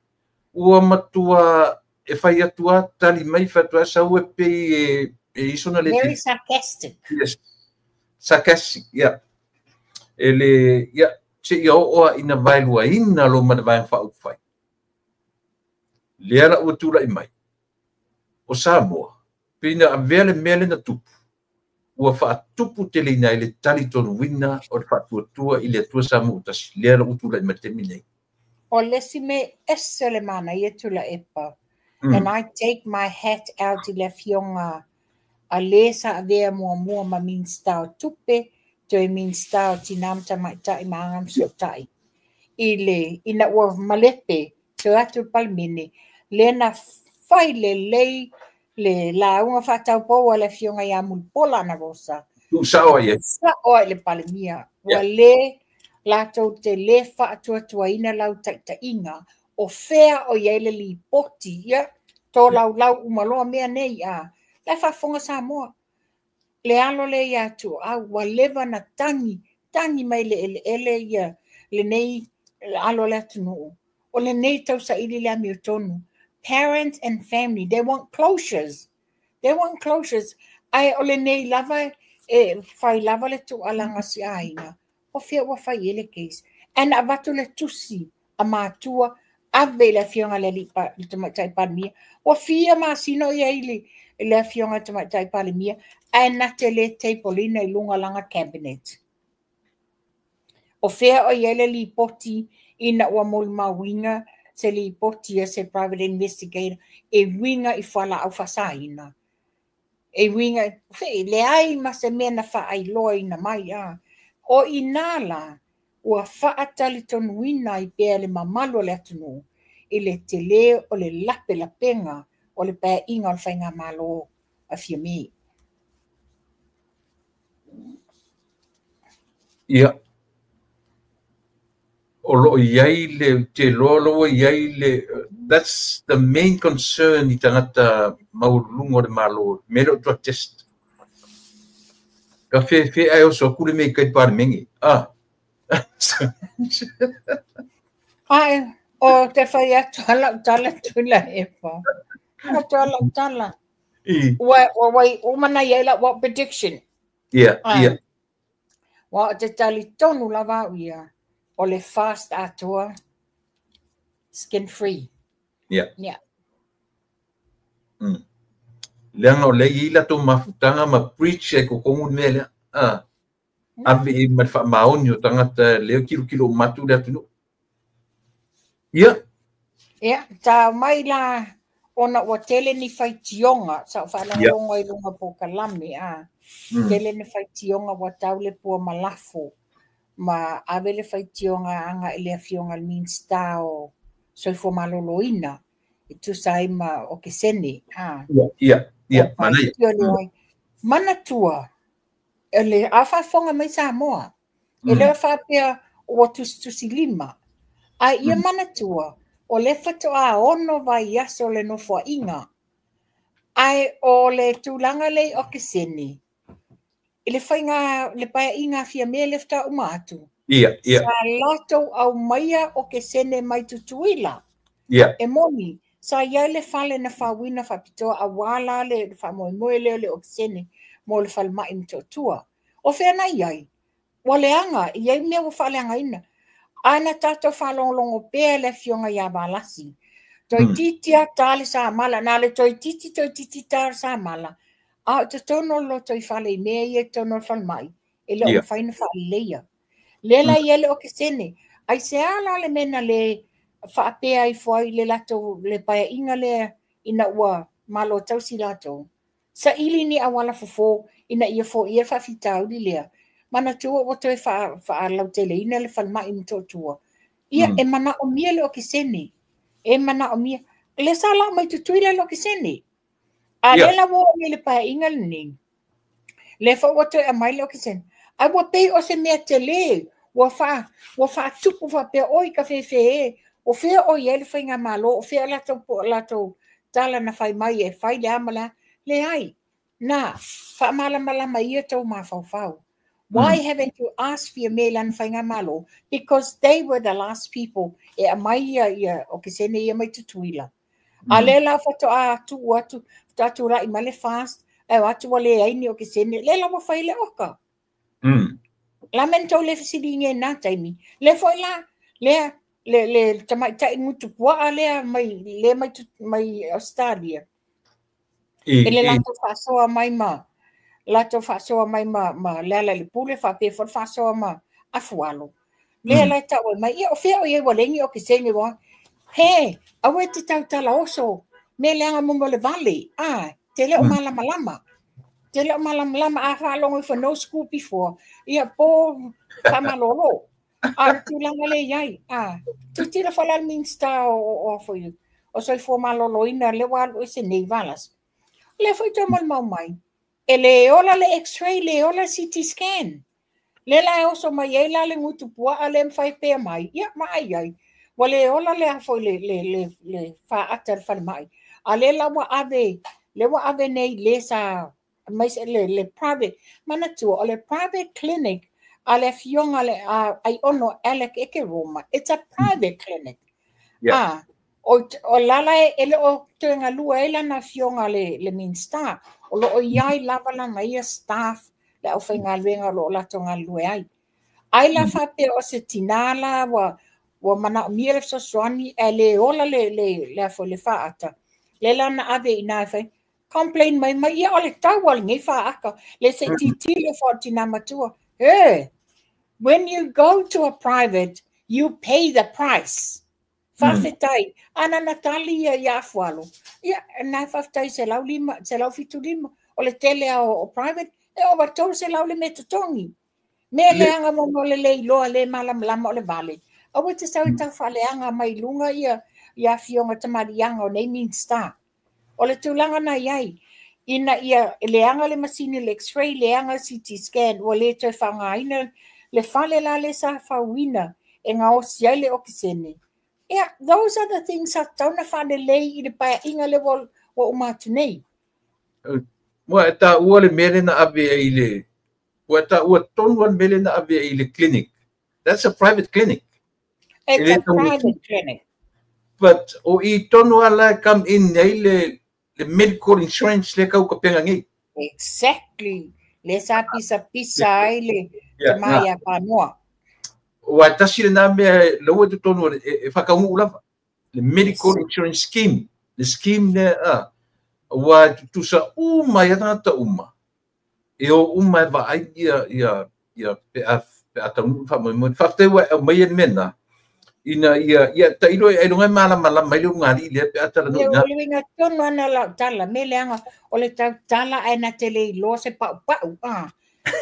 Ua matua e fai atu a tali mai fai atu a sau e pei e iso na le Very sarcastic. Yes. Sarcastic, yeah. E le, yeah, seia oo a ina vaeluaina lo ma le vaega faaupufai. Lea la ua tulai mai. O Samoa, pe ina avea le mea lena tupu, ua faatupu teleina ai le talitonuina o le faatuatua i le Atua Samoa ua tasi. Lea la ua tulai mai le taimi nei. O le isi mea ese le manaia Tuilaepa. And I take my hat out i le afioga a le sa avea muamua ma Minista o Tupe, toe Minista o Tina ma Tamaitai ma Aga ma Fesootai. I le, ina ua malepe, toe atu le Palemene, lea na fai lelei le lauga faataupou a le afioga ia Mulipola Anarosa. Tuusao ai ai. Sao ai le Palemia. Ua le latou te le faatuatuaina lau taitaiga o fea o i ai le lipoti, ia, tō laulau uma loa mea nei a. La e faafofoga Samoa. Le alo le ia Tuuau, ua leva na tagi, tagi mai le eleele ia lenei alo le atunuu. O lenei tausaili le amiotonu. Parents and family, they want closures. They want closures. Ae o lenei lava e fai lava le tuualaga si aiga. O fea ua fai e le case. Ae na avatu le tusi a matua ave i le afioga le alii le tamaitai Palemia. Ua fia masina o i ai le afioga le tamaitai Palemia ae na te le table-ina i luga lana cabinet. O fea o i ai le lipoti ina ua molimauina se lipoti a se private investigator e uiga i fualaau faasaina. E uiga, fe, leai ma se mea na faailoaina mai a. O ina la, ua faatalitonuina ai pea le mamalu o le atunuu i le tele o le lapelapega o le paeaiga o le faigamalo a Fiame. Ia, o loo i ai le te loa lo ua i ai le, that's the main concern i tagata maualuluga o le Malo, mea lea o drug test. Ka fefe ae oso atu le mea i kai Palemene. Ah. Ai, o te whai atu ala u tala Tuilaepa. Atu ala u tala. Ua, ua wai, ua mana i ai lau wa prediction. Ua o te talitonu lava au ia, o le fast atoa, skin free. Yeah. Leaga o lea e i ai latou mafutaga ma preach ai totonu le mea lea. Ah. Ave i ma le faamaoni o tagata lea kilokilo uma atu le atunuu. Ia. Ia, tao mai la ona ua tele ni faitioga sa ou faalogologo ai i luga o polokalame a. Tele na faitioga ua tau le pua malafo ma ave le faitioga aga i le afioga i le Minisita o Soifua Maloloina e tusa ai ma okesene. Ia, ia, manaia. Manatua, le a faafofoga mai Samoa, e le o faapea ua tusitusilima, a ia manatua, o le faatoa 6 vaiaso le nofoaiga. Ae o le tulaga lea i okesene, i le faiga, le paeaiga a Fiame le faatoa uma atu. Ia, ia. Sa latou aumaia okesene mai Tutuila. Ia. E moni, sa i ai le fale na fauina faapitoa aua la le faamoemoe lea o le okesene mo le falemai Motootua. O fea na i ai? Ua leaga, e i ai mea ua faaleagaina. Ae na tatou faalogologo pea le afioga ia Valasi. Toeitiiti lava ta le samala, na le toeitiiti toeitiiti ta le samala, a o totonu o le lotoifale i mea ia i totonu o le falemai, e le o mafai ona faaleleia. Lea la i ai le okesene. Aisea la le mea na le faapea ifo ai le latou le paeaiga lea ina ua malo tausi latou? Saili ni auala fofo ina ia foia le faafitauli lea. Manatua ua toe faalauteleina le falemai Motootua. Ia, e manaomia le okesene. E manaomia. Lea sa lau mai Tutuila le okesene. A lea la ua oo nei i le paeaiga lenei, lea foi ua toe aumai le okesene. Ae ua pei o se mea tele, ua faatupu faapea, oi ka fefe e, o fea o i ai le faigamalo, o fea latou tala na fai mai e fai le a ma le a. Leai, na, faamalamalama ia tou mafaufau. Why haven't you asked Fiame i lana faigamalo? Because they were the last people e aumai ia okesene ia mai Tutuila. A lea la faatoa tuu atu, faatoa tulai mai le FAST, ae o atu ua leai ni okesene, lea la ua fai le oka. La mea na tou le fesiligia i na taimi. Lea foi la, lea, le tamaitai gutu puaa lea mai, lea mai, mai Australia. E le latou faasoa mai ma, latou faasoa mai ma Lealailepule, faapea foi le faasoa ma Afualo. Lea la e tau ai mai, ia o fea o i ai ua leai ni okesene ua, he, aua e te tautala oso, mea leaga mo le vale, te le o malamalama. Te le o malamalama, a faalogo ifo no school before, ia po faamalolo. A o le tulaga lea i ai, tilotilo foi la le Minisita o Soifua Maloloina lea ua alu ese nei Valasi. Lea foi toe molimau mai, e le ola le x-ray, le ola le CT scan. Lea la e oso mai ai la le gutu puaa lea mafai pea mai, ia vaai ai. Ua le ola le a foi le faata le falemai. A lea la ua ave, lea ua ave nei le sa mai le private, manatua o le private clinic a le afioga le Aiono Alec Ekeroma. It's a private clinic. Yeah. O lala e le o toe galue ai lana afioga le Minisita. O lo o iai lava lana ia staff le aufaigaluega o lo o latou galulue ai. Ai la faapea o se tina la ua manaomia le fesoasoani ae le ola le a foi le faata. Le la na ave i na e fai complain mai mai, ia o le tau o lenei faata. Le se tilotilo foi o le tina matua. Hey, when you go to a private, you pay the price. Faafetai. Ana na tali ia ia Afualo. Ia, na faafetai 105, 175. O le tele a o private, e over 300 le mea totogi. Mea leaga mo le le iloa le malamalama o le vale. Aua te sau i tau faaleaga mai luga ia ia afioga tamaliiaga o nei Minisita. O le tulaga na i ai, ina ia leaga le masini le x-ray, leaga le CT scan, ua le toe faaaogaina le fale la le sa fauina e gaosi ai le okesene. Yeah, those are the things sa tatau na faalelei i le paeaiga lea ua uma atu nei. Ua e taua le mea lea na ave ai le, ua e taua tonu le mea lea na ave ai i le clinic. That's a private clinic. It's a private clinic. But o i tonu ala e come in nei le medical insurance le kau ka penga nei. Exactly. Le sa pisa pisa ai le te mai a panoa. Ua e tasi le nā mea laua te tonu e whakaungu lava. Le medical insurance scheme. Le scheme le a. Ua e tutusa uma ia tangata uma. E o uma e vaai ia pe a taunu wha moi moi. Whafte ua e mai e mena. Ina ia, ia tailo e ailoga e malamalama ai le ulugalii lea pe a talanoa Ia, i ina. o le uiga tonu lava lena o lau tala, me leaga o le tautala ae na te le iloa se paupau, a.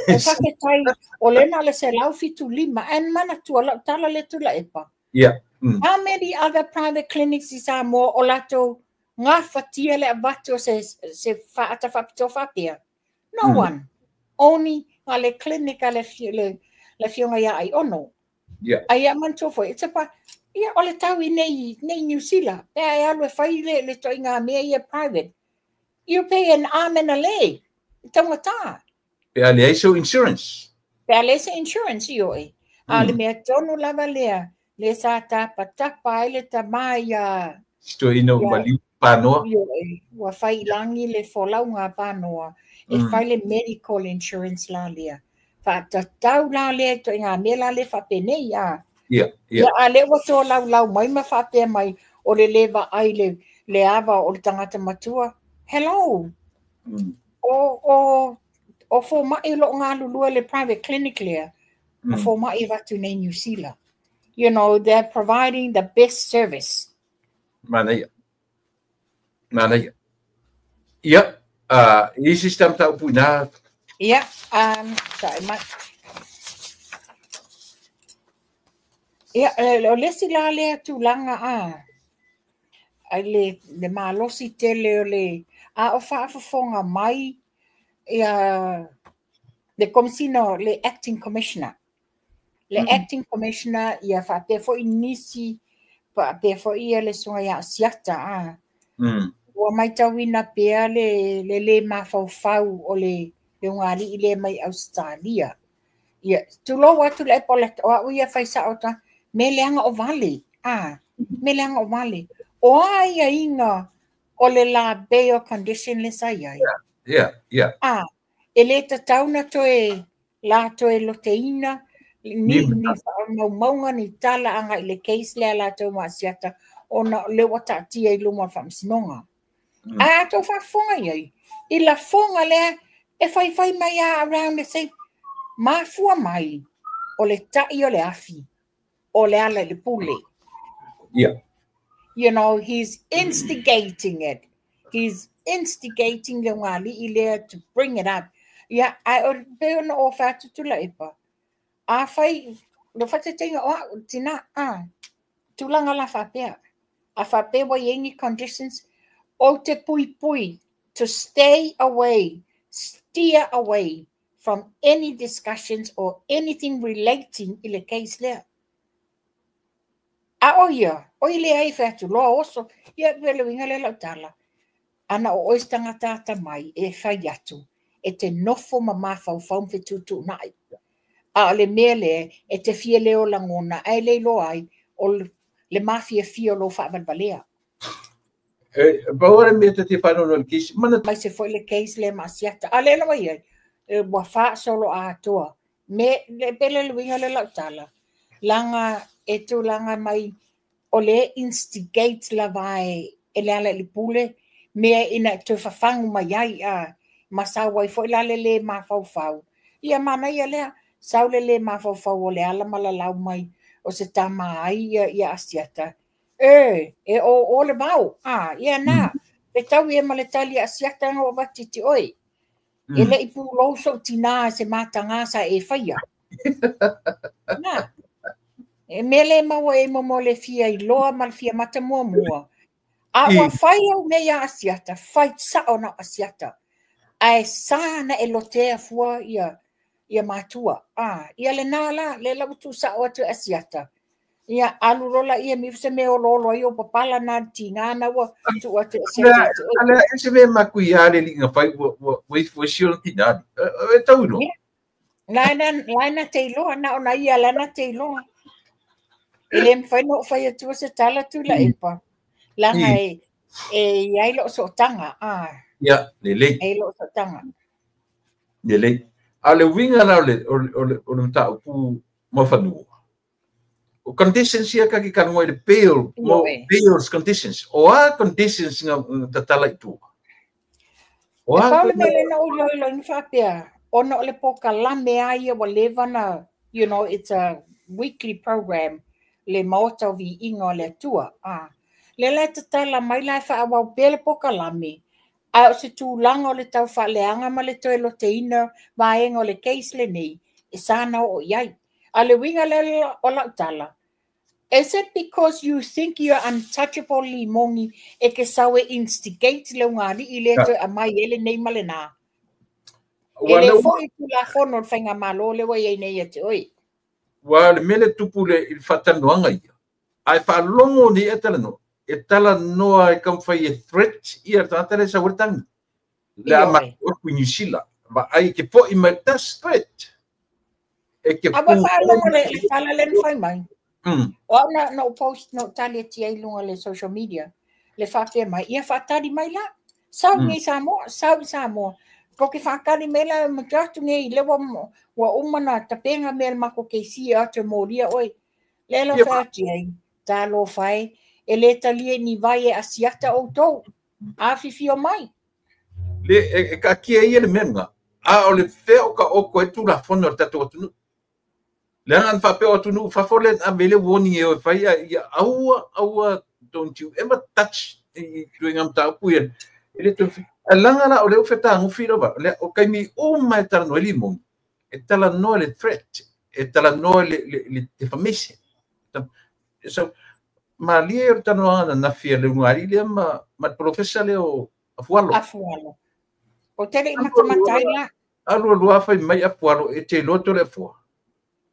E faafetai o lea na o le 175, ae manatua lau tala lea Tuilaepa. Ia. How many other private clinics i Samoa o latou gafatia le avatu o se faata faapitoa faapea? No one. Only na o le clinic a le afioga ia Aiono. Ai ia manatua foi, it's a ia o le tau i nei Niu Sila, pe a e alu e fai le ituaiga mea ia private, you pay an arm and a leg, e taugata. Pe a leai sou insurance. Pe a leai se insurance, ioe. A o le mea tonu lava lea, lea sa tapatapa ai le tama ia. Si toeaina ua maliu panoa. Ioe, ua fai i lagi le folauga a panoa, e fai le medical insurance la lea. Faatatau la lea i ituaiga mea la lea faapenei, a. Ia, ia. Ia, a lea ua tolaulau mai ma faapea mai, o le le vaai le, le ava o le tagata matua. Hello! O fomai o lo o galulue le private clinic lea, o fomai e avatu nei Niu Sila. You know, they're providing the best service. Manaia. Manaia. Ia, i isi sita mataupu ina. Ia, sae mai. Ia, o le isi la lea tulaga a, ai le malosi tele o le, a o faafofoga mai ia le Komesina, le Acting Commissioner. Le Acting Commissioner, ia faapea foi nisi, faapea foi ia le susuga ia Asiata, a. Ua matauina pea le le mafaufau o le ulugalii lea mai Ausetalia. Ia, tulou atu le Apple, o au ia fai sao ta, me leaga o vale, a, me leaga o vale. O a aiaiga o le la bail condition le sa i ai? Yeah, yeah. A, e le tatau na toe la toe loteina ni faamaumauga ni tala agai i le case lea a latou ma Asiata ona o lea ua taatia i luma o le faamasinoga. Ae a outou faafofoga i ai, i lafoga lea e faifai mai lava around the same, mafua mai o le tai o le afi o le ala i le pule. You know, he's instigating it. He's instigating le ulugalii lea to bring it up. Ia, ae o pei ona ou fai atu Tuilaepa, a fai, le faataitaiga o au, tina, a, tulaga la faapea. A faapea ua i ai ni conditions, ou te puipui to stay away, steer away from any discussions or anything relating i le case lea. A o ia, o i leai e fai atu loa oso, ia pei o le uiga lea o lau tala, ana o oe se tagata atamai e fai atu, e te nofo ma mafaufau ma fetuutuunai. A o le mea lea, e te fia leo lagona, ae le iloa ai o le mafiafia o lou faavalevalea. E pau le mea ta te faanoanoa i le case, mana. Aemaise foi le case lea ma Asiata. A lea lava i ai, ua faasolo atoa. Me, le pele le uiga lea o lau tala, leaga e tulaga mai o le instigate lava e Lealailepule mea ina e toe fafagu mai ai a ma sau ai foi la le le mafaufau. Ia manaia lea, sau le le mafaufau o Leala ma lalau mai o se tama ai ia Asiata. E, e o o le vao, a, ia na, le tau ia ma le tali a Asiata na ua avatu ia te oe. E le i pulou sou tinā i se matagā sa e faia. Na, e mea le maua e momo le fia iloa ma le fia mata muamua. A ua fai au mea ia Asiata, fai sao na o Asiata. Ae sa na e lotea fua ia matua. A, ia lena la, lea la ua tuusao atu e Asiata. Ia, alu loa laia ma ifo se mea e oloolo ai ou papala na le tiga na ua tuu atu e Asiata ia te oe. A lea e se mea makuia le alii na fai ua ifo ai si ona tinā. E tau iloa. Ia. La e na te iloa, na ona ia la na te iloa. E le mafai ona ou fai atua se tala Tuilaepa. Leaga e i ai lou sootaga. A. Ia, lelei. E i ai lou sootaga. Lelei. A o le uiga la o le mataupu mo fanua, o conditions ia ka ke talanoa i le bail, mo bails conditions. O a conditions nga tatala i tua? O E a pau le mea lea na ou iloiloina faapea, ona o le polokalame lava ia ua leva na, you know, it's a weekly program. Le maota o viiga o le Atua. A lea la e tatala mai la e faaauau pea le polokalame, a o se tulaga o le tau faaleaga ma le toe loteina vaega o le case lenei e sa na oo i ai. A le uiga lea o lau tala, is it because you think you're untouchable, Limogi, e ke sau e instigate le ugali'i lea toe aumai ai lenei ma lenā? E Ua le le fo'i tulafono o le faigamalo lea ua i ai nei ia te oe. Ua le mea le tupu le i le faatalanoaga ia. Ae faalogo nei e talanoa, e talanoa e taumafai e threat ia le tagata lea e sau ai le tagi. Le a Ioe. matou atu i Niu Sila, vaai ke fo'i mai, that's threat. E ke A ua pu faalogo le fala lea na fai mai. O au na ou post na ou tali atu ai i luga o le social media. Le faapea mai, ia faatali mai la. Sau nei Samoa, sau i Samoa. Tou te faatali mai la ma atu nei lea ua uma na tapena mea le matou keisi e atu e molia oe. Lea la fai atu ai, talofa e, e le talia i ni vai e asiata outou. Afifio mai. Le e kaatia ia le mea lena. A o le fea o ka oko e tulafono o le tatou atunuu. Leaga na faapea o atunuu fafo lea na ave ai le warning e o e fai ia aua, aua, don't you ever touch i ituaiga mataupu ia. E le toe alaga la o lea ua fetagofi lava. Le, o taimi uma e talanoa ai Limogi, e talanoa le threat, e talanoa le defamation. So, malie o le talanoaga ananafi a le ulugalii lea ma le polofesa lea o Afualo. Afualo. O te le i matamata ai la. Alu fai mai Afualo e te iloa tole afua.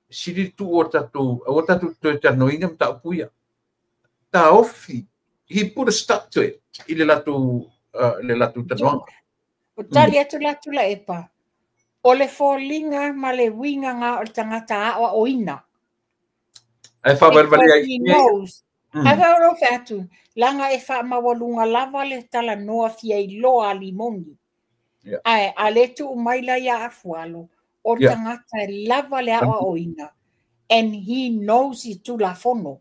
Sili le tuu o tatou, aua tatou toe talanoaina mataupu ia. Taofi. He put a stop to it i le latou talanoaga. O tali atu la Tuilaepa, o le foliga ma le uiga ngā o le tagata aoaoina. Ae faavalevalea Because ai. he knows. Ae faalogo fai atu, laga e faamaualuga lava le talanoa fia iloa a Limogi. Ae a le tuu mai la ia Afualo, o le tagata e lava le aoaoina. And he knows i tulafono.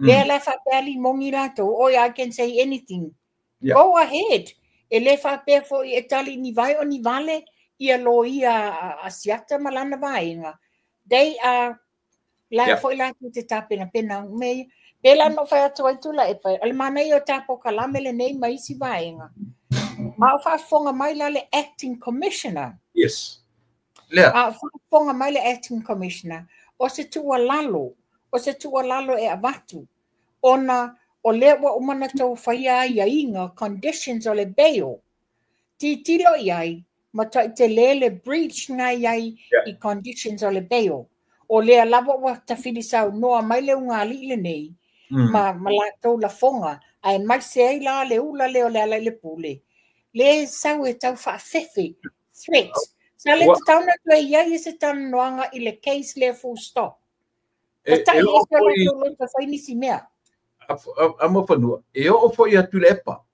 Lea la faapea Limogi latou, oi, I can say anything. Go ahead. E le faapea foi e tali ni vai o ni vale ia loia a Asiata ma lana vaega. They are la foi latou te tapenapena me pe la no fai atu ai Tuilaepa. O le manaia o tā polokalame lenei ma isi vaega. Ma o faafofoga mai la le acting commissioner. Yes. Lea. A o faafofoga mai le acting commissioner, o se tuualalo, o se tuualalo e avatu, ona o lea ua uma na tou faia aiaiga, conditions o le bail. Titilo i ai, matuai tele le breach na i ai i conditions o le bail. O lea lava ua tafili saunoa mai le ugali'i lenei, ma latou lafoga, ae maise ai la le ula lea o le ala i le pule. Le sau e tau faafefe, threat. Sa le tatau na toe i ai e se talanoaga i le case lea, full stop. E Tatai oo ese o foi latou loto e fai nisi mea. A Muafanua, e oo foi atu le epa.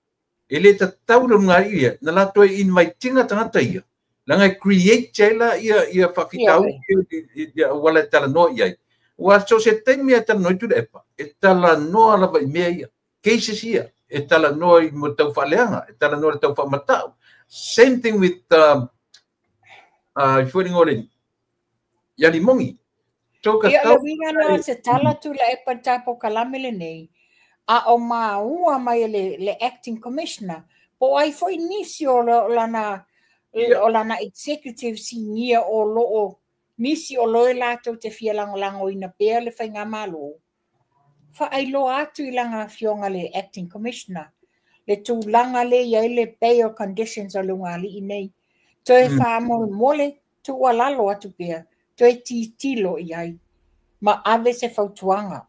E le tatau le ulugalii ia, na latou e invite tagata ia. Leaga e create ai la ia faafitauli ia auala e talanoa i ai. Ua so se taimi e talanoa i Tuilaepa, e talanoa lava i mea ia. Cases ia, e talanoa i mo tau faaleaga, e talanoa i le tau faamatau. Same thing with i foi le ia Limogi. So ka Ia, tau le uiga na se tala Tuilaepa i le tā polokalame lenei, a o maua mai e le acting commissioner, po o ai foi nisi o lana o lana executive sinia o loo nisi o loe latou te fia lagolagoina pea le faigamalo. Faailoa atu i lana afioga le acting commissioner, le tulaga le i ai le bail conditions o le ugali'i nei. Toe faamolemole tuualalo atu pea, toe titilo i ai, ma ave se fautuaga.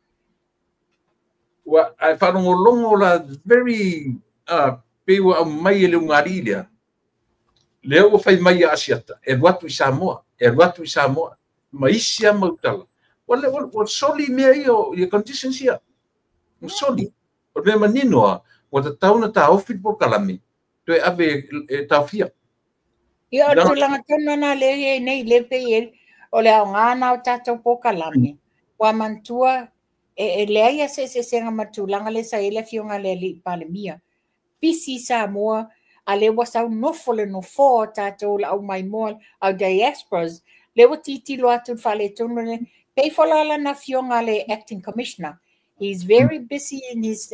Ua ae faalogologo la very pei ua aumai e le ugali'i lea. Lea ua fai mai ia Asiata, e alu atu i Samoa, e alu atu i Samoa, ma isi lava mau tala. Ua soli mea ia, ia conditions ia. Ua soli. O le mea manino lava, ua tatau na taofi le polokalame, toe ave e taofia. Ia, o le tulaga tonu lena lea e i ai nei, le pei e o le aoga na o tatou polokalame. Ua manatua e leai a se eseesega ma le tulaga lea sa i ai le afioga i le alii Palemia. Pisi Samoa, a lea ua sau nofo le nofoa o tatou le aumaimoa au diasporas, lea ua titilo atu le faaletonu le pei foi la lana afioga le acting commissioner. He's very busy in his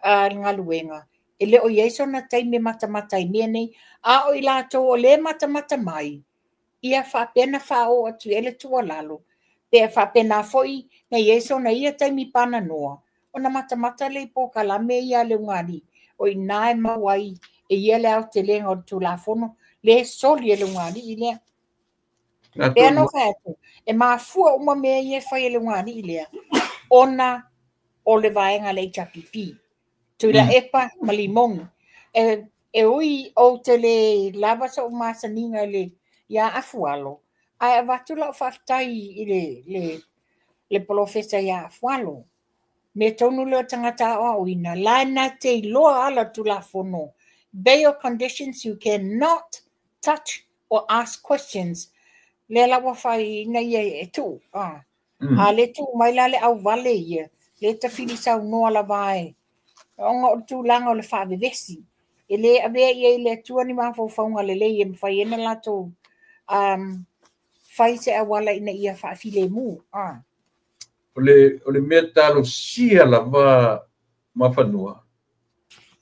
galuega. E le o i ai sona taimi e matamata i mea nei, a o i latou o lea e matamata mai, ia faapea na faaoo atu i ai le tuualalo, pe faapena foi na i ai sona ia taimi pananoa, ona matamata lea i polokalame ia a le ugālii, o i ina e maua ai e ia le aotelega o le Tulafono, lea e soli e le ugālii lea. Pea na fai atu, e mafua uma mea ia e fai e le ugālii lea, ona o le vaega a le HRPP. Tuilaepa ma Limogi. E ui ou te le lava so'u masaniga i le iā Afualo, ae avatu lau faafetai i le polofesa iā Afualo. Mea tonu lea o tagata aoaoina, la e na te iloa ala o le Tulafono. Bail conditions, you cannot touch or ask questions. Lea la ua fai ina ia e tuu. A le tuu mai la le auvale ia, le tafili saunoa lava e. Ona o le tulaga o le faavevesi. E le avea i ai le Atua ni mafaufauga lelei e mafai ai ona latou fai se auala ina ia faafilemu. O le mea talosia lava mafanua,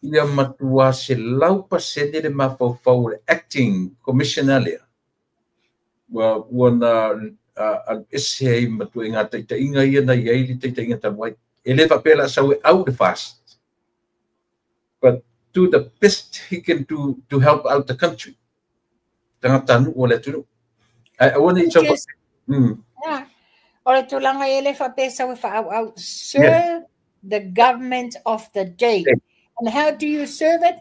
ia matua 100% le mafaufau o le acting commissioner lea. Ua na alu ese ai ma tuaiga taitaiga ia na i ai le taitaiga talu ai. E le faapea la sau e au le FAST, but do the best he can do to help out the country. Tagata nuu o le atunuu. Ae aua ne i sau. O le tulaga e le faapea sau e faaauau. Serve the government of the day. And how do you serve it?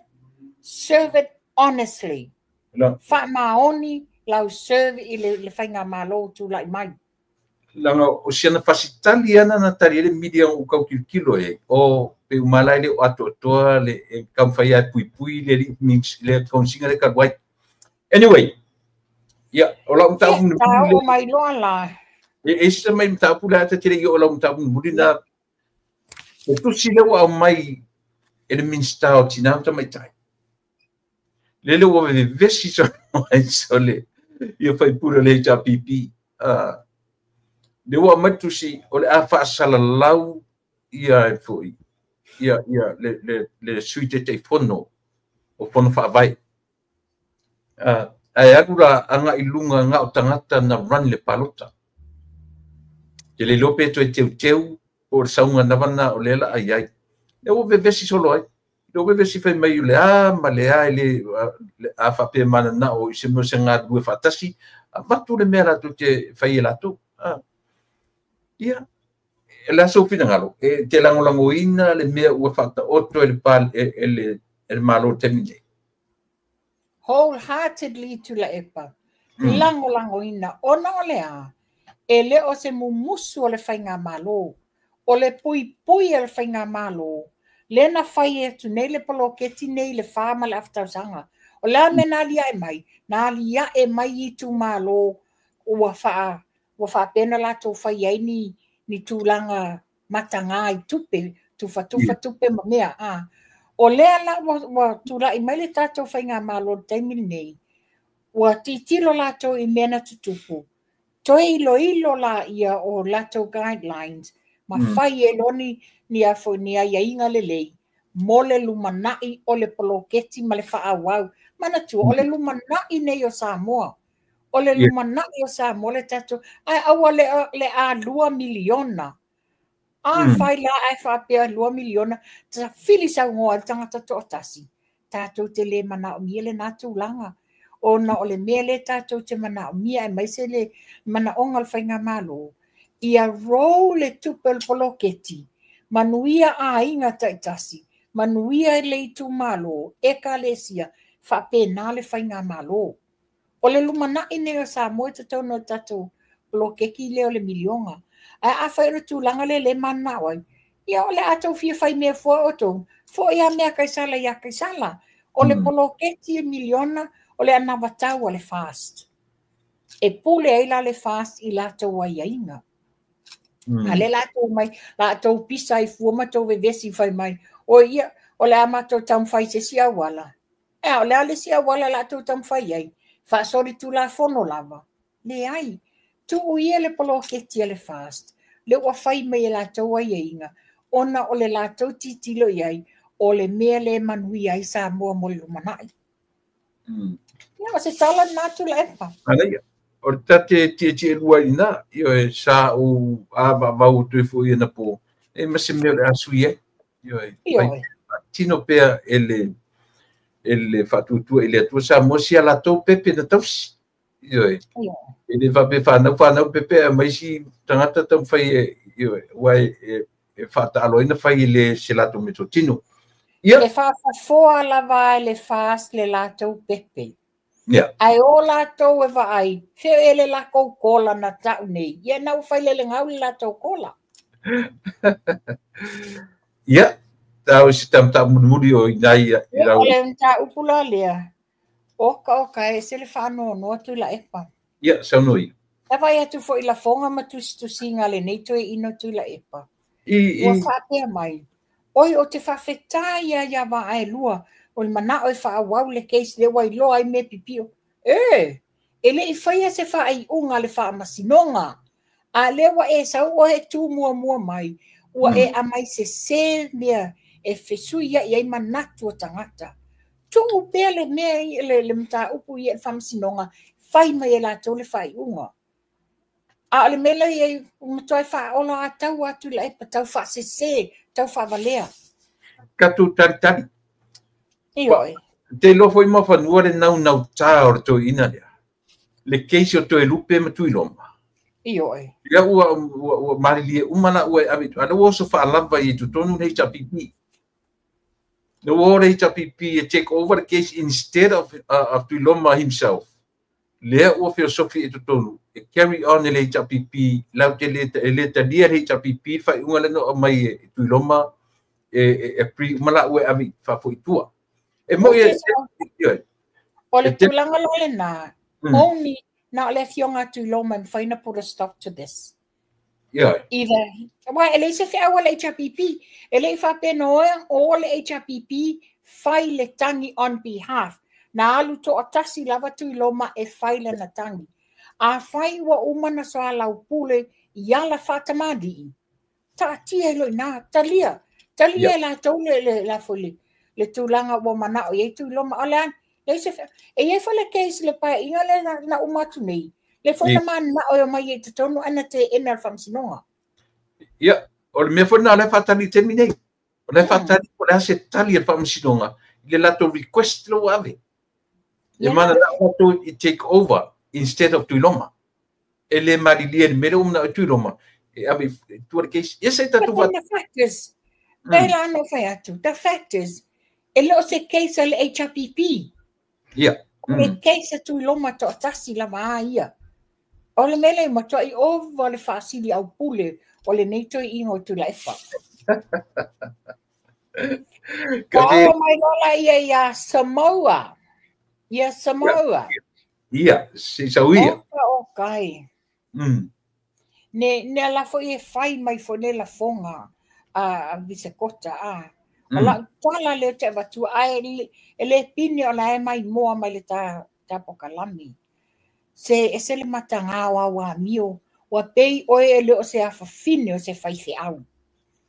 Serve it honestly. No. Faamaoni lau serve i le faiga malo tulai mai. Laga o siana fasitali ana na tali ai le media o kau kilokilo e o pe umala le o atoatoa le e taumafai ai puipui le alii le kaunisiga le talu ai. Anyway, ia o lau mataupu Ta oo mai loa la. E se mai mataupu le ata tele i o lau mataupu mulimuli na o tusi lea ua aumai e le Minisita o Tina ma Tamaitai. Lele ua vevesi solo ai sole ia faipule o le HRPP. Le ua aumai tusi o le a faasalalau ia e foi ia le Sui Taitaifono o Fono Faavae. Ae alu la agai i luga na o tagata na run le palota. Te le iloa pe toe teuteu po o le sauga lava o lea la ai ai. Lea ua vevesi solo ai. Lea ua vevesi fai mai o le a ma le a e le a faapea mananao i se mea o se galulue faatasi, avatu le mea latou te fai e latou. Ia, e le a sou finagalo, e te lagolagoina le mea ua faataoto e le, e le Malo i le taimi nei. Wholeheartedly, Tuilaepa. Lagolagoina. Ona o le a, e le o se mumusu o le faiga malo. O le puipui a le faiga malo. Lea na fai atu nei le poloketi nei le 4 ma le afa tausaga. O le a mea na aliae mai? Na aliae mai itumalo ua faapea ona latou fai ai ni tulaga mataga i tupe, tufatufa tupe ma mea. O lea la ua tulai mai le tatou faiga malo i le taimi lenei, ua tilotilo latou i mea na tutupu. Toe iloilo la ia o latou guidelines ma fai e loa ni a foi ni aiaiga lelei mo le lumanai o le poloketi ma le faaauau. Manatua, o le lumanai nei o Samoa. O le lumanai o Samoa le tatou, ae aua le a 2 miliona. A fai la ae faapea 2 miliona, tafili saunoa ai le tagata toatasi. Tatou te le manaomia lena tulaga. Ona o le mea lea tatou te manaomia aemaise le manaoga o le faigamalo, ia roll le tupe o le poloketi, manuia aiga taitasi, manuia le itumalo, ekalesia, faapena le faigamalo. O le lumanai nei o Samoa e tatau ona tatou poloketi lea o le miliona. Ae afai o le tulaga lea le mananao ai, ia o le a tou fia fai mea fua outou, foi a mea Kaisala ia Kaisala. O le poloketi miliona, o le anavatau a le FAST. E pule ai la le FAST i latou aiaiga. A lea latou mai, latou pisa ai fua ma tou vevesi fai mai, o ia, o le a matou taumafai se isi auala. E o le a le isi auala latou taumafai ai? Faasoli tulafono lava. Leai, tuu ia le poloketi a le FAST. Lea ua fai mai e latou aiaiga, ona o le latou tilotilo i ai, o le mea lea e manuia ai Samoa mo le lumanai. Ia, o se tala lena Tuilaepa. Manaia. O le tate tietie lua i ina, ioe, sa ou avaavau atu ai foi anapo, e ma se mea o le a sui ai. Ioe. Ioe. Tino pea e le faatuatua i le Atua Samoa si a latou pepe na tausi. Ioe. E le faapea fanau fanau pepe ae mai isi tagata taumafai e, ioe, ua e faataaloina fai i le se latou meatotino. Ia. E faafafoa lava e le FAST le latou pepe. Ia. Ae o latou e vaai, fea e le lakou kola na tau nei. Ia na ua fai lele gau le latou kola. Ia, tau se tamatau mulimuli o ina ia i Ia, lau. O le mataupu la lea, oka oka e ese le faanoanoa Tuilaepa. Ia, saunoa ia. E vaai atu foi i lafoga ma tusitusiga a lenei toeaina Tuilaepa. I, Ua i, faapea mai, oi o te faafetai ia ia Vaaelua, o le manao e faaauau le case lea ua iloa ai mea pipio. E, e le i faia se faaiuga a le faamasinoga. A lea ua e sau oe e tu muamua mai, ua e aumai sese mea e fesuiai ai manatu o tagata. Tuu pea le mea le mataupu ia i le faamasinoga, fai mai e latou le faaiuga. A o le mea lea i ai, ua matuai faaola atau atu Tuilaepa, tau faasese, tau faavalea. Tatou talitali. Ioe. Te iloa foi mafanua le naunautā o le toeaina lea. Le case o Toelupe ma Tuiloma. Ioe. Ia ua malilie uma la ua e ave, a lea ua oso faalava i totonu le HRPP. Le ua o le HRPP e take over the case instead of Tuiloma himself. Lea ua feosofi i totonu, e carry on e le HRPP, lau te le, e le talia le HRPP, le faaiuga lea na aumai e Tuiloma, e agree uma la ua e ave faafoi i tua. E moi e, ioe. O le tulaga la lena, only na o le afioga a Tuiloma e mafai ona put a stop to this. Ioe. Either, aua e leai se feau a le HRPP, e le i faapea na o le HRPP fai le tagi on behalf. Na alu toatasi lava Tuiloma e fai lana tagi. A fai ua uma na soalaupule i ala faatamalii, taatia i lo ina, talia. Talia e latou le, la foi le tulaga ua manao i ai Tuiloma. O le a, leai se feau. E i ai foi le case le paeaiga le na uma atu nei. Le foi na mananao e omai ai i totonu ae na teena le faamasinoga. Ia, o le mea foi lena o lea e faatali i le taimi nei. O lea e faatali po o le a se tali a le faamasinoga i le latou request lea ua ave. E mananao latou i take over instead of Tuiloma. E le malilie i le mea lea ua manao i Tuiloma e ave i tua le case. Ia se i tatou But then the fact is, pei la ona fai atu, the fact is, e le o se case a le HRPP. Ia. O le case a Tuiloma toatasi lava a ia. O le mea lea matuai ova le faasili aupule o lenei toeaina o Tuilaepa. Ka Oo mai loa la ia ia Samoa. Ia Samoa. Ia, se sau ia. Oka oka e. Ne ala foi e fai mai foi le lafoga a Visekota a. O lau tala lea te avatua ae e le pine o la e mai moa mai le ta tapokalami. Se ese le mataga o au amio, ua pei oe e le o se afafine o se faifeau.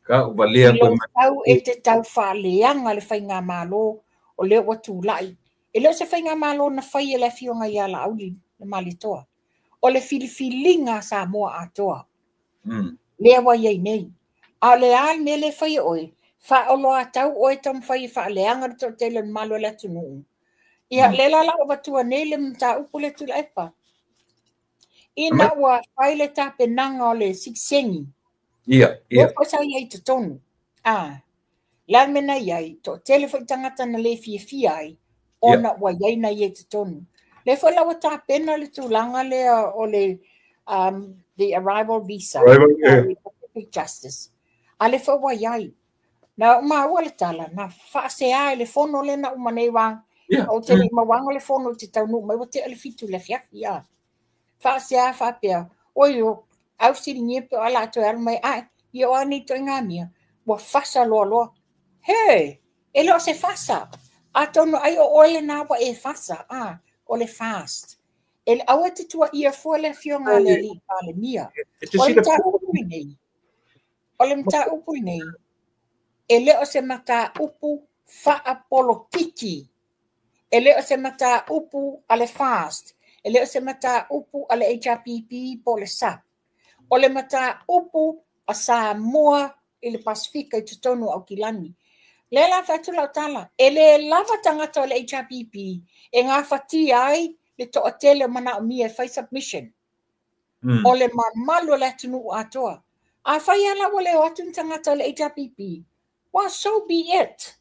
Ka u valea I koe lou mai. tau e te tau faaleaga le faigamalo o lea ua tulai. E le o se faigamalo na fai e le afioga ia Laauli le Malietoa. O le filifiliga a Samoa atoa. Lea ua iai nei. A o le a le mea lea e fai e oe, faaoloatau oe taumafai e faaleaga le toatele o le mamalu o le atunuu. Ia, lea la la ua avatua nei le mataupu lea Tuilaepa. Ina ua fai le tapenaga o le sitiseni. Ia, ia. Lea foi sa i ai i totonu. A, le a le mea na i ai, toatele foi tagata na le fiafia ai, ona ua i ai na ia i totonu. Lea foi la ua tapena le tulaga lea o le the arrival visa. Arrival, yeah. Pacific Justice. A lea foi ua i ai. Na maua le tala, na faasea i le fono lea na uma nei wā. O te le mauaga le fono i te taunuu mai, ua tea le 7 le afiafi, a. Faasea faapea, oi o, au siligia pe o ala atu e alu mai, ai, ia o a nei ituaiga mea, ua fasa loa loa. He, e le o se fasa. Atonu ai o oe lena ua e fasa, a, o le fast. E le aua te tuaia fua le afioga a le alii Palemia. E te O le silafia mataupu lenei. O le mataupu lenei, e le o se mataupu faapolokiki, e le o se mataupu a le FAST, e le o se mataupu a le HRPP po o le SAP. O le mataupu a Samoa i le Pasefika i totonu o Aukilani. Lea la fai atu lau tala, e le lava tagata o le HRPP e gafatia ai le toatele o manaomia e fai submission. O le mamalu o le atunuu atoa. A fai ala ua le o atu ni tagata o le HRPP, well, so be it.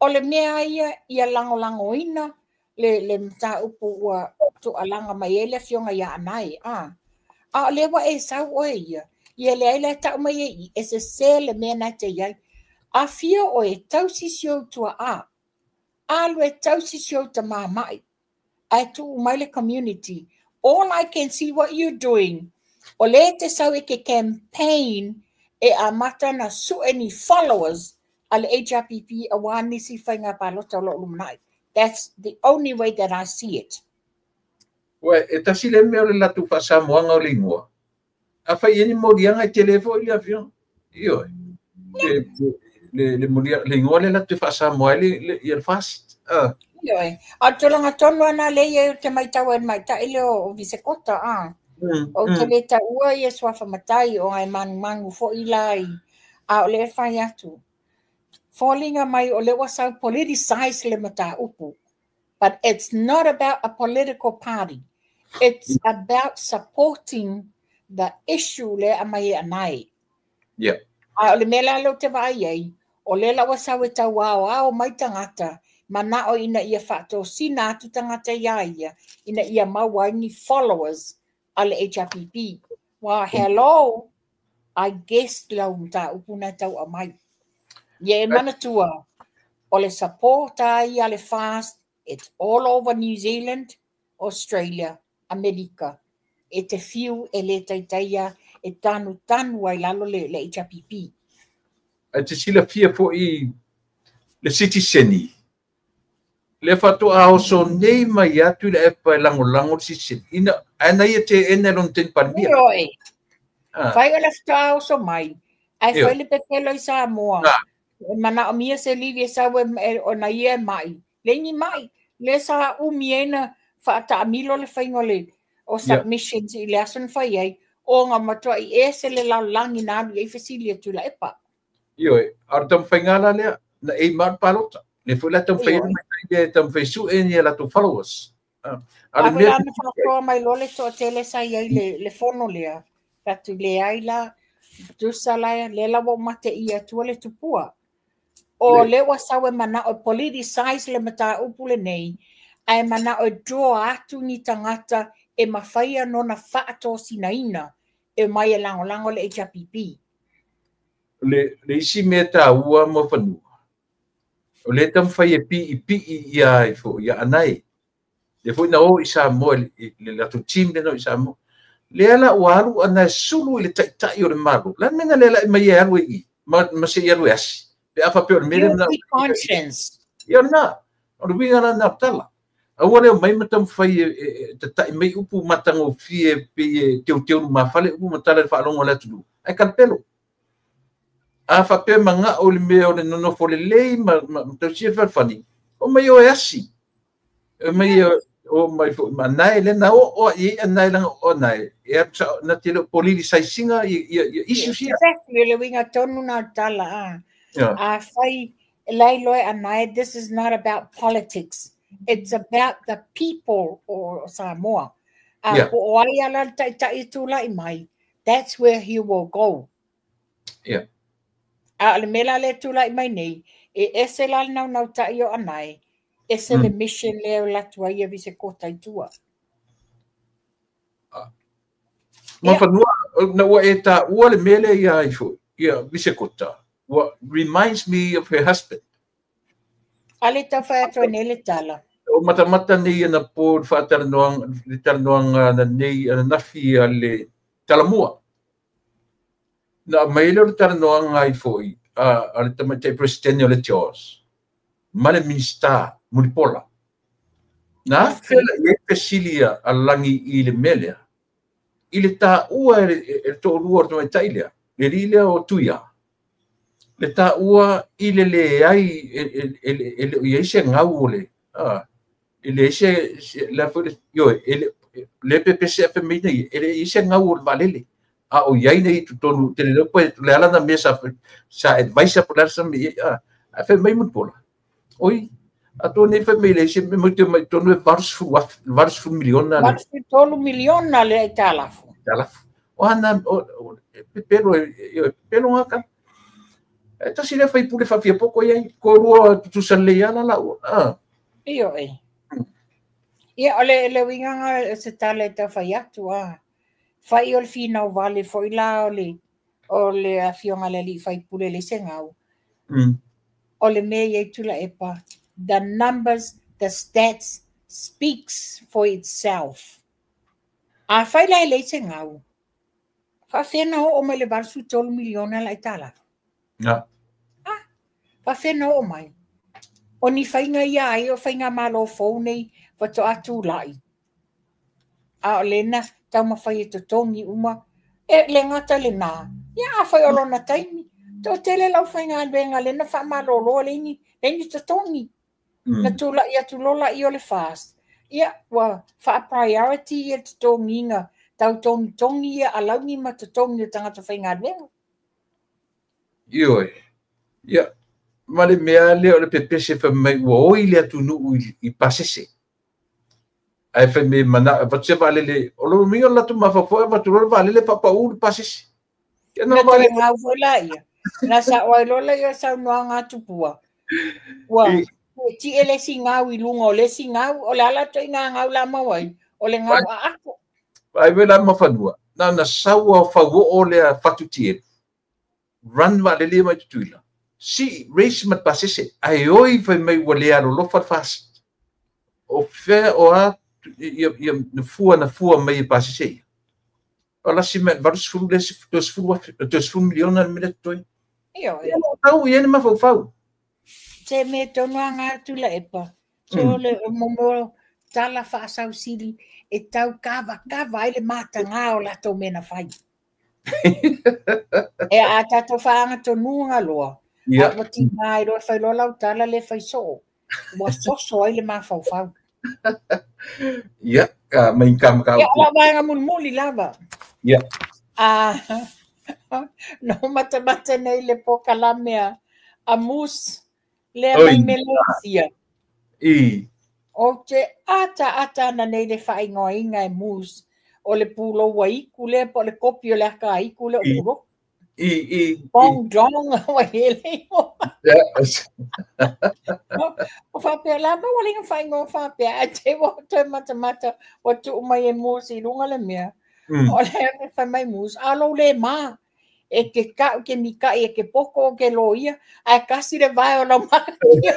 O le mea ia ia lagolagoina le mataupu ua tualaga mai ai le afioga ia Anae. A o lea ua e sau oe ia, ia leai la e tau mai ai e sese le mea na te iai. A fia oe tausi si ou tuaa, alu e tausi si ou tamamai, ae tuu mai le community. All I can see what you're doing, o le te sau e ke campaign e amata na sue ni followers a le HRPP a wā nisi whainga palota o lo lumanai. That's the only way that I see it. Ué, e tasi le mea o le latou faasamoaga o le igoa. A fai ai ni moliaga e tele foi le afioga. Ioe. Le igoa le latou faasamoa ai le ia le FAST. Ioe. A o le tulaga tonu ana lea ia te maitau ai maita'i le o Visekota, a. O te le taua ia suafa matai o ai manumanu foi la i a o le fai atu. Foliga mai o le ua sau politicize le mataupu. But it's not about a political party. It's about supporting the issue le a mai e anai. A o le mea la leo te vaai ai, o le la ua sau e tau ao ao mai tagata, manao ina ia faatosina atu tagata ia ia, ina ia maua ai ni followers a le HRPP. Well, hello, I guess lau mataupu na tau amai. Ia e manatua, o le support ai a le FAST, it's all over New Zealand, Australia, America. E te fiu e le taitaia e tanu tanu ai lalo le HRPP. Ae te silafia foi le sitiseni. Le faatoa oso nei mai atu i le epa e lagolago le sitiseni. Ina, ae na ia te ene lona taimi palemia. Ioe. Fai o le faatoa oso mai, ae fai le pepelo i Samoa. E manaomia se livi e sau e o na ia e mai. Le ni mai, le sa umi ai na faataamilo le faiga o le o submissions i le aso na fai ai, o ngā matua i ese le lalolagi na alu i ai fesili atu la epa. Ioe, a o le taumafaiga la lea, na e ma o le palota. Le foi la taumafai ai mai e taumafai sue ni a latou followers. A le mea na faasoa mai loa le toatele sa i ai le fono lea, fatu le ai la, tusa la, le la ua mate i atua le tupua. O le ua sau e manao e politicize le mataupu lenei, ae manao e draw atu ni tagata e mafai nona faatosinaina e mai e lagolago le HRPP. Le isi mea taua mo fanua, o le taumafai e piipii ia ai foi ia Anae. Le foi na o i Samoa le latou team le na o i Samoa. Lea la ua alu ana e sulu i le taitai o le Malo. La mea na le lai mai e alu e i, ma se i alu e asi. Pe a faapea o le mea lea na. Guilty conscience. Ia na, o le uiga la na tala. Aua lea mai ma taumafai e tatai mai upu matagofie pei e teuteu lumafale upu ma tala i le faalogo a le atunuu. Ae kalapelo. A faapea magao le mea o le nonofo lelei ma tausia le fealofani, o mai o e asi. E mai o mai foi ma Anae le na o o i Anae langa o Anae. E atu sa na te le politicize ia issues ia. Exactly, le uiga tonu na tala a. A fai lai loe Anae, this is not about politics. It's about the people o Samoa. A po o ai ala le taitai tūlai mai, that's where he will go. A o le mea la le tūlai mai nei, e ese la le naunautai o Anae, ese le mission lea o latu ai e Visekota i tua. Ma fanua, na ua e tā ua le mea lea ia ai foi, ia Visekota, ua reminds me of her husband. A le tauwhai atu ai nei le tala. O matamata nei ana po le whaatalanoanga, le talanoanga na nei ana nafi a le talamua. Na mai le o le talanoanga ai foi a le tamaitai presidente o le Jaws, ma le minista Mulipola. Na afela i ai fesili a langi i le mea lea, i le tāua e le toʻalua o le tamaitai lea, le alii lea o Tuia, le taua i le leai e le o i ai se gau o le e leai se le a foi le ioe e le pepese afe mai nei e leai se gau o le vaalele a o i ai nei i totonu te le pe le ala na mea sa advice po le sa mea a fai mai Mulipola oi a to nei fai mai le se me te mai tonu e 80 miliona le 83 miliona le aitalafu o ana pepelo pepelo ngaka e tasi le fai pule faafia poko iai ko rua tutusa lelei ala lau Ioe. Ia o le uigaga o se tala e taufai atu a. Fai o le finau vale foi la o le afioga le alii faipule le se gau. O le mea i ai Tuilaepa, the numbers, the stats speaks for itself. A fai la e leai se gau, faafefea na oo mai le 83 miliona le aitalafu. Faafefea na oo mai. O ni faiga ia ai o faiga malo fou nei faatoa tulai. A o lena taumafai e totogi uma. E le gata lena. Ia a fai o lona taimi. Toatele lau faigaluega lena faamalōlō leai ni totogi. Na tulai atu lola i o le FAST. Ia ua faa-priority ia totogiga tau togitogi ia alauni ma totogi o tagata faigaluega. Ioe. Ia ma le mea lea o le pepese fai mai ua oi le atunuu i pasese. Ae fai mai mana avatu se vaalele o lona uiga o le latou mafaufau e avatu loa le vaalele faapaū le pasese. Ia Na toe gau foi laia. Na sa'o ai loa laia o saunoaga a Tupua. Ua tietie le isi gau i luga o le isi gau, o le a la ituaiga gau la maua ai, o le gau aato. Vaai foi la Mafanua, na ona sau lava fauoo lea Fatu-Tielu, run vaalele ia mai Tutuila, sii race ma le pasese, ae oi fai mai ua le alolofa le FAST. O fea o a ia fua na fua mai e pasese ia. O lasi mea 80 le 30 30 miliona le mea lea totoe. Ioe. Ia o tau i ai le mafaufau. Se mea tonu lava gā Tuilaepa. So le mo tala faasausili e tau kavakava ai le matagā o latou mea na fai. E a tatou faaagatonuga loa, a ua tigā ai loa e fai loa lau tala le fai soo, ua soso ai le mafaufau. Ia, ka mai ka Ia, o lau vaega mulimuli lava. Ia. A na ou matamata nei i le polokalame a Moose lea mai Melesia. Ou te ataata ana nei le faaigoaina e Moose o le pulou aiku lea po o le kopi o le aka aiku lea o Pulotu. Bong Dong ua i ai le igoa. O faapea la ua leai na faaigoa faapea ae te i ua toe matamata ua tuu mai e Moose i luga le mea. O le fai mai Moose, a lou le ma e te ka'u ke mika'i e ke poto o ke loia ae kasi le vae o lau makakia.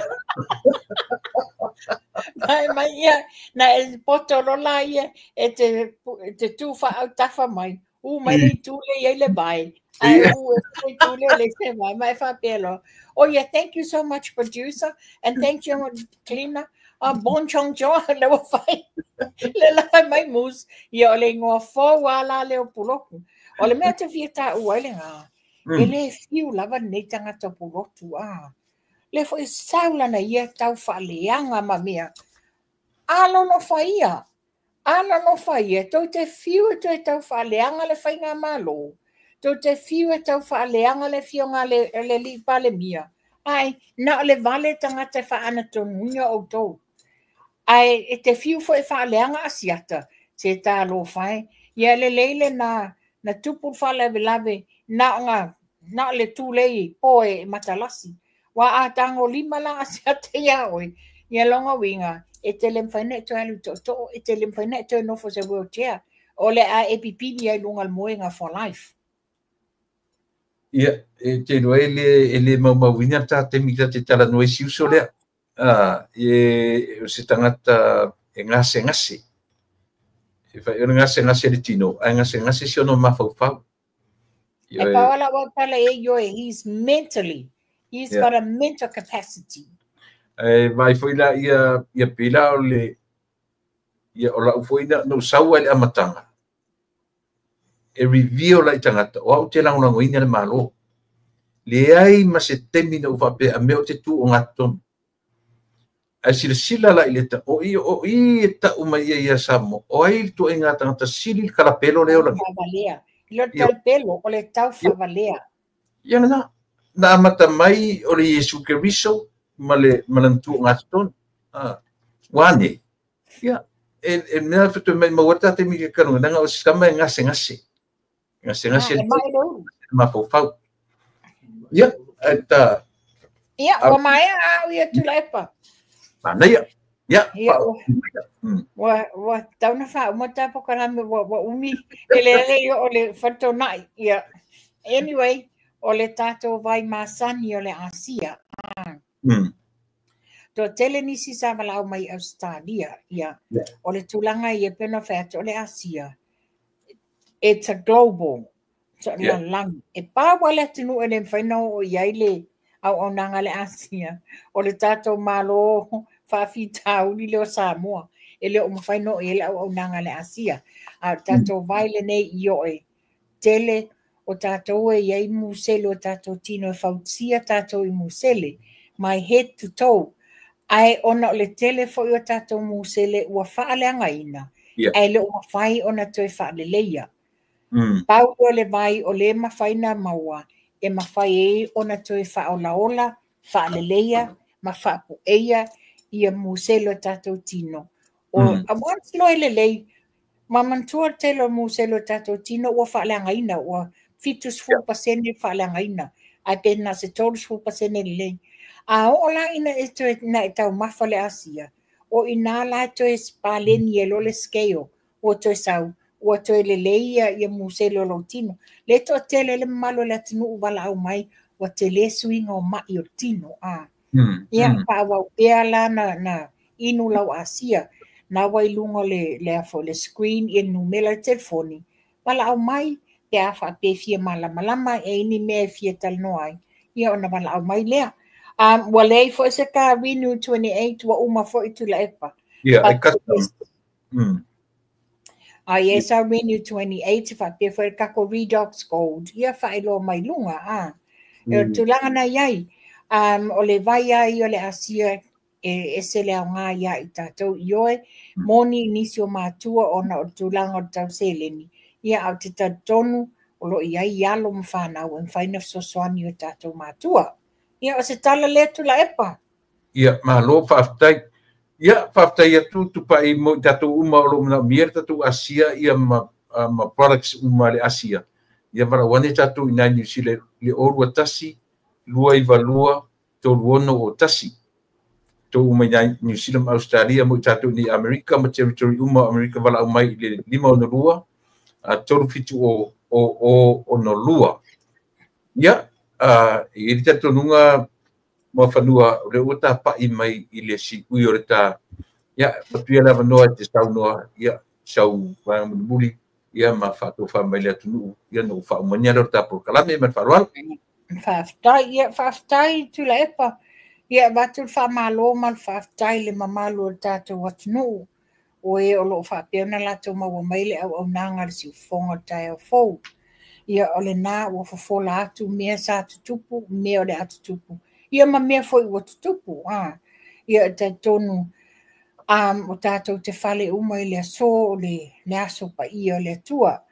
Fai mai ia na e poto loa la ia e te tu faaautafa mai u mai le itu lea e i ai le vae ae u e le itu lea e leai se vae ma e faapea loa, oh yeah, thank you so much, producer, and thank you, cleaner, bon chong chong le ua fai le la fai mai Moose ia o le igoa fou lava la lea o Pulotu. O le mea ou te fia taua ai lena, e le fiu lava lenei tagata o Pulotu a. Lea foi sau lana ia tau faaleaga ma mea. Alolofa ia, alolofa ia, tou te fiu e toe tau faaleaga le faigamalo, tou te fiu e tau faaleaga le afioga a le alii Palemia, ae na o le vale tagata e faaanatonuina outou. Ae e te fiu foi e faaleaga Asiata, se talofa e. Ia lelei lena na tupu le faalavelave na o le tulei po e matalasi. Ua a tagolima la Asiata ia oe, ia lona uiga, e te le mafai ona e toe alu i tootoo, e te le mafai ona e toe nofo i se wheelchair, o le a e pipili ai i luga o le moega for life. Ia, e te iloa e le maumauina le ta taimi ta te talanoa i si uso lea. E o se tagata e gasegase. E fai o le gasegase le tino, ae gasegase si ona mafaufau. E pau lava lau tala e ioe, he's mentally, he's got a mental capacity. Ae vaai foi la ia pei la o le ia o lau foi na ou sau ai i le amataga. e reveal la i tagata o au te lagolagoina le Malo. Leai ma se taimi na ou faapea a mea o te tu o gatotonu. Ae silasila la i le o i o i e tau mai ia ia Samoa. O ai le tuaiga tagata sili le kalapelo lea o lagi. Faavalea. I lo talapelo, o le tau faavalea. Ia lena. Na amata mai o le Iesu Keriso ma le tu o gatotonu. Ua nei. Ia, e mea faatoa mai maua ta taimi ke kalunga, nanga o se tama e gase gase. Gase gase le mafaufau. Ia, e ta... Ia, ua maea au ia Tuilaepa. Manaia. Ia. Ua tauna faauma ta polokalame ua umi e lele ia o le faletonai. Ia. Anyway, o le tatou vai masani o le Asia. Toatele nisi sa valaau mai Australia. Ia. O le tulaga ia pe ona fai atu o le Asia. It's a global lalagi. E pau lava le atunuu e le mafai ona oo i ai le auaunaga le Asia. O le tatou Malo faafitauli lea o Samoa. E le o mafai ona oo i ai le auaunaga le Asia. A o le tatou vai lenei i oe. Tele o tatou e i ai musele o tatou tino e fausia tatou i musele. My head to toe. Ae ona o le tele foi o tatou musele ua faaleagaina. Ae le o mafai ona toe faaleleia. Pau o le vai o le mafai na maua e mafai ai ona toe faaolaola, faaleleia ma faapueia ia musele o tatou tino. O once loa e lelei, ma manatua le tele o musele o tatou tino ua faaleagaina, ua 70% faaleagaina, ae pe na se 30% lelei. A oo la ina e toe na e taumafa le Asia, o ina la toe paleni e lo le scale, ua toe sau, ua toe lelei ia musele o lou tino. Le toatele le mamalu o le atunuu valaau mai, ua tele suiga o mai o tino. Ia, faaauau pea la na inu lau Asia, na ua i luga o le screen ia numera le telefoni, valaau mai pe a faapea fia malamalama e ai ni mea e fia talanoa ai, ia ona valaau mai lea. Ua leai foi se ka Renew 28 ua uma foi Tuilaepa. Ia, ai custom. Yes, our Renew 28 faapea foi le kako Redox Gold. Ia faailoa mai luga. E o le tulaga na iai. O le vai ai o le Asia e ese le aoga ia i tatou i oe. Moni nisi o matua ona o le tulaga o le tau seleni. Ia au te talitonu o lo o iai alo ma fanau e mafai ona fesoasoani o tatou matua. Ia o se tala lea Tuilaepa. Ia, malo faafetai. Ia, faafetai atu tupai mo i tatou uma o lo o manaomia le tatou Asia ia ma products uma le Asia. Ia valaau ane tatou i nai New Zealand le 021 292 3601. Tou uma i nai New Zealand ma Australia mo i tatou i Amerika ma territory uma o Amerika valaau mai i le 562 370 0062. Ia, i le talitonuga Muafanua o le ua tapai mai i le siui o le ta. Ia, patu ia le avanoa e te saunoa, ia, sau vaega mulimuli, ia ma faatofa mai le atunuu, ia na ou faaumania lea o le ta polokalame ma le faaaloalo. Faafetai, ia, faafetai Tuilaepa. Ia, avatu le faamalo ma le faafetai le mamalu o le tatou atunuu. O e o loo faapea ona latou maua mai le auaunaga le siufofoga o le taeao fou. Ia, o lena ua fofola atu mea sa tutupu, mea o le a tutupu. Ia ma mea foi ua tutupu. Ia, e talitonu o tatou te fale uma i le aso o le aso paia o le Atua.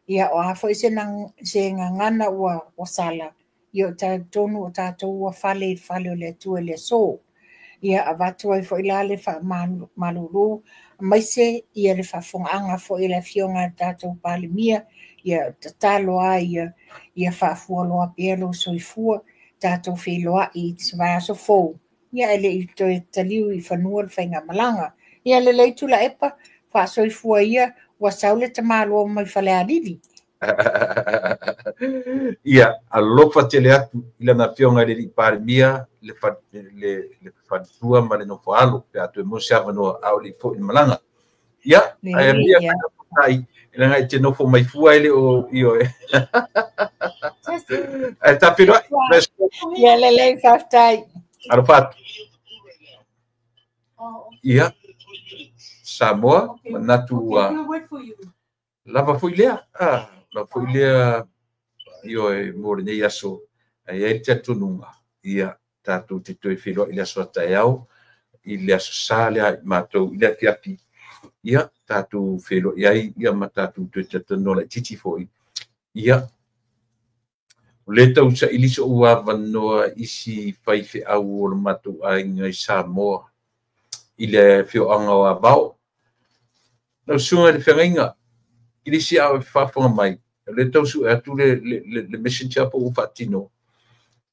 Ia, o a foi se gagana ua sala, ia o talitonu o tatou ua fale i le fale o le Atua i le aso. Ia, avatu ai foi la le faamalulu, aemaise ia le faafofogaaga foi i le afioga a le tatou Palemia, ia tatalo lava ia faafualoa pea lou soifua, tatou feiloai i se vaiaso fou, ia e le i toe taliu i fanua le faigamalaga. Ia lelei Tuilaepa, faasoifua ia, ua sau le tamaloa mai Falealili. Ia, alofa tele atu i lana afioga i le alii Palemia, le faletua ma le nofoalo, pe a toe maua se avanoa a o le i foi i le malaga. Ia, ae amia tai, e leaga i te nofo mai fua e le o i oe. Ae tafeiloai. Ia lelei, faafetai. Alofa atu. Ia, Samoa, manatu ua lava foi lea. lau foi lea ioe mo lenei aso, ae i ai le talitonuga, ia tatou te toe feiloai i le aso a taeao, i le aso Sa lea i matou i le afiafi, ia tatou feiloai ai ia ma tatou toe talatalanoa laitiiti foi. Ia, o lea e tausaili so'u avanoa i isi faifeau o le matou aiga i Samoa i le afioaga o Avao. Lau susuga i le feagaiga, Kilisi a o e faafofoga mai, o lea e tau sue atu le messenger po ua faatino.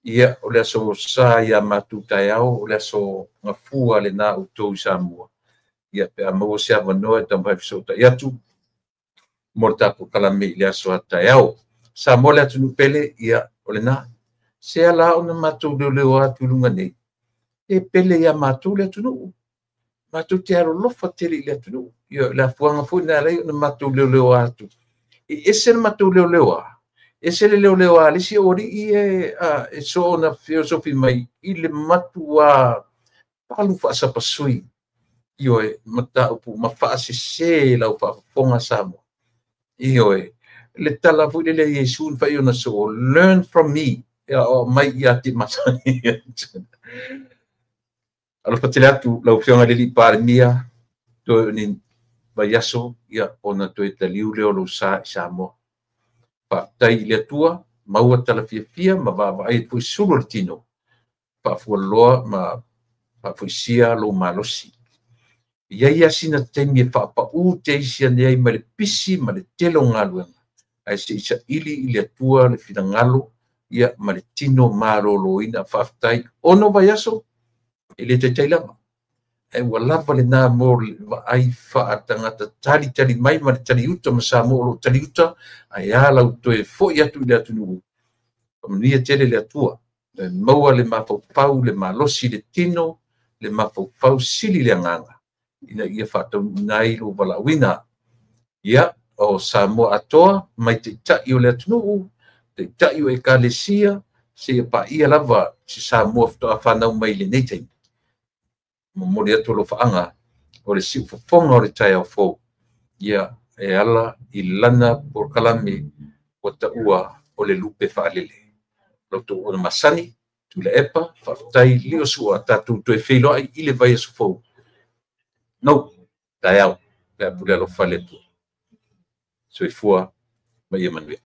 Ia, o le aso Sa ia matou taeao, o le aso Gafua lena outou i Samoa. Ia, pe a maua se avanoa e taumafai e fesootai atu mo le tatou kalame i le aso a taeao. Samoa le atunuu pele, ia, o lena. Se ala ona matou leoleoa atu i luga nei, e pele ia matou le atunuu. Matou te alolofa tele i le atunuu. Ia, o le afuaga foi na ala ai ona matou leoleoa atu. E ese le matou leoleoa, ese le leoleoa a le isi aualii e soona feosofi mai i le matua palu faasapasui. Ioe, mataupu ma faasese lau faafofoga Samoa. Ioe, le tala foi lele a Iesu na fai ona soo, learn from me, e aoao mai ia te masani. Alofa tele atu lau Afioga i le alii Palemia, toe o ni vaiaso, ia ona toe taliu lea o lou sa i Samoa. Faafetai i le Atua, maua tala fiafia ma vaavaai atu foi sulu o le tino, faafualoa ma faafoisia lou malosi. E i ai lava sina taimi e faapau teisi ane ai mai le pisi ma le tele o galuega, ae se i saili i le Atua le finagalo ia ma le tino maloloina. Faafetai, 6 vaiaso, e le taitai lava. Ae ua lava lena mo le vaai faatagata talitali mai ma le taliuta ma Samoa o lo o taliuta, ae a lau toe foi atu i le atunuu. Faamanuia tele le Atua, e maua le mafaufau, le malosi, le tino, le mafaufau sili le agaga, ina ia faataunuuina ai lou valaauina. Ia, o Samoa atoa, mai taitai o le atunuu, taitai o ekalesia, seia paia lava se Samoa faatoa fanau mai i lenei taimi. Momoli atu alofaaga o le siufofoga o le taeao fou, ia e ala i lana polokalame ua taua o le lupe faalele. Lau tou ona masani, Tuilaepa, faafetai lio sua, tatou toe feiloai i le vaiaso fou. No, taeao, pe a pule alofa le Atua. Soifua ma ia manuia.